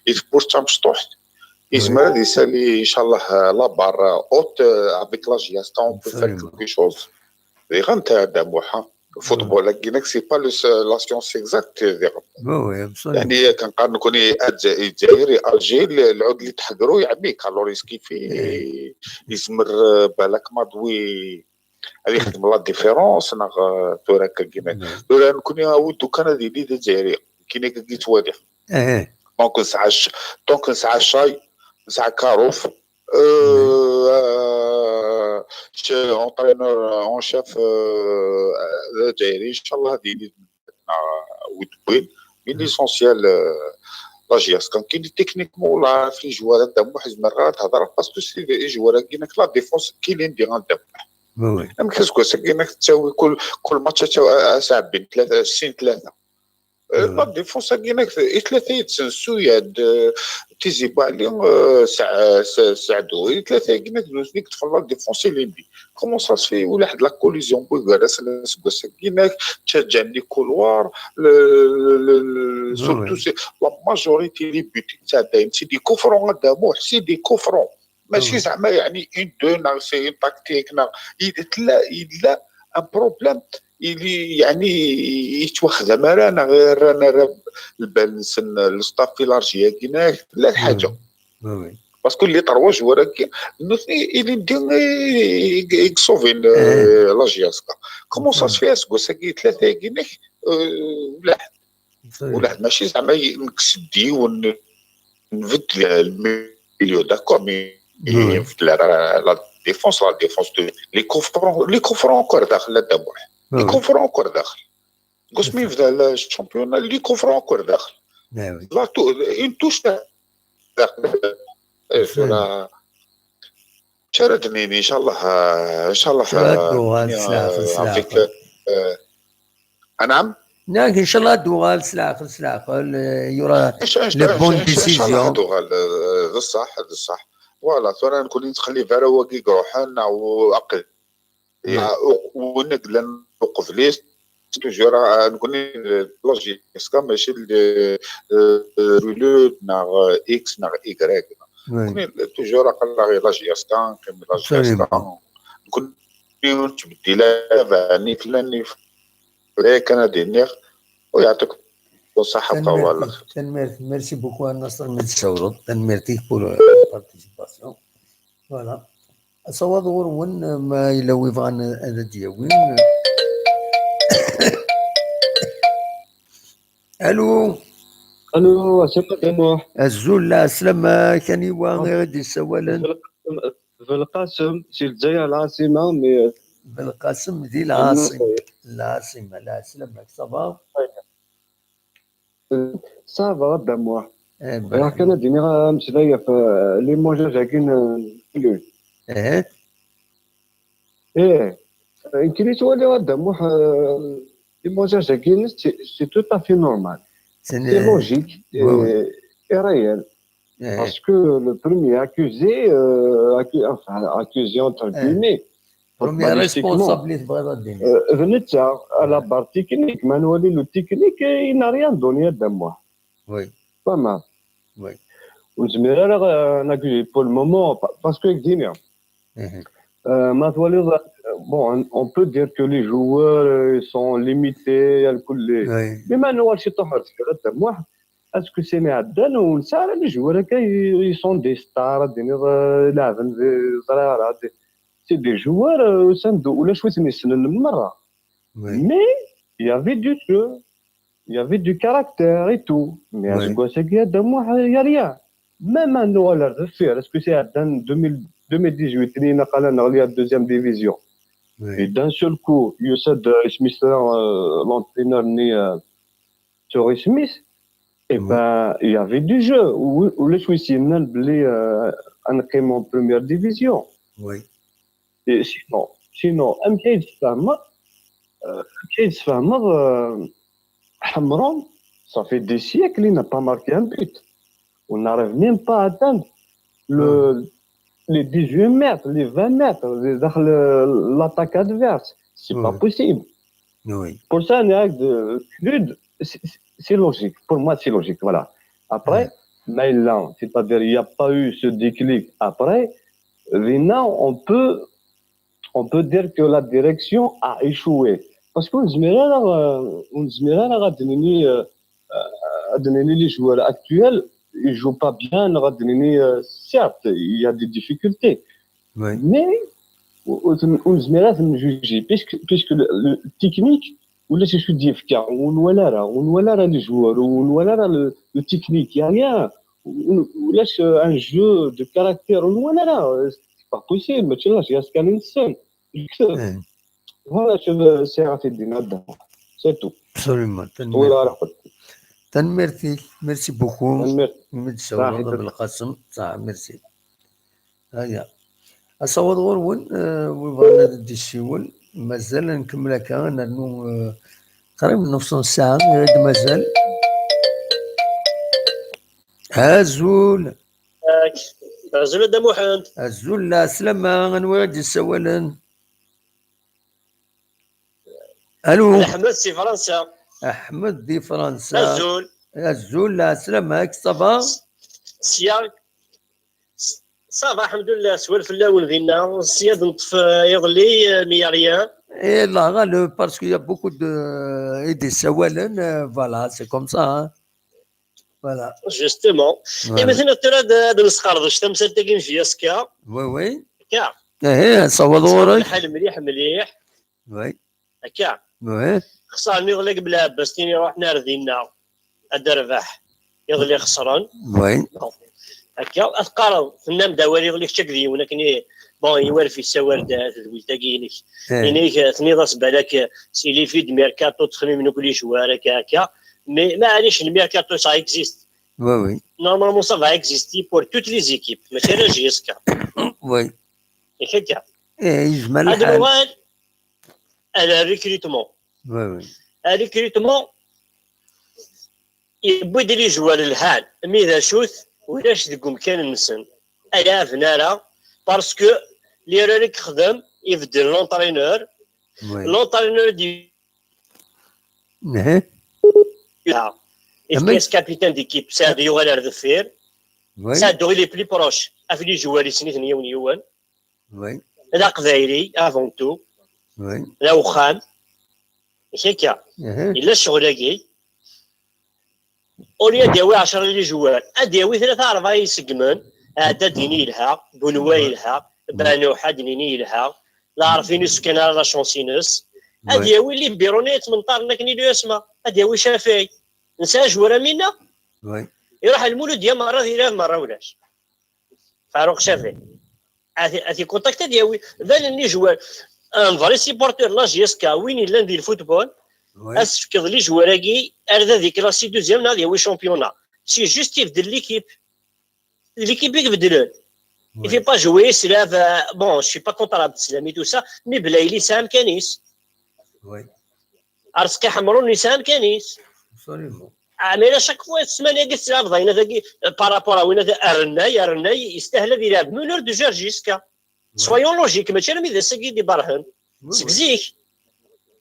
يثبور تام شطوح. يزمر هذا يسالي ان شاء الله la barre haute، آه، avec la JSK on peut faire quelque chose. غير انت هذا موحى. Football هاكيناك c'est pas la science exacte. يعني كنقارن نكون الجزائر، الجي العود اللي تحقروا يعميك، alors كيفي يزمر بالك ماضوي هذه يخدم la différence. نغ تورا كاكيناك تورا نكون ودو كان هذه اللي الجزائري كيناك كي توالي. Donc نسعى donc نسعى الشاي، نسعى كاروف، entraîneur en chef الجزائري ان شاء الله هذه اللي ودوين. Mais l'essentiel la JSK كاين techniquement ولا في joueur هذا محز مرات هضر parce que c'est joueur كاينك la défense كاينين دي غاندام. ام كاسكو سكينك تساوي كل كل ماتش تساوي ساعبين ثلاثه سين ثلاثه. La défense كاينك ثلاثه يتسنسو ياد تيزي بالي سعدو ثلاثه كاينك دوزنيك تفضل la défense ليمبي. Comment ça se fait ولا واحد la collision بوغارس سكوسا كاينك تشجع les couloirs surtout la majorité des buts تاع دايم c'est des coups francs هذا موح c'est des coups francs. ماشي زعما يعني une deux ناغ c'est une tactique ناغ لا الا un problème اللي يعني يتوخذ مالا انا غير انا راه البال نسن le staff élargi كاينه لا الحاجه. Parce que les trois joueurs كي نوثني اللي ندير يكسوفين la JSK. Comment ça se fait اسكو ساكي ثلاثه كاينك ولا ولا ماشي زعما نكسدي ون نبدل le milieu d'accord mais نبدل la défense la défense de les coups francs les coups francs encore داخل لا دابا les coups francs encore داخل. قلت مين بدا le championnat les coups francs encore داخل. لا تو une touche داخل. شردني ان شاء الله ان شاء الله. نعم. نعم ان شاء الله دوغال سلاخل سلاخل يرى les bonnes décisions. دوغال بصح بصح. Voilà ثورة نكون نتخلي فارا وكي روحنا وعقل ونقلن وقفليس toujours نكون la JSK ماشي رولود ناغ اكس ناغ ايكغيك. نكون toujours قال غير la JSK نقيم la JSK نكون تبدي لا فاني فلاني. كان دينيغ ويعطيك الصحة بقى والله. تنميرت merci beaucoup النصر من الشورط تنميرتي pour participation. Voilà. أصوات غور ون ما إلا ويبغى أنا دياوين. ألو. ألو أسمع دموح. الزول لا سلام كان يوا غير دي سوالا. في القاسم سي الجزائر العاصمة mais. في القاسم دي العاصمة. العاصمة لا سلام ça va. Ça va دموح. راه كان ديني غا مسلايا في لي موجاج هاكين كلش. ايه ايه يمكن يتولي غا دموح. لي موجاج هاكين c'est tout à fait normal. C'est logique et réel. Parce que le premier accusé, enfin accusé entre guillemets, premier responsable اللي تبغى دير d netta à la barre technique ما نولي le technique il n'a rien donné à دموح. Oui. Pas mal. Oui. ونزمير انا ناكي pour le moment parce que ديني ما تولي. Bon on peut dire que les joueurs sont limités الكل. Mais ما نوال شي طمر غير دموح. Est-ce que c'est معدن ونسى على les joueurs هكا ils sont des stars ديني لاعبين زرارة. C'est des joueurs سندو ولا شوية نسنن مرة. Mais il y avait du jeu, il y avait du caractère et tout. Mais à ce gosse-là, il y a rien. Même un Noël à refaire, est-ce que c'est dans deux mille deux mille dix-huit, il y a la deuxième division. Et d'un seul coup, Youssad, euh, Smith, euh, l'entraîneur, ni, euh, Torrey Smith, eh ben, il y avait du jeu. Ou, ou les Suisses, il y en a, euh, un crément en première division. Oui. Et sinon, sinon, M K H Stammer, euh, M K H Stammer, euh, Hamron, ça fait des siècles, il n'a pas marqué un but. On n'arrive même pas à atteindre le, les dix-huit mètres, les vingt mètres, les, l'attaque adverse. C'est pas possible. Oui. Pour ça, on a de, c'est c'est logique. Pour moi, c'est logique. Voilà. Après, mais là, c'est-à-dire, il n'y a pas eu ce déclic. Après, maintenant, on peut, on peut dire que la direction a échoué. Parce qu'on se met là, euh, on se met là, là, euh, euh, les joueurs actuels, ils jouent pas bien, là, euh, certes, il y a des difficultés. Oui. Mais, on, on se met là, on juge, puisque, puisque le, le technique, ولا شي شويه ديال الفكره ونوال راه ونوال راه لي جوار ونوال راه لو تكنيك يا ريان ولاش ان جو دو كاركتير ونوال راه سي با بوسيبل ماشي لا جياس كان نسن voilà شوف سي غادي دينا هذا سي تو absolument طويل على قد تنميرتي merci beaucoup تنميرت من الشهور بالقاسم صح merci هيا أصور غور وين آه، وين بغينا ندي الشيول مازال نكمل هكا نرنو آه، قريب نص ساعة غير مازال هازول هازول هذا محمد هازول لا سلامة غنوي غادي يسولن الو احمد سي فرنسا احمد دي فرنسا هازول هازول لا سلامة هاك صافا سيا صافا الحمد لله سوال في الاول دينا سياد نطف يضلي مياريان اي لا غالب parce qu'il y a beaucoup de ايدي سوالن voilà c'est comme ça voilà justement اي مثلا ترى هذا نسقردش تمثال تاكين جي اس كا oui oui كا ايه صور غورك الحال مليح مليح oui هكا oui خسرني غلق بلا عباس تيني روحنا ردينا هذا ربح يضلي خسران oui هكا تقارض تنام داوالي يضلي كتشك ديونا كني بون يوالف يساور دويل تاكينيك ايه ينيك ثني راس بالك سي لي فيد ميركاتو تخمي منو كل شوارك هكا مي معليش الميركاتو سا اكزيست oui oui normalement ça va exister pour toutes les équipes ماشي على جي اس كا oui ياك هكا ايه يجمع هذا الحال نوال على الريكروتمون oui oui الريكروتمون يبدل يجوال الحال مي ذا شوت ولاش ديك مكان نسن العاب نارا باسكو لي راني خدم يبدل لونترينور oui لونترينور دي نهي لا يفكاس كابيتان ديكيب ساعد يغال على الدفير oui ساعد دوغي لي بلي بروش افلي جوالي سنيت نيون يون oui لا قبايلي افون تو oui لا وخام ماشي هكا اها الا الشغل هاكي اوليا داوي عشرة لي جوار اداوي ثلاثة أربعة يسقمن هذا ديني يلها بنوا يلها بانوحة ديني يلها لا عارفين يسكن على لا شونسينس هذا ياوي لي بيروني تمنطار نكني لو اسما هذا ياوي شافعي نسى جوار منا oui يروح المولود يا مرة يلاه مرة ولاش فاروق شافعي اتي اتي كونتاكت دياوي بان لي جوار ان فري سيبورتور لا جي اس كا وين يلان ديال الفوتبول oui اسفكض لي جوار اكي اردا دي كلاسي دوزيام نهار دياوي شامبيونا سي جوست يبدل ليكيب ليكيب يبدلون oui يفي با جوي سلاف بون شي با كونتر عبد السلام تو سا مي بلايلي سام كانيس oui ارزقي حمرون يسام كانيس absolument عمينا شاك فوا السمانه قلت لها بضينا ذاكي بارابور وين ذا ارناي ارناي يستاهل هذا يلعب مولور دو جورجيسكا سويون لوجيك ماشي راه ميدا ساكي دي برهن oui سك oui زيك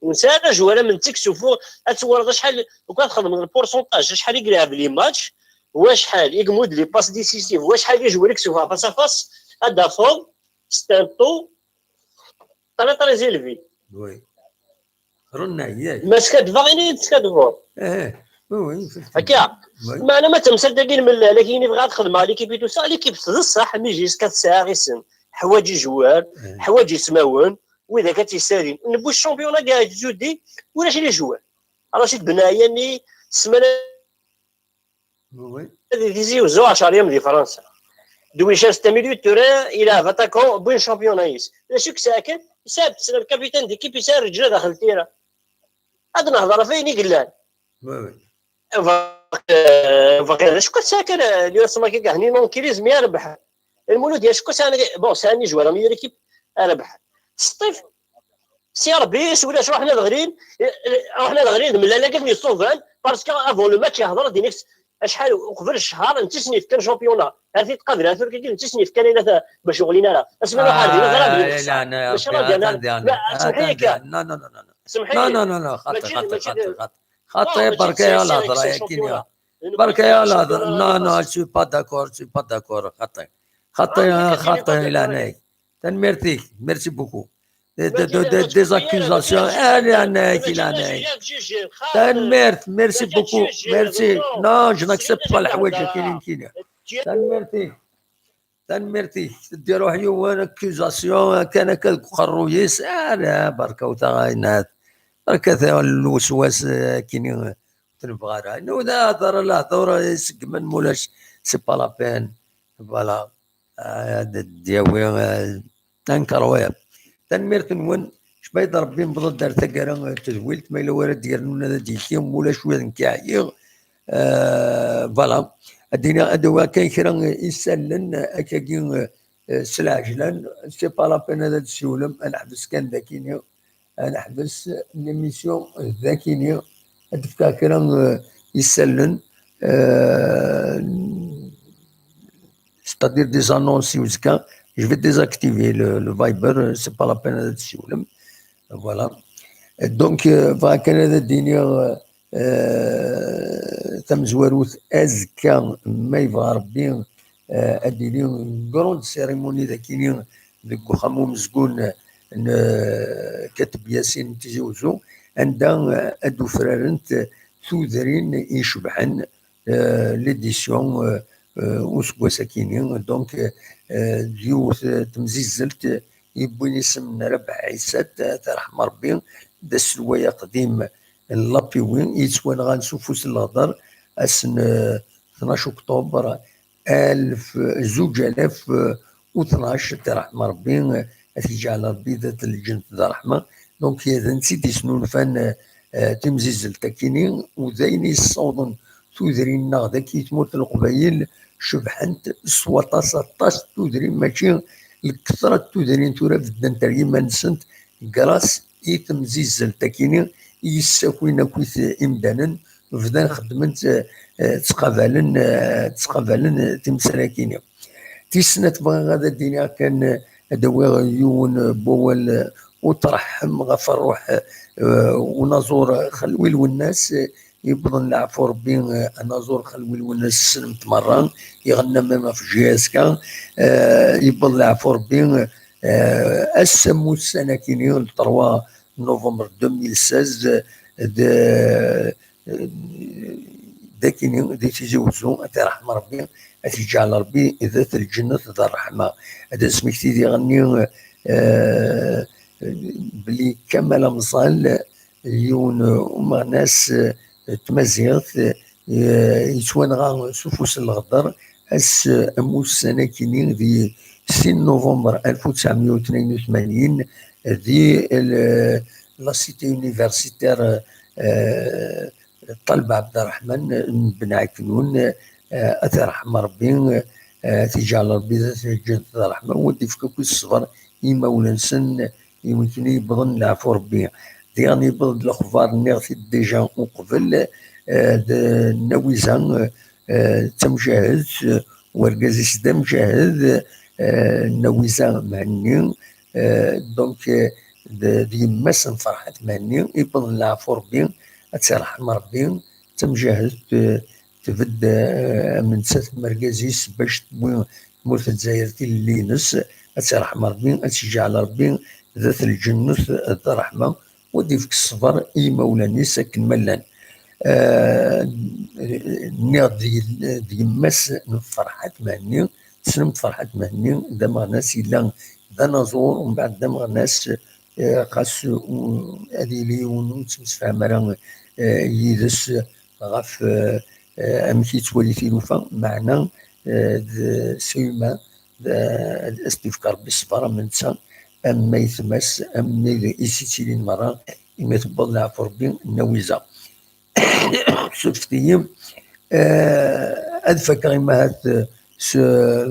ونسى انا جواره من تيك سوفو اتورد شحال وكان تخدم البورسونتاج شحال يقلع بلي ماتش وشحال يقمود لي باس ديسيسيف وشحال يجوي لك سوفا فاس فاس هذا فوق ستانتو تري تري زيلفي oui رنا ياك ما سكادفا غير سكادفور ايه oui oui effectivement. هكا oui ما انا ما تمثل داكين من لا لكن يبغى تخدم مع ليكيب تو سا ليكيب تض صح مي جيسكا تسعى غيسن حوايج جوار إيه. حوايج يسماون واذا كتيسالين نبو الشامبيون كاع جودي ولا شي لي جوار رشيد بن عياني السمانه oui هذه تيزي وزو عشر ايام دي فرنسا Dewicas Tamilut tura yelɛeb attaquant, wwin championnat-is. D acu i yesɛa kan? Yesɛa-d sslam capitaine d'équipe, yesɛa rreǧla daxel tira. Ad nehḍer ɣef wayen i yellan. Oui, oui. Bɣiɣ d acu kan, sɛa kan liwasma-agi, hni non kilismi a rebbḥ. Lmulud ya cukku sɛan, bon, sɛan ijwar am yir équipe a rebbḥ. Sṭif, si Rebbi s ulac, ruḥen ad ɣlin, ruḥen ad ɣlin d mellal akken yeṣṣuban, parce que avant le match yehḍer ad d-inik acḥal uqbel cchar n tisnif kan championnat. Ar t-id-qabel, ar tura kan n tisnif kan, ayla bac ur ɣlin ara. Asmi nruḥ ar din, ad ɣlin. Mačči la gana. Semḥi akka. Non, non, non, non. Semḥi. Non, non, non, non, xaṭi, Mačči, xaṭi, mačči xaṭi, d- xaṭi. Xaṭi, barka ya lehḍra, ya kini. Barka ya lehḍra. Non, non, je suis pas d'accord, je suis pas d'accord, xaṭi. Xaṭi, xaṭi, la gana. Tanemmirt-ik, merci beaucoup. Des, des, des, des accusations, ah, la gana, la gana. Tanemmirt, merci beaucoup, merci. Non, je n'accepte pas leḥwayeǧ-agi nekkini. Tanemmirt-ik. Tanemmirt-ik. Teddi ruḥ yiwen accusation kan akka deg uqerruy-is. Ah, la, barka utaɣ aynat. Barka ta lweswas, eh, kini, eh, ur t-nebɣa ara. Nuda hḍer, la hḍer, eh, iseggmen mulac, c'est pas la peine. Voilà. Ah, d-, d-yawi, eh, incroyable. Tanemmirt-nwen. Cbayt Rebbi, newweḍ-d ar taggara, eh, n tedwilt, ma yella wara d-yernun ad d-yekki, mulac wid nekk ɛyiɣ. Eh, voilà. Ad d-iniɣ, ad d-awiɣ kan kra isallen, eh, akkagi, eh, eh, s lɛejlan, c'est pas la peine ad d-ssiwlem, ad neḥbes kan dakini, ad neḥbes l'émission dakini, ad d-fkeɣ kra, eh, isallen, eh, c'est-à-dire des annonces i uzekka, je vais désactiver le, le Viber, c'est pas la peine ad d-ssiwlem. Voilà. Donc, euh, bɣiɣ kan ad d-iniɣ, euh, tamezwarut azekka, ma yebɣa Rebbi, euh, ad d-tili une grande cérémonie dakini deg uxxam umezgun n, euh, Kateb Yasin n Tizi Uzzu, anda, euh, ad d-ufrarent tudrin icebḥen, euh, l'édition, euh, euh, useggas-akini. Donc, euh, d yiwet, euh, temzizzelt, euh, yewwin isem n Rabeḥ Ɛisat, euh, ad t-yerḥem Rebbi, d aselway aqdim n Lapiwi, yettwanɣan s ufus n leɣder ass n, euh, tnac uktuber alef, zuǧ alaf, euh, u tnac, ad t-yerḥem Rebbi, euh, ad t-yeǧɛel Rebbi d at lǧent d ṛṛeḥma. Donc, d netta i d-yesnulfan, euh, euh, timzizzelt-akini, u d ayen yessawḍen tudrin-nneɣ dagi i tmurt n Leqbayel, cebḥent s waṭas, aṭas n tudrin, mačči lketṛa n tudrin tura beddent ar yiman-nsent, grâce i temzizzelt-akini i yessakin akkit imdanen, bdan xeddmen, eh, eh, ttqabalen, eh, ttqabalen timsal-akini. Tis snat, bɣiɣ ad d-iniɣ kan, eh, ad d-awiɣ yiwen, eh, n wawal, eh, uṭreḥ ɣef ṛṛuḥ, eh, unaẓur Xelwi Lwennas, eh, yewweḍ leɛfu Rebbi, eh, anaẓur Xelwi Lwennas, ssnen-t merra, iɣenna même ɣef J S K, eh, yewweḍ leɛfu Rebbi, eh, ass n wussan akini, le trois novembre deux mille seize, eh, d, eh, dakini, di Tizi Uzzu, ad t-yerḥem Rebbi, ad t-yeǧɛel Rebbi d at lǧennet d ṛṛeḥma. Ad d-nesmekti diɣenni, eh, belli Kamal Amẓal, yiwen, eh, umeɣnas, eh, n tmaziɣt, eh, yettwanɣa s ufus n leɣder, ass, eh, n wussan akini di sin novembre alef u tesɛemya u tnin u tmanyin, di l-, la cité universitaire, eh, Ṭaleb Ɛebderreḥman n Ben Ɛeknun, eh, ad t-yerḥem Rebbi, eh, ad t-yeǧɛel Rebbi d at lǧennet d ṛṛeḥma, u ad d-ifk akk ṣṣber i yimawlan-nsen, i wakken yewweḍen leɛfu Rebbi. Diɣen yewweḍ-d lexbar, nniɣ-t-id déjà uqbel, eh, d Nawiza, eh, d tamjahedt, eh, wergaz-is d amjahed, eh, Nawiza Mhenni, eh, donc, eh, d, d yemma-s n Ferḥat Mhenni, yewweḍen leɛfu Rebbi, ad tt-yerḥem Rebbi, d tamjahedt, eh, tbedd, eh, am nettat am wergaz-is bac tewwi tmurt n Lezzayer tilelli-ines, ad tt-yerḥem Rebbi, ad tt-yeǧɛel Rebbi d at lǧennet d ṛṛeḥma, u ad d-ifk ṣṣber i yimawlan-is akken ma llan. Eh, nniɣ-d d, d yemma-s n Ferḥat Mhenni, tessnem-t Ferḥat Mhenni, d ameɣnas, yella d anaẓur, mbeɛd d ameɣnas, eh, xas u-, ad yili yiwen ur nettemsefham ara, eh, yid-s ɣef, eh, eh, amek yettwali tilufa, meɛna, eh, d Suyma, d, ad as-d-yefk Ṛebbi ṣṣber am netta, am aytma-s, am wid i s-yettilin merra, imi tewweḍ leɛfu Ṛebbi n Nawiza. Surfet-iyi, eh, ad fakeɣ imahat, eh, s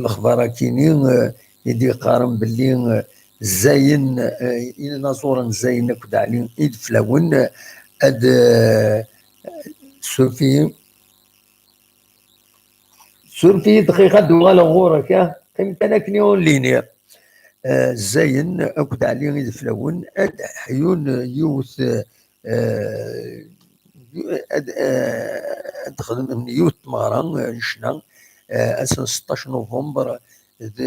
lexbar-akini, eh, i d-yeqqaren belli, eh, Zayen, eh, inaẓuren Zayen akked Ɛli Ideflawen, eh, ad, eh, surf-iyi, surf-iyi dqiqa ad uɣaleɣ ɣur-k, ah, qqim kan akken i ur llini. Eh, Zayen akked Ɛli Ideflawen ad ḥyun yiwet, eh, ad, eh, ad xedmen yiwet tmeɣra, eh, n ccna, eh, ass n seṭṭac november, d,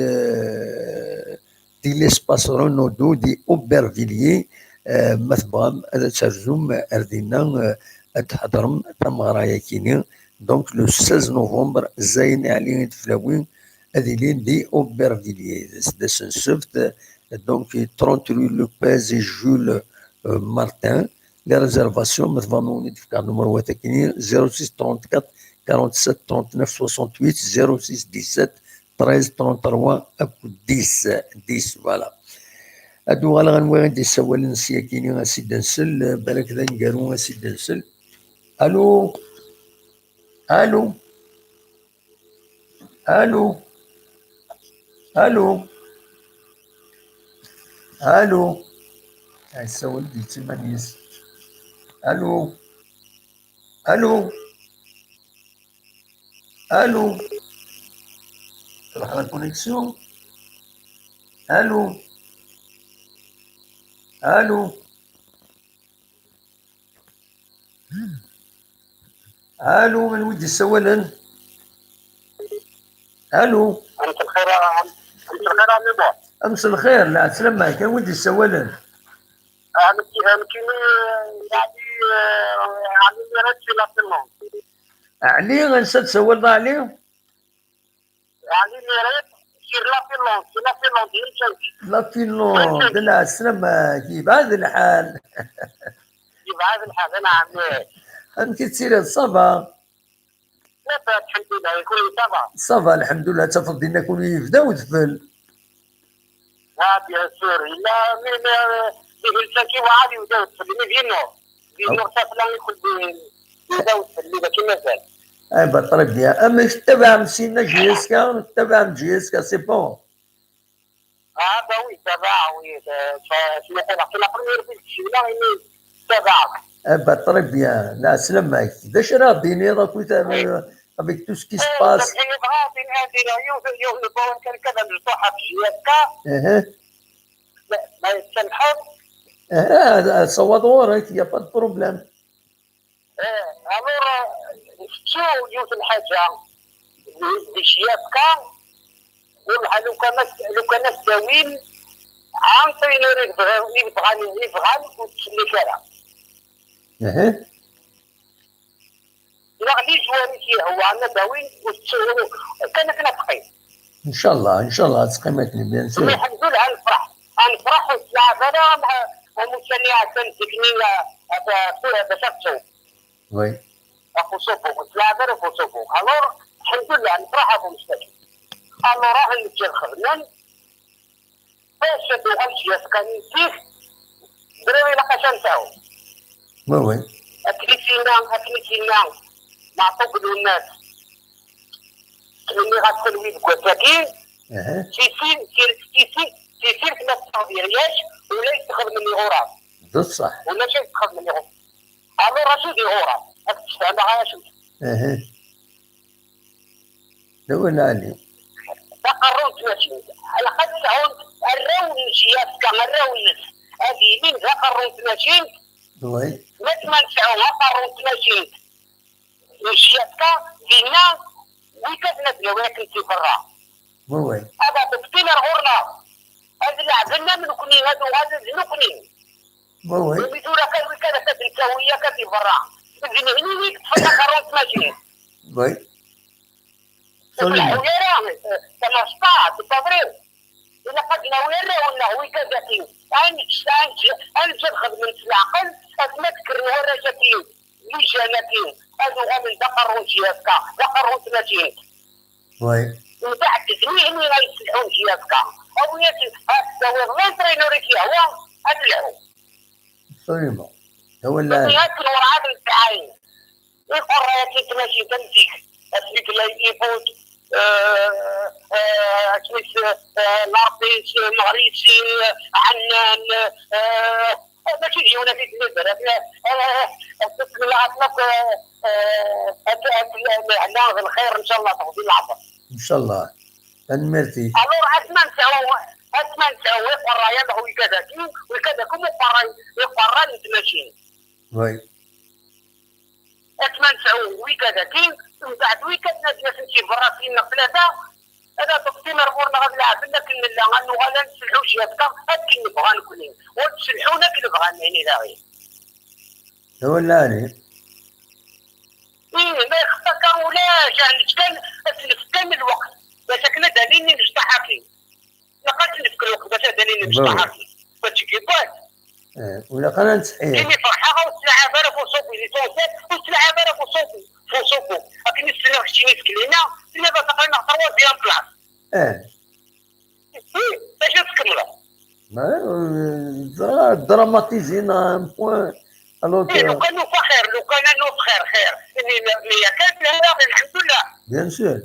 di l'espace Renaudot di Aubervilliers. Eh, ma tebɣam ad terzum ar dinna, eh, ad tḥedrem tameɣra-yakini. Donc, le seize novembre, Zayen Ɛli Ideflawen ad ilin di Aubervilliers. D ass n ssebt, donc, trente rue Lopez et Jules, euh, Martin. Les réservations, ma tebɣam ad wen-d-fkeɣ numerwat akini, zéro six trente-quatre quarante-sept trente-neuf soixante-huit, zéro six dix-sept treize trente-trois akked dix, dix, voilà. Ad uɣaleɣ anwa i d-yessawalen s yakini, a s-id-nsel, balak d aneggaru, a s-id-nsel. Allô? Allô? Allô? Allô? Allô? Yessawel-d yettiman-is. Allô? Allô? Allô? Tṛuḥ la connexion? Allô? Allô? Allô, anwa i d-yessawalen? Allô? مساء الخير، مساء الخير عمي بوع. مساء الخير، la سلامة، anwa i d-yessawalen? آه، نك-، آه، نكيني، آه، يعني، آه، يعني، ميراث في لا فينلاند. Ɛli, ansa d-tsawaleḍ a Ɛli? يعني، ميراث في لا فينلاند، في لا فينلاند، هي الجنة. La Finlande, la سلامة، yebɛed lḥal. يبعد الحال، نعم. Amek i tettiliḍ, ça va? لاباس، الحمد لله، يكون ça va. Ça va, الحمد لله، tafeḍ dinna kun yebda udfel. Ah, bien sûr. إلا من، آه، ديك الفاكهة وعاد يبدا يدخل. من فينو. فينو أو. صافي، لا يدخل ب-، يبدا يدخل. إلا كي مازال. Eh ben, très bien. أما تتبع مسينا جي اس كا، تتبع جي اس كا، c'est bon. Ah, bah oui, ça va, oui. Euh, ça, c'est la, c'est la première fois que je suis là, mais ça va. Eh ben, très bien. La سلامة. D acu ara d-tiniḍ, avec tout ce qui se passe? Aha. Ma yetsamḥeḍ. Aha, ṣṣawḍeɣ ɣur-k, y a pas de problème. Eh, alors, eh, tettu yiwet n lḥaǧa di, di J F K, walaḥ lukan ad, lukan ad s-d-awin ɛenṭi ur i bɣan, i bɣan, i bɣan ur ttsellik ara. Aha. Neɣ les joueurs i s-yehwan ad d-awin, ur tt-, kan akken ad teqqim. Ncallah, ncallah ad teqqim akken, bien sûr. Mais lḥemdullah, ad nefreḥ. Ad nefreḥ ur tettlaɛab ara am, am ussan iɛeddan zik-nni, eh, eh, tura bac ad tetteww. Oui. Ɣef usubu, ur tettlaɛab ara ɣef usubu. Alors, lḥemdullah, nefreḥ ɣef umstak. Alors, ad neǧǧ ad xedmen, bac ad tuɣal J F K n zik, drus ilaq-as ad nesɛu. Oui, oui. Akken i s-yenna, akken i s-yenna Meɛṭub Lwennas, ttmenniɣ-as talwi deg wass-agi, aha, si sin, si, si sin, si sin tma teffeɣ di ryac, ula yessexdem iɣuran. D ṣṣeḥ. Ulac ay yessexdem iɣuran. Alors, acu d iɣuran? Ad k-d-sfehmeɣ acu. Aha. D awal ɛali. Taqerrunt n tmacint. Ilaq ad sɛun arraw n J F K, arraw-nnes. Ad ilin d aqerru n tmacint. Oui. Ma tma nesɛu aqerru n tmacint n J F K, dinna, wigad n ad nawi akken si berra. Oui, oui. Ad adebtin ar ɣur-neɣ. Ad leɛben am nekni, ad uɣalen d nekni. Oui, oui. Imi tura kan wigad akka d ntawi akka di berra. D nehni i yeṭṭfen aqerru n tmacint. Oui. Ur leḥḥu ara, ça marche pas, c'est pas vrai. Ilaq ad nawi arraw-nneɣ wigad akin. Ad neǧǧ, ad neǧǧ, ad neǧǧ ad xedmen s leɛqel, asmi ad kkren warrac akin, les jeunes akin, ad uɣalen d aqerru n J F K, d aqerru n tmacint. Oui. Mbeɛd d nitni ay yesselḥun J F K. Awi-as ad tawiḍ l'entraîneur i k-yehwa, ad telhu. Absolument. D awal lɛali. Akken werɛad nesɛa iqerra-agi n tmacint am zik. Asmi tella Ibud, eh, eh, asmi-s, eh, Lartis, eh, Meɣrisi, eh, Ɛennan, eh, eh, mačči d yiwen ad t-id-nudder. Eh, eh, eh, bismillah, aṭlaq, eh, eh, ad, ad, lehna d lxir, ncallah, teɣzi leɛmer. Ncallah. Tanemmirt-ik. Alors, asma nesɛu, asma nesɛu iqerra-ya neɣ wigad-agi, wigad-agi uqerray, iqerra n tmacint. Oui. Asma nesɛu wigad-agi, mbeɛd wigad n adyas n tiberrasin neɣ tlata, ad aṭṭef timerɣur neɣ ad leɛben akken nella, ad nuɣal ad nesselḥu jihad-ka, akken nebɣa nekni, u ad selḥun akken bɣan nitni daɣen. D awal lɛali. Ih, ma ixeṭṭ akka ulac, ad nečč kan, ad s-nefk kan lweqt, bac akken ad d-alin imecṭaḥ-agi. Ilaq ad s-nefk lweqt bac ad d-alin imecṭaḥ-agi. Mačči kifkif. Eh, ur ilaq ara ad nettḥir. Imi ferḥeɣ, ur ttlaɛab ara f uṣubi, l'essentiel, ur ttlaɛab ara f uṣubi, f uṣubi. Akken i s-tenniḍ keččini seg lina, tenniḍ-as aql-aneɣ troisième place. Eh. Ih, d acu ad tkemmleḍ? Ma, euh, dra-, dramatiser à un point, alors que... Ih, lukan nufa xir, lukan ad nuf xir, xir. Imi, mi yakan, lḥemdullah. Bien sûr.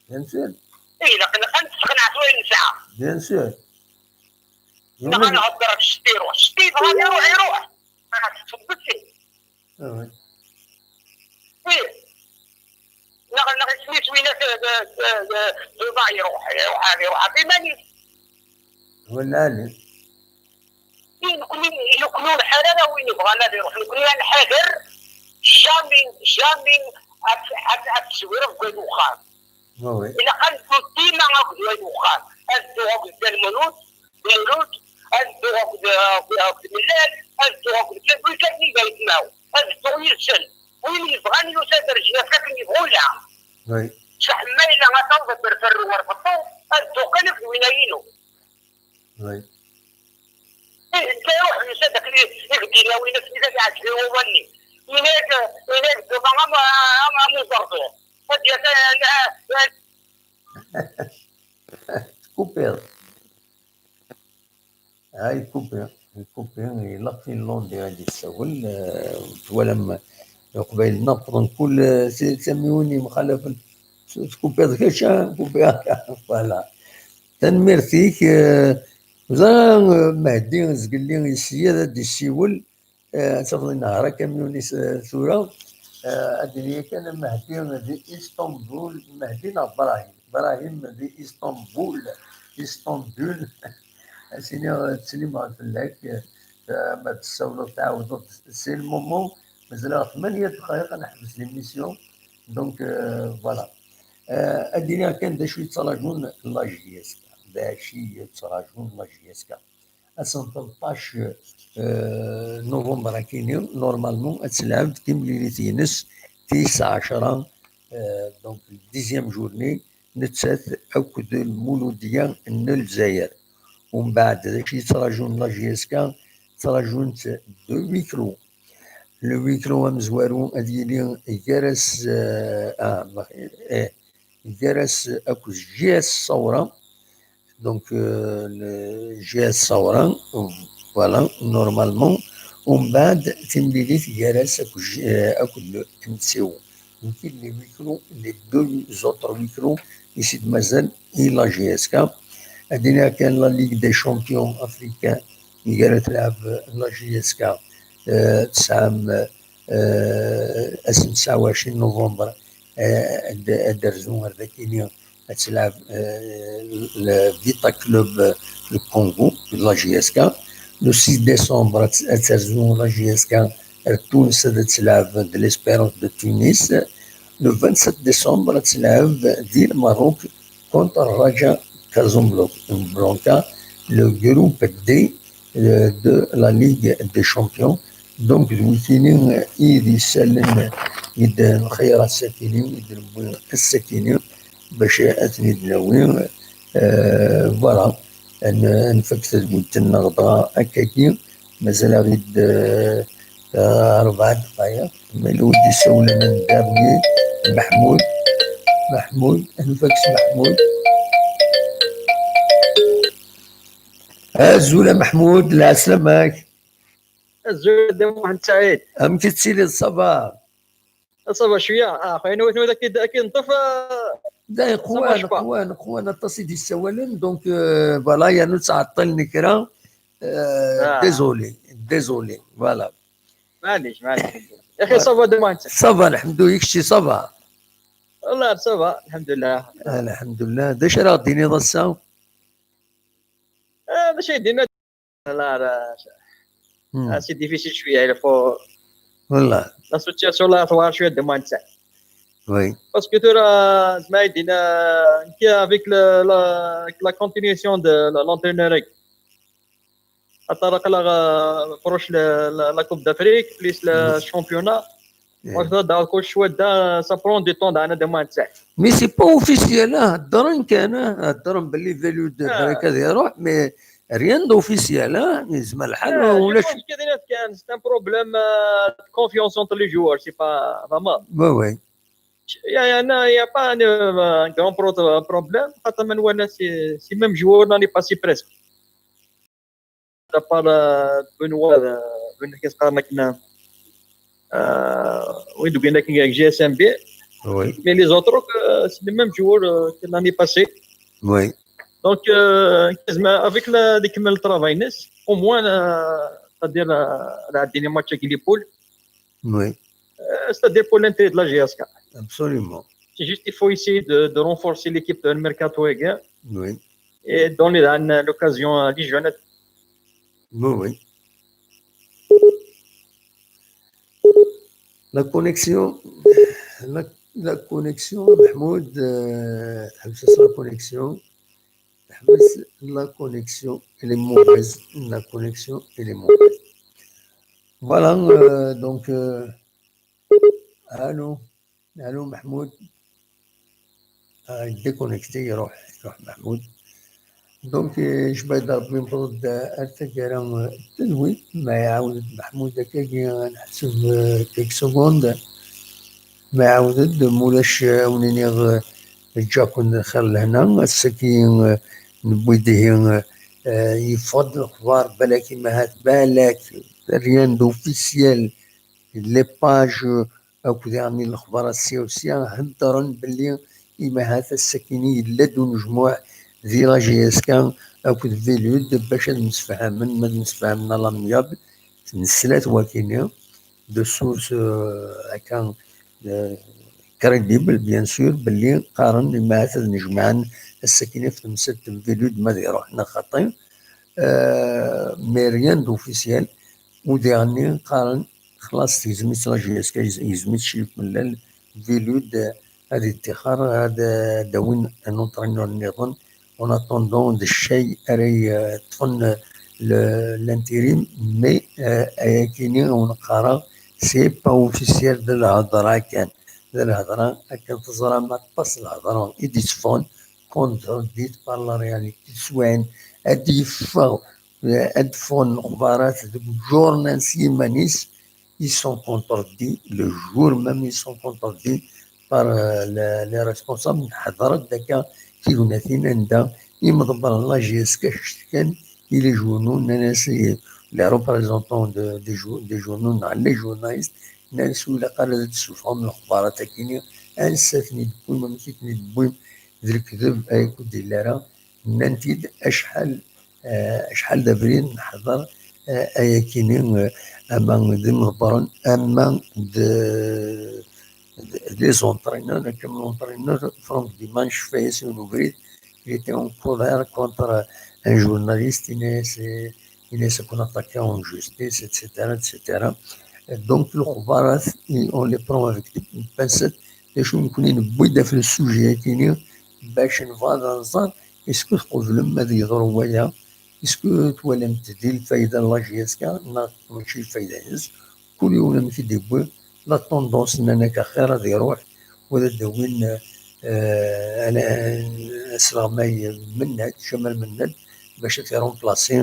Bien sûr. Ih, ilaq, ilaq ad nesseqneɛ s wayen nesɛa. Bien sûr. Neɣ ad nehder ɣef ccettiru. Ccettiru, ad iruḥ, iruḥ. Ah, teṭṭfeḍ-t. Ah, oui. Ih. Neɣ, neɣ isem-is win-a, d, d, d, d, d, iruḥ, iruḥ, iruḥ ɣef iman-is. Wala Ali. Ih, nekni, nekni ur nḥar ara win yebɣan ad iruḥ. Nekni ad nḥader, jamais, jamais ad, ad, ad tezwireḍ deg wayen uxxam. Ah, oui. Ilaq ad neddu dima akked wayen uxxam. Ad dduɣ akked Dda Lmulud, Lmulud, ad dduɣ akked, akked, akked Mellal, ad dduɣ akked Kazui, kan i d aytmaw. Ad dduɣ yid-sen. Win yebɣan yusa-d ar jnaf akken yebɣu illa. Oui. Saḥ ma yella ad taweḍ ad d-rferru ɣer beṭṭu, ad dduɣ kan akked winna-inu. Oui. Ih, netta iruḥ yusa-d akken i, i deg-yenna win akken i d-iɛǧeb i wawal-nni. Yenna-yak, yenna-yak duma am, am, am uẓerẓur. Ad d-yas, a, a, a, Tkupiḍ. Ah, yekupi, yekupi, ilaq Finlandi ad yessawel, eh, twalam Leqbayel newwḍen kul, eh, ti-, tamiwin yemxalafen. Tkupiḍ kečč, ah, kupiɣ akka. Voilà. Tanemmirt-ik, eh, ẓra, eh, Mehdi Zgelli yessi ad d-yessiwel, eh, ad tafeḍ inehher akamyun-is, eh, tura. Eh, ad d-nini kan Mehdi di Istanbul, Mehdi neɣ Brahim? Brahim di Istanbul, Istanbul. Ad s-iniɣ ttsellimeɣ fell-ak, eh, ma tessawleḍ tɛawdeḍ, c'est le moment, mazal-aɣ tmanya dqayeq ad neḥbes l'émission. Donc, euh, voilà. Euh, ad d-iniɣ kan d acu yettraǧun la J S K, d acu yettraǧun la J S K. Ass n tleṭṭac, euh, novembre akini, normalement, ad telɛeb timlilit-ines tis ɛecra, euh, donc, dixième journée, nettat akked Lmuludiya n Lezzayer. Umbeɛd, d acu yettraǧun la J S K? Ttraǧun-tt deux huis clos. Le huis clos amezwaru ad yili gar-as, euh, ah, eh, gar-as akked J S Sawra. Donc, euh, le J S Sawra, voilà, normalement. Umbeɛd, timlilit gar-as akked J-, euh, akked le M C O. Donc, les huis clos, les deux autres huis clos, i s-d-mazal i la J S K. Ad d-iniɣ kan la Ligue des Champions africains, i ara tleɛb la J S K, euh, tesɛam, euh, ass n tesɛa u ɛecrin novembre, euh, ad, ad d-rzu ar dakini, ad telɛeb, euh, le Vita Club, euh, le Congo, de la J S K. Le six décembre, ad, ad terzu la J S K ar Tunes, ad telɛeb de l'Espérance de Tunis. Le vingt-sept décembre, ad telɛeb di Lmerruk contre Raja Casablanca, le groupe D, euh, de la Ligue des Champions. Donc, d wikini i d isalen i d-nxeyr ass-akini, i d-newwi ass-akini, bac ad ten-id-nawi. Euh, voilà. Ad n-, ad nfak tadwilt-nneɣ dɣa akkagi. Mazal-aɣ-id, euh, rebɛa dqayeq. Ma yella wi d-isawlen, un dernier, Meḥmud. Maḥmud, anef-ak s Maḥmud. Azul a Maḥmud, lɛeslama-k. Azul a Dda Muḥend Saɛid. Amek i tettiliḍ, ça va? Ça va cwiya. Ah, xayen wet wet akid akid nṭef. Da qwan qwan qwan aṭas i d-yessawalen, donc euh, voilà, yernu ttɛeṭṭilen kra. Euh, désolé, désolé, voilà. Maɛlic, maɛlic. Yaxi, ça va, Dda Muḥend? Ça va, lḥemdu, i kečči, ça va? Wallah, ça va, lḥemdullah. Lḥemdullah. D acu ara ɣ-d-tiniḍ ass-a? Ah, d acu ay d-yenna? Ah, c'est difficile cwiya, il faut. Wallah. La situation la twar cwiya, Dda Muḥend. Oui. Parce que tura, zma ay d-yenna, nekk avec le, la, la continuation de l'entraîneur. Aṭṭar aql-aɣ proche la Coupe d'Afrique, plus le championnat. Waqt da kullec cwiya da, ça prend du temps, da, Dda Muḥend. Mais c'est pas officiel, ah, heddren kan, ah, heddren belli Velud Baraka ad iruḥ, mais rien d'officiel, ah, yezmer lḥal ulac. Je pense que dinat kan, c'est un problème euh, de confiance entre les joueurs, c'est pas vraiment. Oui, oui. Il y a, il y a, il y a pas un, euh, un grand pro- problème. Xaṭer ma nwala, c'est c'est même joueur l'année passée presque. À part euh, Benoît, euh, Benoît, qu'est-ce qu'on a euh, oui, donc il y en a qui G S M B. Oui. Mais les autres, euh, c'est les mêmes joueurs euh, que l'année passée. Oui. Donc, euh, quasiment avec la, l'équipe de travail, au moins, euh, c'est-à-dire euh, la dernière match avec les poules, Oui. Euh, c'est-à-dire pour l'intérêt de la G S K. Absolument. C'est juste qu'il faut essayer de, de renforcer l'équipe de mercato, hein, oui, et donner euh, l'occasion à les jeunes. Oui, oui. La connexion, la, la connexion, Mahmoud, euh, c'est la connexion. La connexion, elle est mauvaise. La connexion, elle est mauvaise. Voilà, euh, donc, euh, allô, allô, Mahmoud. Ah, il est déconnecté, il y aura, il y aura Mahmoud. Donc, euh, je vais d'abord me prendre à Artagara, euh, oui, mais euh, Mahmoud, quelques secondes. Ma iɛawed-d, ma ulac, euh, awen-iniɣ, euh, ǧǧa-ken lxir lehna, ass-agi, euh, newwi-d ihi, euh, yeffeɣ-d lexbar, balak imahat, balak, rien d'officiel, les pages, euh, akked iɣmi n lexbar sya u sya, heddren belli imahat ass-agi yella-d unejmuɛ di la J S K akked Velud bac ad msefhamen, ma ad msefhamen à l'amiable, nesla-t wakini, de source, euh, akka, euh, crédible, bien sûr, belli qqaren imahat ad nejmaɛen ass-agi ɣef temsalt n Velud ma ad iruḥ neɣ xaṭi, euh, mais rien d'officiel. Udiɣ-nni qqaren xlaṣ tegzem-itt la J S K, yez-, yegzem-itt Ciyuf Mellal, Velud, euh, ad iṭṭixer, ad, ad d-awin un entraîneur nniḍen. En attendant, d chay ara yeṭṭfen le, l'intérim, mais, euh, ayakini ur neqqar ara, c'est pas officiel, d lhedra kan. D lhedra akken teẓram aṭas n lhedra i d-itteffɣen, contredit par la réalité. Teswiɛin ad d-yeffeɣ, euh, ad d-ffɣen lexbarat deg journal s yiman-is, ils sont contredits, le jour même ils sont contredits par, euh, le, les responsables. Neḥḍer-d akka tignatin anda imḍebbren la J S K cetkan i les journaux, nnan-as, les représentants de, des jou-, des journaux, neɣ les journalistes, nnan-as ur ilaq ara ad d-tessufɣem lexbarat-agi-nni, ansa ten-id-tewwim, amek i ten-id-tewwim, d lekdeb, ay ur d-yelli ara. Nnan-t-id acḥal, eh, acḥal d abrid neḥḍer, eh, ayakini, eh, ama d imḍebbren, ama d, d, des entraîneurs, akken l'entraîneur, Franck Diman, cfa-yas yiwen ubrid, il était en colère contre un journaliste, il est, il est qu'on attaqué en justice, et cetera, et cetera. Donc, lexbarat, on les prend avec des pincettes. D acu nekkni newwi-d ɣef le sujet-agi-nni bac nebɣa ad nẓer, est-ce que tqeblem ad yeḍru waya? Est-ce que twalamt di lfayda n la J S K neɣ mačči lfayda-ines? Kul yiwen amek i d-yewwi la tendance, nnan-ak axir ad iruḥ, wa ad d-awin, eh, ala, asleɣmay Mennad, Jamal Mennad, bac ad t-iremplasi,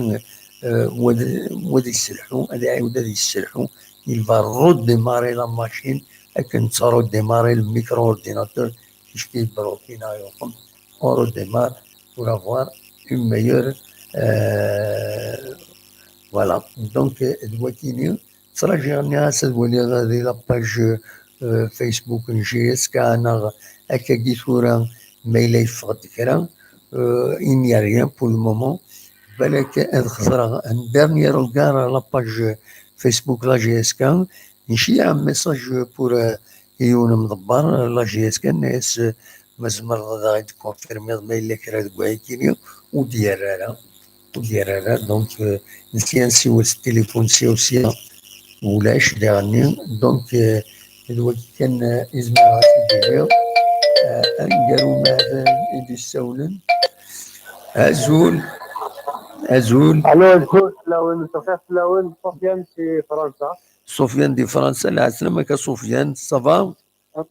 eh, wa ad, wa ad yesselḥu, ad iɛiwed ad yesselḥu. Il va redémarrer la machine, akken nettredémarrer le micro-ordinateur, ce qui est bloqué, là, et on redémarre pour avoir une meilleure, euh, voilà. Donc, euh, d wakkini, ttṛaǧiɣ nniɣ-as ad waliɣ di la page, euh, Facebook n J S K neɣ akkagi tura ma yella yeffeɣ-d kra, euh, il n'y a rien pour le moment. Balak ad xeẓreɣ un dernier regard à la page Facebook la J S K, nceyyeɛ un message pour, euh, yiwen umḍebber la J S K, nniɣ-as, euh, ma tzemreḍ ad aɣ-d-tkonfirmiḍ ma yella kra deg wayagi-nni, ur d-yerri ara, ur d-yerri ara. Donc, euh, nesya nsiwel s tilifun sya u sya, ulac diɣenni. Donc, euh, d wagi kan, euh, i zemreɣ ad t-id-iniɣ. Euh, aneggaru ma d-issawlen. Azul. Azul. Allo, azul fell-awen, mesxir fell-awen, Sofiane si Fransa. Sofiane di Fransa, lɛeslama-k a Sofiane, ça va? Ça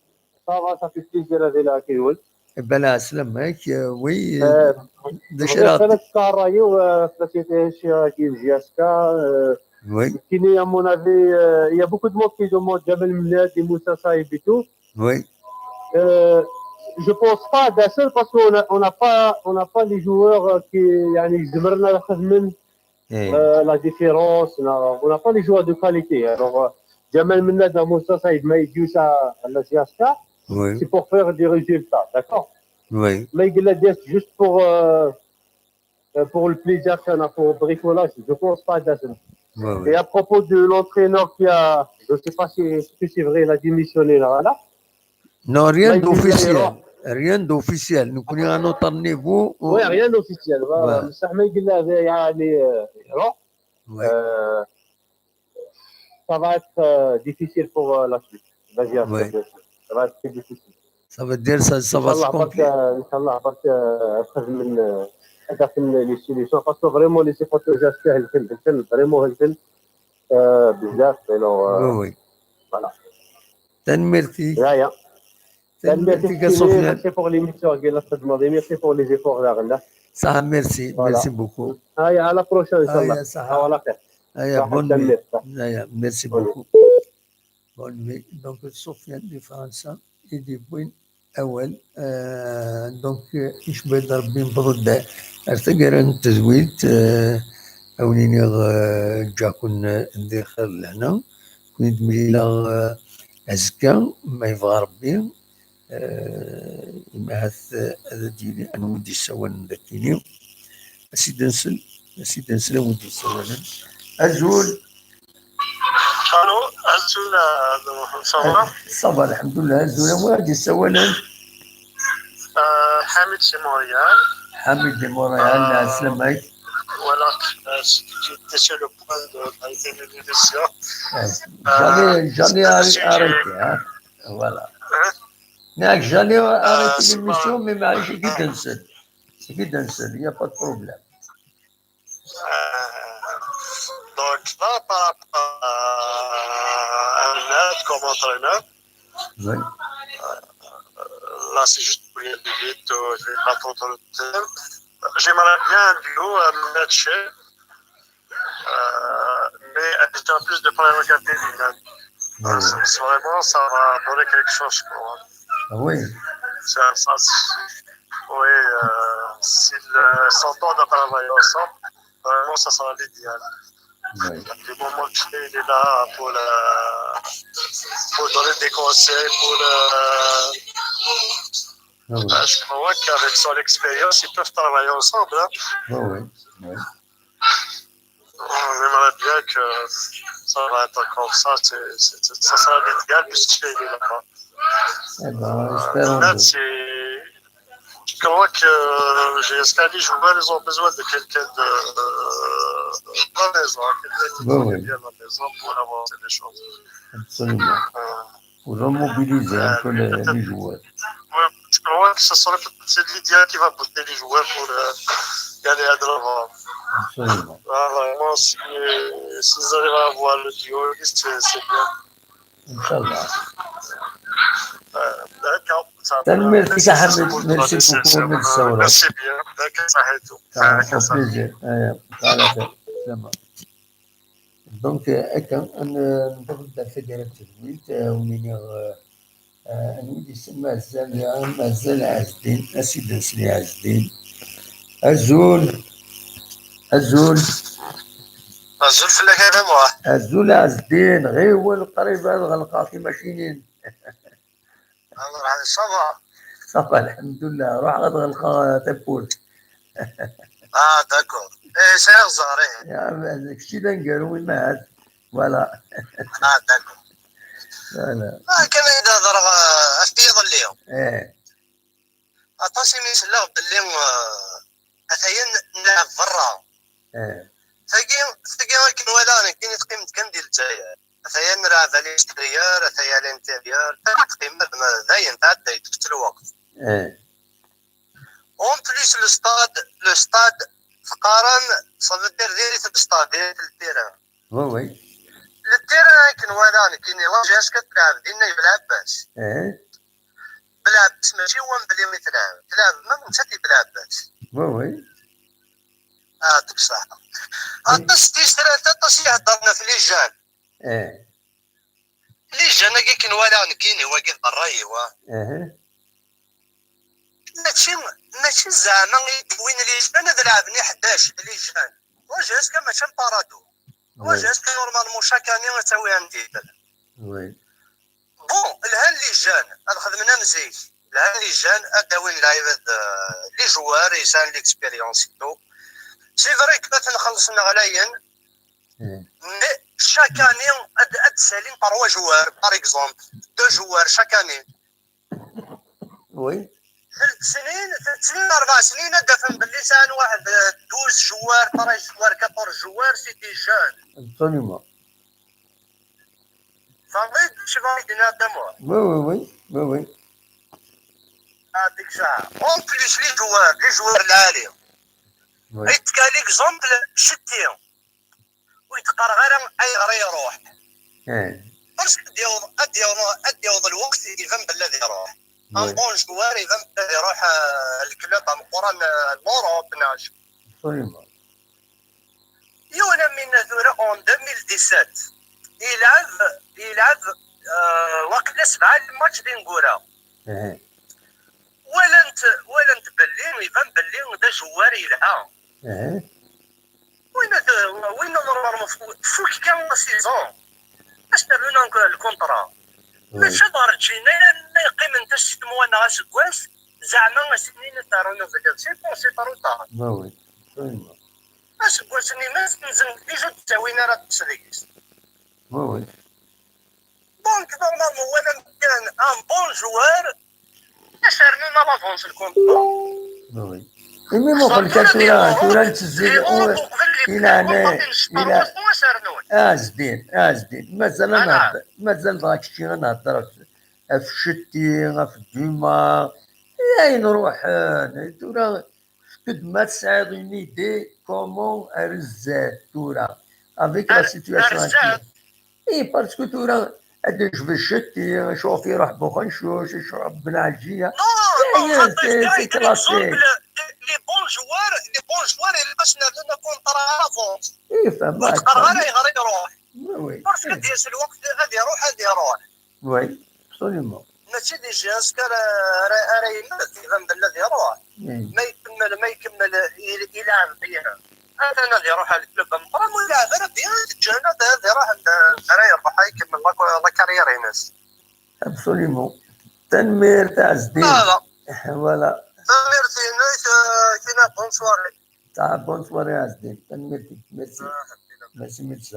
va, ça fait plaisir ad iliɣ akked-wen. Eh ben, lɛeslama-k, euh, oui, euh, d acu ara... Bɣiɣ kan ad sskeṛ ṛṛay-iw, euh, ɣef la situation-agi n J S K, euh, oui. Nekkini, à mon avis, euh, il y a beaucoup de monde qui demande Djamel Mennad, Moussa Saïb et tout. Oui. Euh, je pense pas d'un seul parce qu'on a, on n'a pas, on n'a pas les joueurs, euh, qui, يعني, يقدروا يخدموا, euh, la différence, on n'a, on n'a pas les joueurs de qualité. Alors, euh, Djamel Mennad, Moussa Saïb, Maïdius à, à la J S K, oui, c'est pour faire des résultats, d'accord ? Oui. Mais il a dit juste pour, euh, euh, pour le plaisir, c'est pour bricolage, je pense pas d'un seul. Ouais, ouais. Et à propos de l'entraîneur qui a, je sais pas si, si c'est vrai, il a démissionné là, là. Non, rien d'officiel. Rien d'officiel. Nous connaissons à notre niveau. Oui, rien d'officiel. Voilà. بصح ما يقول له يعني، euh, يروح. Ouais. Euh, ça va être, euh, difficile pour, euh, la suite. Vas-y, ouais. Ça va être très difficile. Ça veut dire ça, ça va se compliquer. إن شاء الله برك، إن شاء الله برك، euh, نخدم من، euh, هذاك les solutions. Parce que vraiment, les supporters, j'espère, هلكن، هلكن، vraiment هلكن. Euh, بزاف، alors, euh, oui, oui. Voilà. Tanemmirt-ik. يا، يا. Tanemmirt-ik a Sofiane. Merci pour l'émission, merci pour les efforts, là. Ça, merci, merci beaucoup. Voilà. Allez, à la prochaine, إن شاء الله. Allez, bonne nuit. Merci beaucoup. Bonne nuit. Donc, Sofiane de France, il dit bonne awal. Euh, donc, euh, icebba-d Rebbi, newweḍ-d ar taggara n tedwilt, euh, a wen-iniɣ, euh, ǧǧaɣ-ken, euh, di xir lehna. Ken-id-mlileɣ, euh, azekka, ma yebɣa Rebbi. Euh, imi ahat, euh, ad d-yili anwa i d-yessawalen dagi-ni. Ad s-id-nsel, ad s-id-nsel anwa i d-yessawalen. Azul. Allô, azul, euh, ça va ? Ça va, الحمد لله. Azul, anwa i d-yessawalen ? Euh, Hamid, c'est Montréal. Hamid de Montréal, euh, lɛeslama-k. Voilà, euh, j'étais sur le point de, d'arrêter l'émission. Euh, j'allais, euh, j'allais arrêter, hein. Voilà. Hein ? Nniɣ-ak, j'allais arrêter l'émission, mais maɛlic, ad k-id-nsel. Ad k-id-nsel, il n'y a pas de problème. Euh, donc là, par rapport à, à Ahmed comme entraîneur, oui, euh, là, c'est juste pour y aller vite, euh, je vais pas trop, trop le dire. J'aimerais bien un duo, un match, euh, mais avec un plus de prérogatives humaines. Ah oui. Parce que vraiment, ça va donner quelque chose, quoi. Ah oui. Ça, ça, c'est, oui, euh, s'ils, euh, s'entendent à travailler ensemble, vraiment, ça sera l'idéal. Oui. Du moment qu'il est là pour le, pour donner des conseils, pour le, ah oui, euh, je crois qu'avec son expérience, ils peuvent travailler ensemble, hein. Oui, oui, oui. On aimerait bien que ça va être comme ça, c'est, c'est, c'est, ça sera l'idéal puisqu'il est là-bas. Eh ben, espérons. Euh, là, c'est, je crois que, euh, J S K, les joueurs, ils ont besoin de quelqu'un de, euh, de la maison, quelqu'un qui connaît bien la maison pour avancer les choses. Absolument. Euh, pour remobiliser un peu les, les joueurs. Ouais, je crois que ce serait peut-être l'idéal qui va pousser les joueurs pour, euh, y aller de l'avant. Absolument. Là, vraiment, si, s'ils arrivent à avoir le duo, c'est, c'est bien. إن شاء الله. Euh, d'accord. Tanemmirt-ik a Hamid, merci beaucoup, merci. Merci bien. D'accord, ça fait plaisir. Donc, euh, akka, ad n-, newweḍ-d ar taggara n tedwilt, euh, wen-iniɣ, euh, Ah, anwa i d-isem? Mazal, mazal Ɛezdin, a sidi, nesli Ɛezdin. Azul. Azul. Azul fell-ak a Muḥ. Azul Ɛezdin, ɣiwel qrib ad ɣelqeɣ timacinin. Amer, ça va? Ça va, lḥemdullah. Ruḥ ad ɣelqeɣ tawwurt. Ah, d'accord. Eh, sɛiɣ ẓẓher, eh. Ya, ma, d kečč i d aneggaru, imahat. Voilà. Ah, d'accord. Voilà. Ah, kan ay d-hedreɣ, eh, ɣef yiḍelli. Eh. Aṭas imi selleɣ belli, eh, atan nlɛeb berra. Eh. Tagi, tagi akken walaɣ nekkini teqqim-d kan di Lezzayer. Atan nlɛeb à l'extérieur, atan à l'intérieur. Tagi teqqim d, d ayen tɛedday-d lweqt. Eh. En plus, le stade, le stade, teqqarem, ça veut dire diri-t le stade, diri-t le terrain. Oui, oui. Le terrain akken walaɣ nekkini, la G S K tleɛb dinna i Belɛebbas. Eh. Belɛebbas mačči Wembley i tleɛb. Tleɛb ma nettat i Belɛebbas. Oui, oui. Ah, deg ṣṣeḥ. Aṭas n tisrat, aṭas i heddren ɣef les jeunes. Eh. Les jeunes-agi akken walaɣ nekkini, wagi d berra-iw, ah. Aha. Mačči, mačči zeɛma i d-wwin les jeunes ad lɛeben i ḥdac d les jeunes. La G S K mačči am Paradou. La G S K normalement chaque année ad tawi un titre. Oui. Bon, lhan les jeunes, ad xedmen am zik. Lhan les jeunes, ad d-awin lɛibad, euh, les joueurs yesɛan l'expérience et tout. C'est vrai que ad ten-xellṣen ɣlayen, mais chaque année, ad, ad d-ssalin trois joueurs, par exemple, deux joueurs chaque année. Oui. Tlata snin, tlata snin, rebɛa snin, ad d-afen belli sɛan waḥed, euh, douze joueurs, treize joueurs, quatorze joueurs, c'est des jeunes. Absolument. Tfehmeḍ-iyi-d acu i d-yenna Dda Muḥ? Oui, oui, oui, oui, oui. Ah, deg saɛa. En plus, les joueurs, les joueurs lɛali. Oui. Ay d-tekka l'exemple, Cetti. Ur d-qqareɣ ara ayɣer i iruḥ. Eh. Parce que ad d-yaweḍ, ad d-yaweḍ, ad d-yaweḍ lweqt iban belli ad iruḥ. Oui. Un bon joueur iban belli ad iruḥ, euh, le club ameqqran, euh, l'Europe, neɣ acu. Absolument. Yiwen am winna tura en deux mille dix-sept, yelɛeb, yelɛeb, euh, waqila sebɛa match d ineggura. Eh. Walant, walant belli, iban belli d ajewwar yelha. Eh. Win ad, win ad ɣer tfuk kan la saison. Ad s-rnun encore le contrat. Oui. Maca ad ɣer ǧǧin alamma yeqqimen tasetmwa neɣ aseggas, zeɛma ad s-inin ad t-rnun deg, c'est bon, c'est trop tard. Bah oui, absolument. Aseggas-nni ma s-nzen déjà ur d-ttawin ara aṭas deg-s. Oui, oui. Donc, normalement, walan kan un bon joueur, ad s-rnun à l'avance le contrat. Oui, oui. Imi muqel kan tura, tura nettezzi, i leɛna, i leɛna, Ɛezdin, Ɛezdin, mazal ad nehder, mazal dɣa kečči ad nehder ɣef, ɣef Cetti, ɣef Duma, i ayen ruḥen, tura Fket-d ma tesɛiḍ une idée comment ar zdat tura, avec la situation actuelle. Eh, parce que tura ad d-nejbed Cetti, acuɣef iruḥ Buxencuc, acuɣef Benaɛjiya. Non, c'est classique. Les bons joueurs, les bons joueurs, ilaq ad s-nernu contrat à l'avance. Ur qqareɣ ara ayɣer i iruḥ. Oui, oui. Parce que ad d-yas lweqt ad iruḥ, ad iruḥ. Oui, absolument. Mačči d G S K ara, ara, ara yemmet, iban belli ad iruḥ. Mm. Ma ikemmel, ma ikemmel i, i lɛeb bien. Atan ad iruḥ ar club ameqqran, ma ur ilɛeb ara bien, ad t-ǧǧen ad, ad iruḥ anda ara iruḥ, ad ikemmel la, la carrière-ines. Absolument. Tanemmirt a Ɛezdin. Voilà. Voilà. Tanemmirt-inek, euh, kina bonne soirée. Ta, bonne soirée a Ɛezdin. Tanemmirt-ik. Merci. Ah, merci. Merci, merci.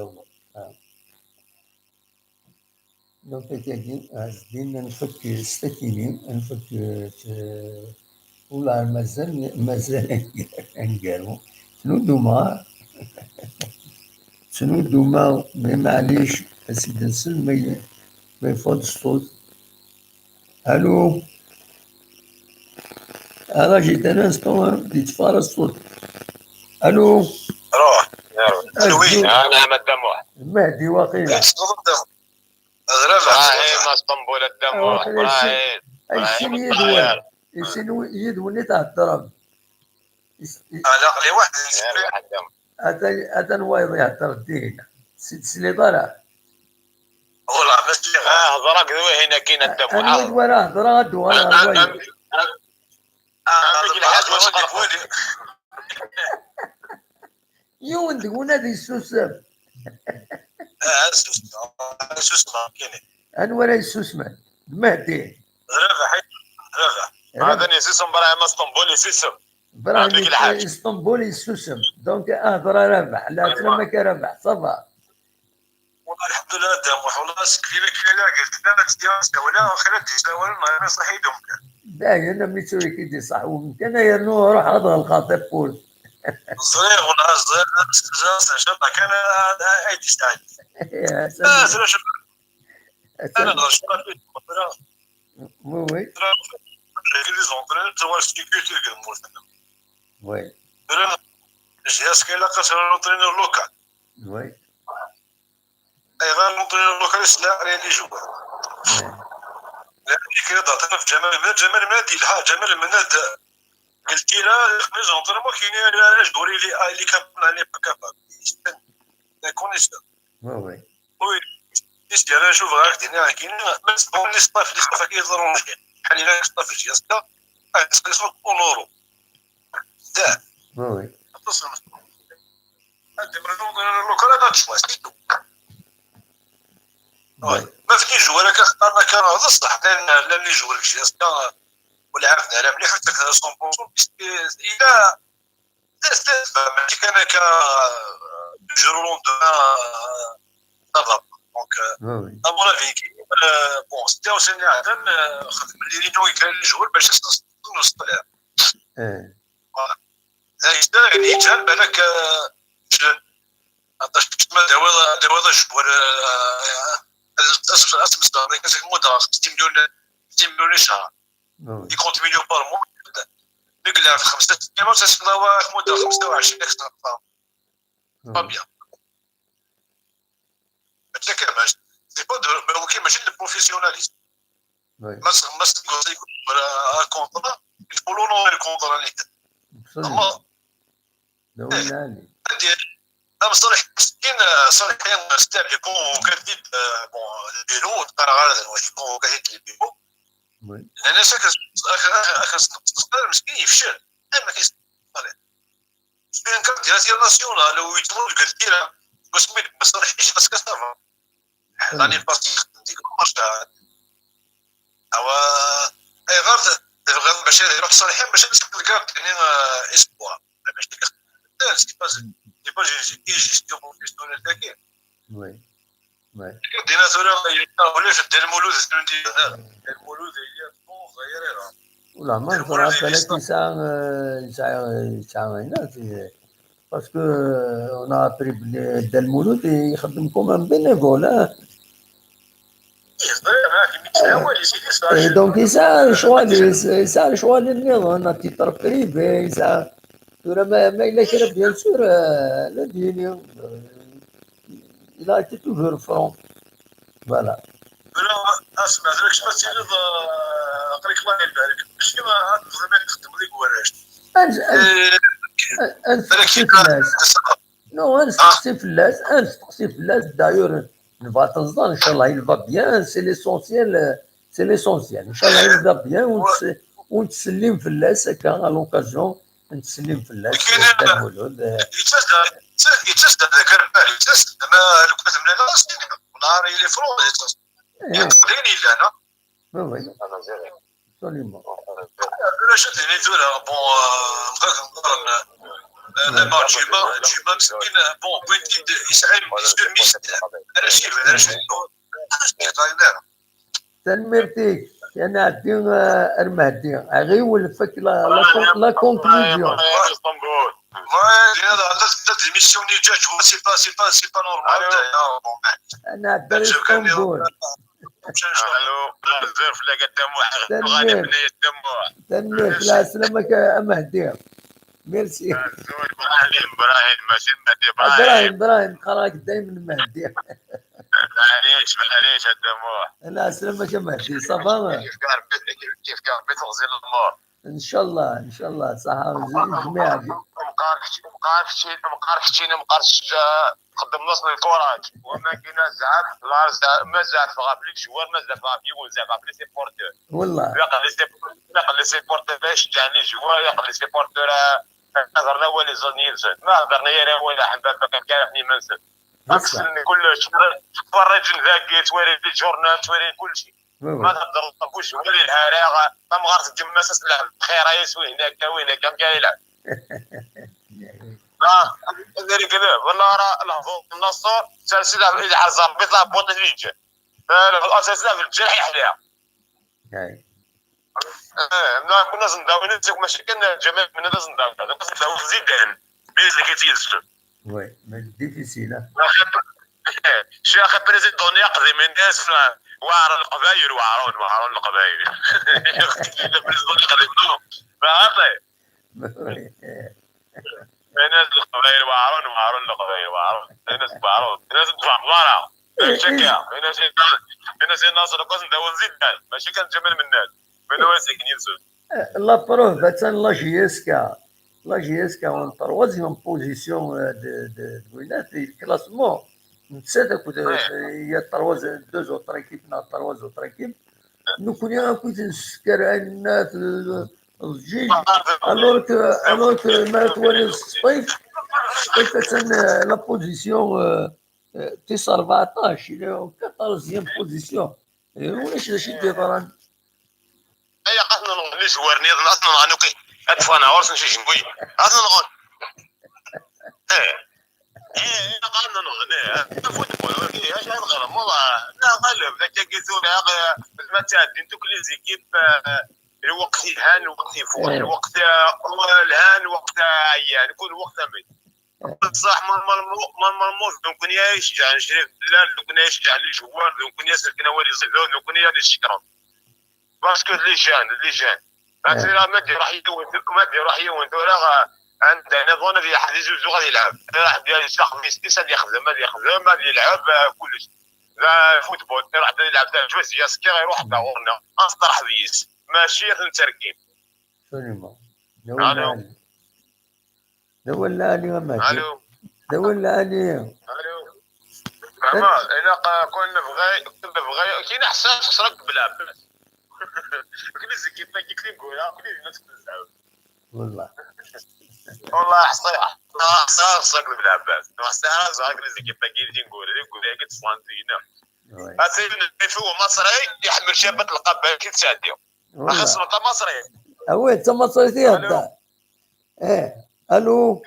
Ah. Donc, tagi, Ɛezdin, ad nfak s takini, ad nfak, eh, ula mazal, mazal aneggaru. Ttnuddumeɣ, ttnuddumeɣ, mais maɛlic, ad s-id-nsel ma y-, ma yeffeɣ-d ṣṣut. Allô? Ah, là, j'étais un instant, hein, di tfara ṣṣut. Allô? Ruḥ, ruḥ. Azul. Ah, naɛam a Dda Muḥ. Mehdi waqila. Ibrahim, a Sṭembul a Dda Muḥ. Ibrahim. Ay sin yid-wen. Ay sin yid-wen i theddrem. Ala, aql-i weḥd-i. Atan, atan wayeḍ ihedder din. Tesliḍ ara? Wala, ma sliɣ. Ah, hḍeṛ akked wihin akkin, a Dda Muḥaḍ. Anwa i wara hḍeṛ, ad d-uɣaleɣ ɣer wayeḍ. Ɛemmi Lḥaǧ, wac qerḥen? Yiwen deg-wen ad yessusem. Ah, susem. Susem, kini. Anwa ara yessusmen? D Mehdi. D Rabaḥ, d Rabaḥ. Rabaḥ. Hada yessusem, Brahim Sṭembul yessusem. Brahim Ɛemmi Lḥaǧ. Sṭembul yessusem. Donc, ah, hḍeṛ a Rabaḥ. La, ɛeslama-k a Rabaḥ. Ça va. والله الحمد لله، دام والله سكري لك لا قلت لا تدير سوالة، خير دي سوالة، ما أنا صحي دوم. Dayen, am ittu-k i d-iṣaḥ wemkan, yernu ruḥ ad ɣelqeɣ tawwurt. Ẓriɣ, والله ẓriɣ، ẓriɣ، إن شاء الله كان هاي دي سعيد. يا سلام. آه، شوف. أنا غلط، شو راه فيه؟ Oui, oui. Les entraîneurs, tu vois, c'est culture que le mot. Oui. Là, j'ai acheté la case à l'entraîneur local. Oui. Ayɣer l'entraîneur local يسلى على les joueurs؟ لأن كي هضرت أنا في جمال المناد، جمال المناد يلها، جمال المناد قلت لي لا، خميس زونطرينمون كاينين، لا، لا، جبوري لي، آه، لي كابابل، لي با كابابل. لي كونيسور. وي، وي. وي. إيش دير؟ أنا نشوف غير ديني راه كاينين، بس بون لي ستاف، لي ستاف كي يزرون شي. بحال إلا ستاف جياسكا، آه، تسقسو أونورو. لا. وي، وي. أتصل. هادي من لوكال هذا تشوا، سي تو. وي. ما في جوار كاختارنا كان هذا الصح، لأن، لأن لي جوار كشي أصلا ولعبنا على مليح، حتى كان مية بالمية، بيسكو إلا لا، لا، لا، ماشي كان كا جورو لوندومان، صافا. دونك، وي، وي. أ مون أفي، كي، آه، بون، سيتي أوسي نعدم، آه، خدم لي رينيون يكري لي جوار باش نص-، نص-، نص-، إيه. فوالا. لا، يستاهل يتجاب، بالك، آه، جن. عطاش كما داوي، داوي جوار، آه، أس-، أس-، أس-، أس-، كان شي مدة خمسين مليون، خمسين مليون شهر. وي. cinquante millions par mois. نقلع في خمسة أيام، تسمى واحد مدة خمسة وعشرين سنة. با وي. بيان. ماشي كلام، سي با دو، ماشي لو بروفيسيوناليزم. وي. ما س-، ما س-، كونترا، يقولوا نو الكونترا اللي درت. أبسوليومون. أما لا، وين عندي؟ عندي، أنا صالح مسكين، صالح يستاهل يكون كانديد، آه، بون، البيرو، تقرا غير هذا الواحد يكون كانديد البيرو. وي. لأن شاك، أخ-، أخ-، أخ-، مسكين يفشل. أي ما كاينش صالح. سبين كان ديال ناسيونال، ويتمو الجزيرة. واسمي صالح يجي باسكو سافا. لاني باسي ديك الماتش تاع، اوا، اي غير ت-، تبغى باش يروح صالحين باش يمسك الكارت، يعني، آه، اسبوع. باش ديك، لا، سي با، سي با جي-، جي-، جي-، جيستيون بروفيسيونيل تاعي. وي. وي. دينا ثورة، ولا في الدين المولود، الدين المولود هي، هي، هي، هي. ولا ما نزرع بالك يسعى، يسعى، يسعى هنا في Parce que on a appris بلي دا المولود يخدم comme un bénévole, hein. Et donc يسعى شغل، يسعى شغل النظام à titre privé، يسعى. ثورة ما، ما إلا كان bien sûr، آه، لا ديني، آه، il a été toujours franc. Voilà. ولا اسمع، درك شنو تيجي، آه، قريك الله يبارك. شنو ما تخدم، تخدم ليك وراش. أنس-، أنس-، إيه، أنس-، تقصي في الناس. نو، أنس-، آه. تقصي في الناس، أنس-، تقصي في الناس. D'ailleurs، نبغى تنزل، إن شاء الله، il va bien. C'est l'essentiel, c'est l'essentiel. إن شاء الله، il va bien. ونتس-، ونتسلم في الناس هكا، à l'occasion. نتسلم في الناس، كاين دا المولود، آه. يتسد، يتسد، يتسد هذاك الربال، يتسد. ما لو كنت من هنا، سيدي، نهار يلي فرون، يتسد. إيه. يتسد، يلي لا، لا. وي، وي. Absolument. علاش هاد لي دو لا، بون، آه، بغيت نهضر، آه، دابا جيما، جيما مسكين، آه، بون، بغيت يسعى يسكن ميس-، علاش كيف، علاش كيف؟ علاش كيف؟ Tanemmirt-ik, a Mehdi, euh, a Mehdi. Ɣiwel, fek la, la con-, la conclusion. والله، والله، هذا، هذا، هذا l'émission اللي جات، هو c'est pas, c'est pas, c'est pas normal. أنا عبد اسطنبول. الو، بزاف لا قدام واحد. تنمير. غالبنا يا الدموع. تنمير، لا سلامك يا مهدي. ميرسي. زول إبراهيم، إبراهيم، ماشي المهدي، إبراهيم. إبراهيم، إبراهيم، قراك دايمًا المهدي. معليش، معليش، الدموع. لا سلامك يا مهدي، صافا؟ كيف كان، كيف كان، بتغزي الأمور. إن شاء الله، إن شاء الله، صحة وجميع. مقار كتشيني، مقار كتشيني، مقار الشجاع، خدم نص الكوراج. وما كاين زعف، لا زعف، ما زعف غاف لي جوار، ما زعف غاف يون، زعف غاف لي سيبورتور. والله. ياق لي سيبورتور، ياق لي سيبورتور باش جاني جوار، ياق لي سيبورتور، آه، هضرنا هو لي زونيلز. ما هضرنا يا راه ولا حباب كان كارفني منسن. اكسلني كلش. تفرج ذاك، تواري لي جورنال، تواري كلشي. ما تهضر، كلشي هو اللي الهراغ. ما مغارت الجماسة تلعب خير، يسوي هناك، وين هناك، كاع يلعب. اه، ندير كذا. والله راه الهضور النصر، سلسلة إذا حزر بيطلع بوطة اللي جا. الأساس لا في الجرح يحليها. اه، لا، كنا زنداوين، ماشي كان جمال من هذا زنداوين. هذا كنا زنداوين زيدان. بيز اللي كيتيزف. وي، مي ديفيسيل، اه. شي اخي بريزيدون يقضي من اسم. واعر القبايل، واعرون، واعرون القبايل. بريزيدون يقضي منهم. فهمتي؟ الناس القبايل واعرون، واعرون القبايل واعرون. الناس واعرون، الناس تفهم ورا. شكا، الناس، الناس الناصر كوز نداول زيدان، ماشي كان جمال من الناس. من هو ساكن يزول؟ La preuve, باتان لا جي اس كا. La جي اس كا en troisième position, euh, de, de, de, وينات في الكلاسمون. نسيت هاكو، il y a trois, deux autres équipes, non, trois autres équipes. نكوني هاكو تنسكر الناس الجيج. Alors que, alors que ما توالي السطيف، السطيف كان la position, euh, euh, تسعة أربعطاش، il est en quatorzième position. إيه، ولاش شي ديفران؟ اي قاتنا نغني جوارني، اصلا غنوكي. اتفانا ورس نشي جنبي. اصلا نغني. ايه. ايه، ايه، قالنا نغني. فوتبول، ايه، اش غنغني؟ والله، لا، غالب، ذاك يقيسوا لها، ما تعدي، انتو كل ليزيكيب، آه، الوقت يهان، الوقت يفوت، إيه. الوقت، آه، الهان، الوقت، آه، عيان، كل وقت امين. بصح، نورمالمون، نورمالمون، دوك كون يشجع شريف بلال، دوك كون يشجع لي جوار، دوك كون ياسر كناوي لي زيدون، دوك كون يا لي شكرا. باسكو لي جان، لي جان. باسكو راه ما دير راح يون، ما دير راح يون، ولا غا-، عندنا ظن اللي حد يزوز غادي يلعب. راح ديال الشهر خميس، تيس غادي يخدم، غادي يخدم، غادي يلعب، آه، كلش. لا فوتبول، راح يلعب تاع جوز ياسكي، يروح تاع غورنا. أسطر حديث. ماشي غير تركيب. Absolument. ألو. دول العالي وما ألو. دول العالي. ألو. زعما، إلا ق-، كون نبغي، كون نبغي، كاين إحساس خصك بلا عباس. كل زكيت ما كيكلي نقولها، كل الناس كتزعم. والله. والله حصيح. حصيح خصك بلا عباس. حصيح خصك كل زكيت ما كيجي نقول، اللي نقول لك تصفان زينة. وي. أسير نشوفو مصري يحمل شابة القبائل كي تساعديهم. والله. خاص مصري. أوي، أنت مصري ألو. تيهضر. ايه. الو.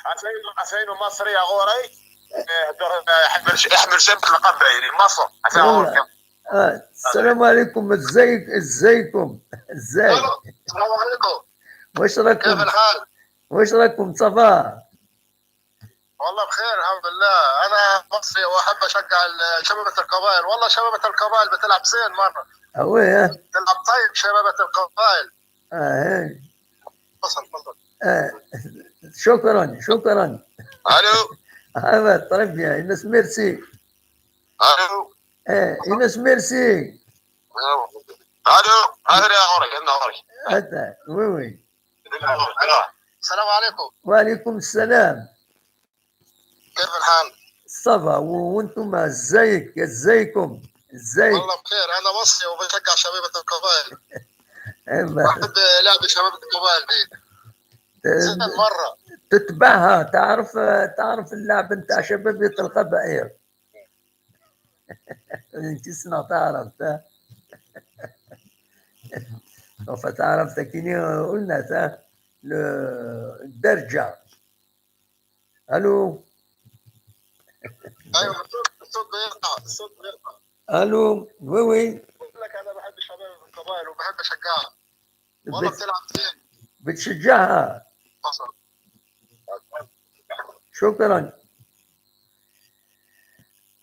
عفاين، عفاين مصري يا غوري. إيه، دور، إيه، احمل ش-، احمل شبك القبائلي مصر. عفاين والله. غوري. آه. السلام عليكم، ازيك، ازيكم؟ ازاي؟ السلام عليكم. واش راكم؟ كيف الحال؟ واش راكم؟ صافا؟ والله بخير الحمد لله. انا مصري واحب اشجع ال-، شبيبة القبائل. والله شبيبة القبائل بتلعب زين مره. اوي، اه. تلعب طيب شبيبة القبائل. اه، ايه. تفضل، تفضل. آه، شكرا، شكرا. الو. هذا طريق ديالي، الناس ميرسي. الو. ايه، الناس ميرسي. الو، هذا يا غوري، عندنا غوري. هذا، وي، وي. السلام عليكم. وعليكم السلام. كيف الحال؟ صافا، و-، وانتم ازيك؟ ازيكم؟ ازيك؟ والله بخير، انا مصري وبشجع شبيبة القبائل. ايوه. بحب لعب شبيبة القبائل دي. ت-، زمان مرة. تتبعها، تعرف، تعرف اللعب نتاع شبيبة القبائل؟ انت سنا تعرف، ها؟ فتعرف تكيني قلنا، ها؟ ل-، الدرجة. الو. ايوه، الصوت، الصوت بيقطع، الصوت بيقطع. الو، وي، وي. بقول لك انا بحب شباب القبائل وبحب اشجعها. والله بت-، بتلعب زين. بتشجعها. حصل. شكرا.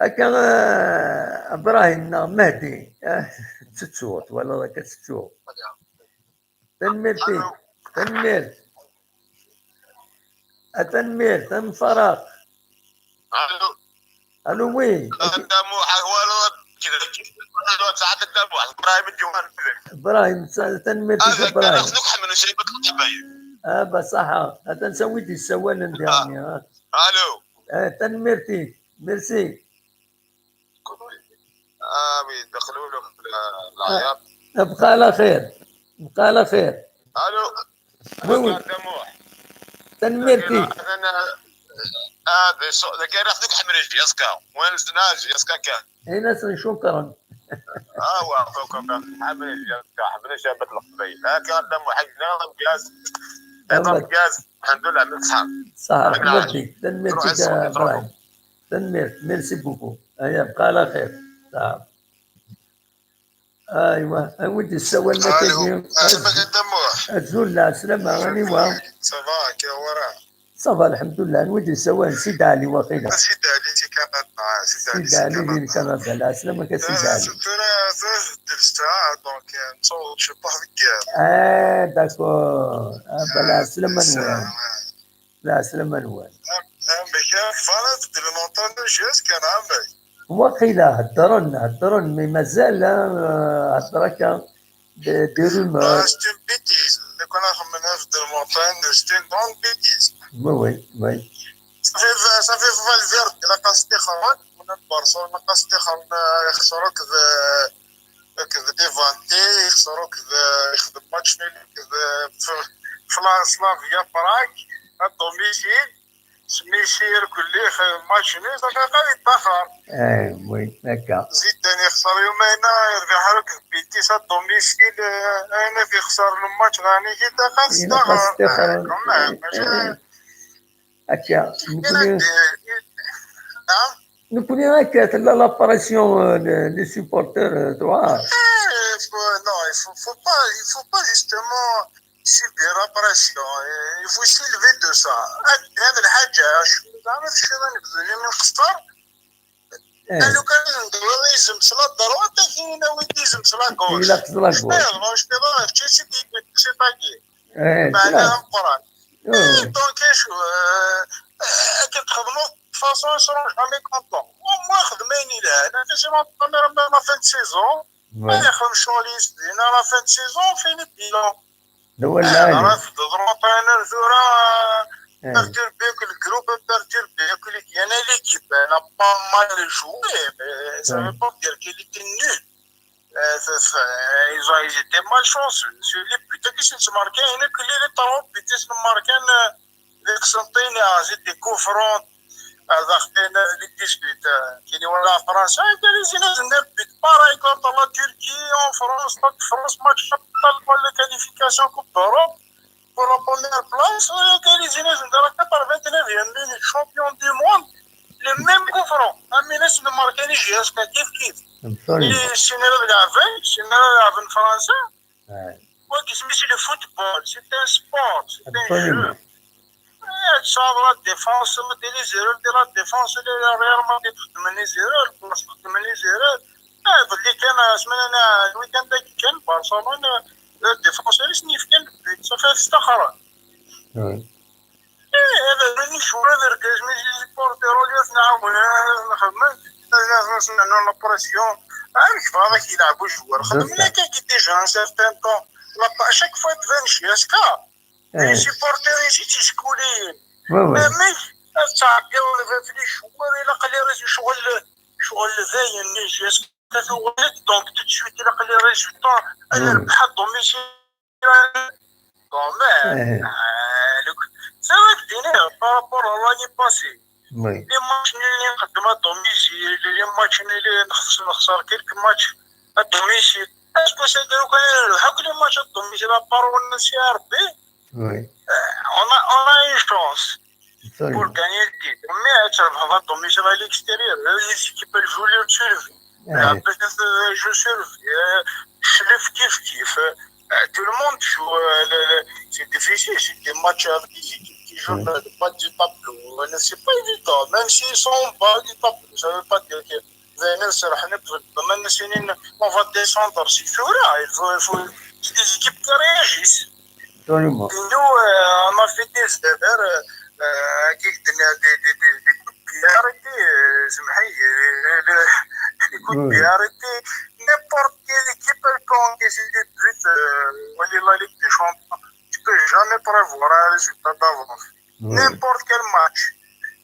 هكا، آه، ابراهيم، نعم، مهدي، آه، ست شهور ولا هكا ست شهور. تنميرتي. تنميرت. تنميرت، تنفرق. الو. الو، وي. الدموع، هو الو-، كذا، كذا. ساعات الدموع، ابراهيم الجوهر. ابراهيم، س-، تنميرت، هذا كان ابراهيم. خصك حمل شيبة القبايل. Ah, bah, ça, attends, ça, oui, ça, ouais, l'an dernier, hein. Allô. Ah, tanemmirt-ik. Merci. Ah oui, دخلوا لهم العياط. ابقى على خير. ابقى على خير. Allô. Oui, oui. دموع. Tanemmirt-ik. انا هذا الصوت كان راح تقول حمريج ياسكا. وين سناج ياسكا كان؟ هنا شكرا. اه واو كوكا حمريج ياسكا حمريج شابت القبيل. هاكا دموع حقنا. الحمد لله من صحاب. صح. Tanemmirt-ik. Tanemmirt-ik يا ابراهيم. Tanemmirt. Merci beaucoup. هيا ابقى على خير. صح. ايوا، ايوا دي السوال ما تجي. دموع. الزول لا سلامة، راني وا. صافا كي وراه. صافا الحمد لله. نودي السوال سيد علي واقيلا. سيد علي سي كندا. سيد علي سيد علي ديال كندا. لا سلامة كسيد علي. سنتورا درستها دونك نصور شي واحد الكار. اه داكور. اه بلا سلامة نوال. لا سلامة نوال. مي كان فالنت دي المونتاج جيس كان عامل. واقيلا هدرن هدرن مي مازال آه، هدرك دي رومور. سيت اون بيتيز اللي كنا خمنا في دي المونتاج سيت اون كروند بيتيز. وي وي وي. صافي صافي فالفيردي لا قاس تيخرج من برشلونه قاس تيخرج يخسروك كذا ديفانتي يخسروك كذا يخدم ماتش نول كذا في سلافيا براك الدوميسيل سميسير كل ماتش نول صافي غادي يتاخر. اي وي هكا. زيد ثاني يخسر يومين يربح لك بيتيس الدوميسيل انا في خسر الماتش غاني كي دخل إلا خاص تخرج. هكا نكوني نكوني هكا تلا لا بريسيون لي سيبورتور توا. Non, il faut, faut pas, il faut pas justement subir la pression. Il faut s'élever de ça. هذه الحاجة شو زعما في شنو نبذلي من خسر. لو كان ندوي يزم سلا دروات كاين ويدي يزم سلا كوش. الا خسر لا كوش. اش بيضا في تشي سي تاكي. ايه معناها خلاص. مقران. آه. دونك شو كي تخدموا فاصون سرون جامي كونطون. وموا خدميني لها انا كاش ما كاميرا ما فان سيزون. ما وي. يخدم شغل يسدينا لا فان سيزون فين البيلون. هو انا اللي راه في الدروب انا زورا إيه. perturbé que le groupe perturbé que les انا ليكيب انا با مال جوي. Ça veut pas dire qu'il était nul. Ils ont été malchanceux. Sur les buts qui sont marqués, il y a que les trois buts qui sont marqués. Les Constantiniens, c'était coup franc. هذا خطينا les dix-huit كي ولا فرنسا كان يزينا زدنا بيت pareil contre la Turquie en France. La France match capital pour la qualification Coupe d'Europe pour la première place. كان يزينا زدنا la quatre-vingt-neuvième minute champion du monde. Le même coup franc. امين اسم ماركاني جي اس كيف كيف. Absolument. السيناريو لعبين السيناريو لعبين فرنسا. آه. وكيسمي c'est le football, c'est un sport, c'est un jeu. Absolument. تصاب لا ديفونس دير لي زيرور دير لا ديفونس دير ريال مدريد خدم لي زيرور البورس خدم لي زيرور. هذا اللي كان سمعنا انا الويكاند هذا كان برشلونه لا ديفونس اللي سنيف كان بيت صافي هذا استخرج. آه. ايه هذا ماني شويه هذا الكاش ماشي سيبورتي روليف نعاون نخدم نسمع لا بريسيون. عارف هذاك يلعبوا جوار خدم بصح. لي كاكي ديجا ان سيرتان طون. لا با شاك فوا تبان شي اسكا. إيه. لي سيبورتير يجي تيسكولين. وي وي. مي الصعب يولف في لي شوار الا قال لي راه شغل شغل زاين لي جي اس كتولد دونك تو سويت الا قال لي ريزولتا انا مم. نبحث دوميسيل. كومان إيه. سي فري كديني بارابور لاني باسي. وي. لي ماتش اللي نقدم ا دوميسيل لي ماتش اللي نخص نخسر كيلك ماتش ا دوميسيل. اسكو سي دو كان هاك لي ماتش ا دوميسيل ابار ولا سي ار بي. وي. اون اون اون شونس. Absolument. بور كان يدي مي تربح ا دوميسيل ا ليكستيريور لي زيكيب الجو لي سيرفي. إيه. بيتيت جو سيرفي. شلف كيف كيف. Tout le monde joue. C'est difficile, c'est des matchs avec des équipes qui jouent dans le bas du tableau. C'est pas évident, même s'ils sont en bas du tableau, ça veut pas dire que on va descendre si dur. Il faut, il faut c'est des équipes qui réagissent. Absolument. Nous, on a fait des erreurs. Des, des, des, des coups de pied arrêtés, des coups de pied arrêtés. N'importe quelle équipe, elle peut encaisser des buts. On est la Ligue des Champions. Tu peut jamais prévoir un résultat d'avance. N'importe quel match.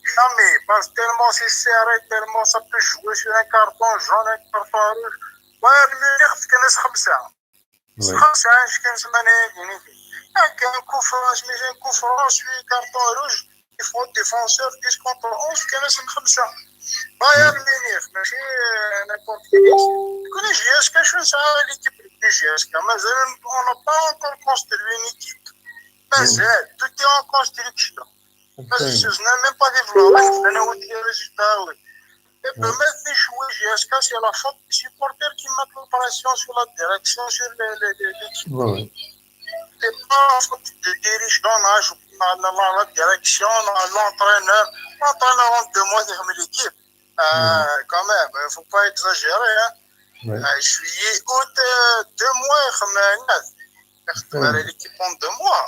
Jamais. Parce que tellement c'est serré, tellement ça peut jouer sur un carton jaune, un carton rouge. Bayern Munich, c'est que nous sommes ça. C'est comme ça, je pense que c'est un coup franc, mais un coup franc, je suis carton rouge. Il faut défenseur dix contre onze, que nous sommes comme ça. Bayern Munich, mais c'est n'importe qui. Connais J S K, je suis ça, l'équipe de J S K. Mais on n'a pas encore construit une équipe. Mais tout est en construction. Parce que je n'ai même pas développé. Je n'ai aucun résultat, oui. Et permettre d'échouer J S K, c'est la faute des supporters qui mettent la pression sur la direction, sur l'équipe. C'est pas la faute des dirigeants, la, la direction, l'entraîneur. L'entraîneur en deux mois, il a mis l'équipe. Euh, quand même, il ne faut pas exagérer. Hein. Euh, juillet, août, euh, deux mois, il a mis l'équipe en deux mois.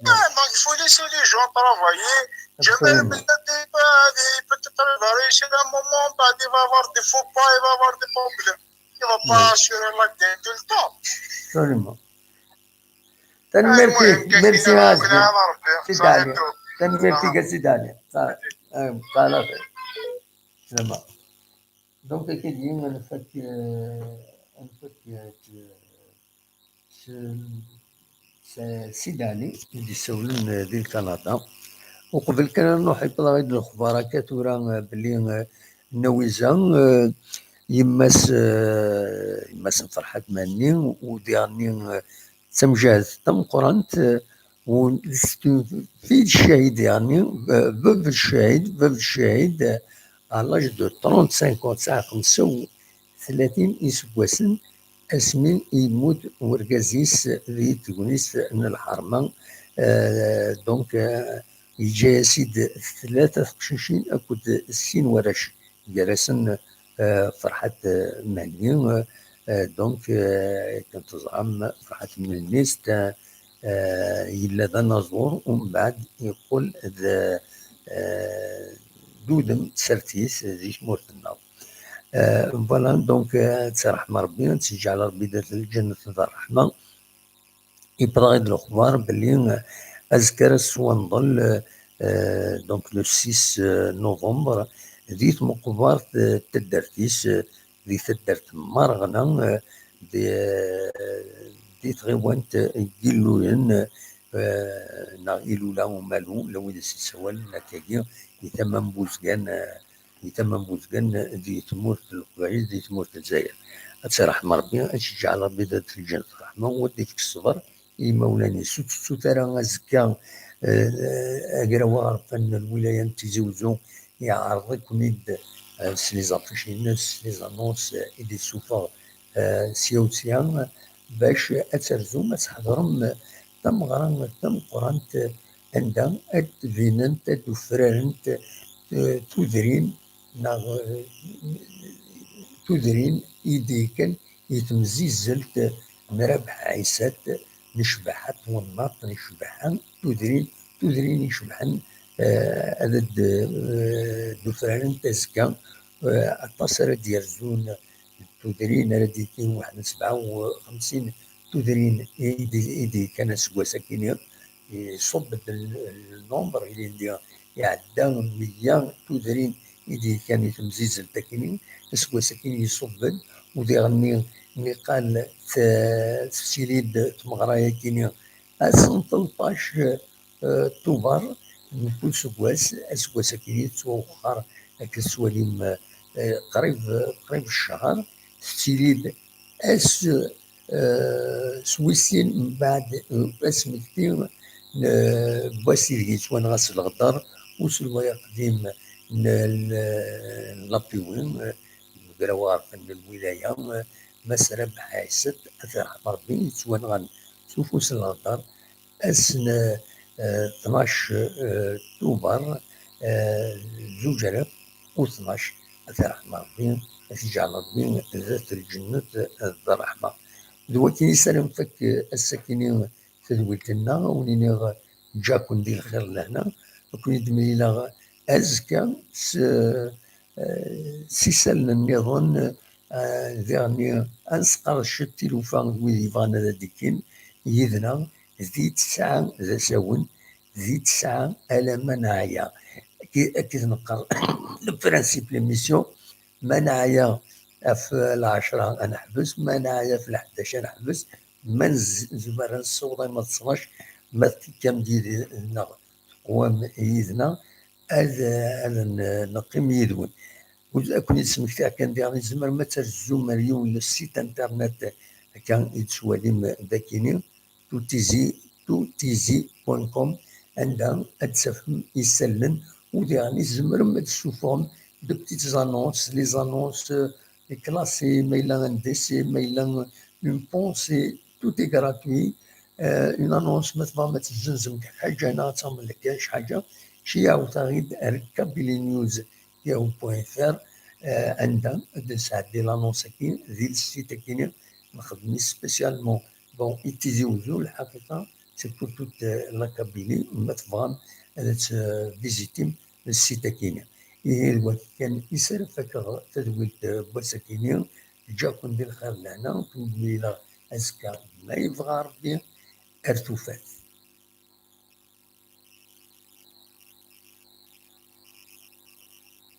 Ah, donc il faut laisser les gens travailler. Jamel Belmadi, il peut être réveillé à un moment, bah, il va avoir des faux pas, il va avoir des problèmes. Il ne va pas assurer la gagne tout le temps. Absolument. Merci, merci, merci. Merci, merci. Donc, il y a une fois que, une fois que, que Sidi Ɛli i d-issawlen di Kanada. Uqbel kan ad nruḥ, yewweḍ-aɣ-d lexbar akka tura belli Nna Wiza, yemma-s, yemma-s n Ferḥat Mhenni, u diɣenni d tamjahedt tameqqrant, u d ccahid diɣenni, bab ccahid, bab ccahid, à l'âge de trente-cinq ans, tesɛa xemsa u tlatin iseggasen, asmi i yemmut urgaz-is di tegnit n lḥerma. Donc, yeǧǧa-yas-id tlata teqcicin akked sin warrac, gar-asen Ferḥat Mhenni. Donc, akken teẓram, Ferḥat Mhenni yella d anaẓur, umbeɛd yeqqel d d udem n tsertit di tmurt-nneɣ. Voilà, donc, ad tt-irḥem Rebbi, ad tt-iǧɛel Rebbi dat lǧennet d ṛṛeḥma. Yewweḍ-aɣ-d lexbar belli azekka ara s-twanḍel, donc le six novembre, di tmeqbert n taddart-is, di taddart n Mareɣna, di tɣiwant n Yilluyen, neɣ Ilula Umalu, la wid i s-yessawalen akkagi, di tama n Buzgan, di tama n Buzgan, di tmurt n Leqbayel, di tmurt n Lezzayer. Ad tt-irḥem Rebbi, ad tt-iǧɛel Rebbi dat lǧennet ṛṛeḥma, u ad d-ifk ṣṣber i yimawlan-is. Ur tettut ara azekka, agraw aɣerfan n lwilaya n Tizi Uzzu iɛreḍ-iken-id s les affiches-ines, s les annonces i d-issufeɣ sya u sya, bac ad terzum, ad tḥeḍrem tameɣra tameqqrant anda ad d-binent, ad d-ufrarent tudrin neɣ tudrin i d-yekkan i temzizzelt n Rabeḥ Ɛisat, n ccbaḥa n twennaḍt, n ccbaḥa n tudrin, tudrin icebḥen, ad d-ufrarent azekka. Aṭas ara d-yerzun tudrin ara d-yekkin waḥed n sebɛa u xemsin tudrin i d-yekkan aseggas-akini, iṣubb-d lnumber ilindi iɛedda meyya tudrin i d-yekkan i temzizzelt-akini, aseggas-akini iṣubb-d, u diɣenni niqal tettili-d tmeɣra-yakini ass n telṭac Tubeṛ n kul seggas, aseggas-akini tettwawexxer akken tettwalim qrib, qrib ccher, tettili-d ass s wis sin mbeɛd asmekti n wass ideg yettwanɣa s leɣder uselway aqdim n Lapiwi, deg ugraw aɣerfan n lwilaya, Mass Rabeḥ Ɛisat, ad t-irḥem Rebbi, yettwanɣan s ufus n leɣder, ass n tnac Tubeṛ zuǧ alaf u tnac, ad t-irḥem Rebbi, ad t-iǧɛel Rebbi dat lǧennet d ṛṛeḥma. D wakken i s ara nfak ass-akini tadwilt-nneɣ, a wen-iniɣ ǧǧa-ken di lxir d lehna, a ken-id-mlileɣ azekka s s isallen nniḍen, diɣenni ad nesqerdec tilufa d wid yebɣan ad d-ikkin yid-neɣ, di tesɛa d asawen, di tesɛa alamma neɛya. Akken neqqar le principe l'émission, ma neɛya ɣef lɛecṛa ad neḥbes, ma neɛya ɣef leḥdac ad neḥbes, ma nezmer ad nessiweḍ arma d ttnac, ma tekkam-d yid-neɣ, teqwam yid-neɣ, ad neqqim yid-wen. Ad ken-id-smektiɣ kan diɣen, tzemrem ad terzum ar yiwen n site internet akka i tettwalim dakini, toutizi, toutizi point com, anda ad d-tafem isallen, u diɣen tzemrem ad d-tessufɣem de petites annonces, les annonces classées, ma yella un décès, ma yella une pensée, tout est gratuit. Une annonce, ma tebɣam ad tezzenzem ḥaǧa neɣ ad taɣem lkec ḥaǧa, ceyyɛet-aɣ-id ar kabylie news yahoo point fr, anda ad d-nesɛeddi l'annonce-agi di le site-agi-nni, nexdem-it spécialement. Bon, i Tizi Wezzu, lḥaqiqa, c'est pour toute la Kabylie, ma tebɣam ad tvizitim le site-agi-nni. Ihi d wagi kan i s ara fakeɣ tadwilt n wass-agi-nni, ǧǧiɣ-ken di lxir d lehna, ken-id-mlileɣ azekka ma yebɣa Rebbi, ar tufat.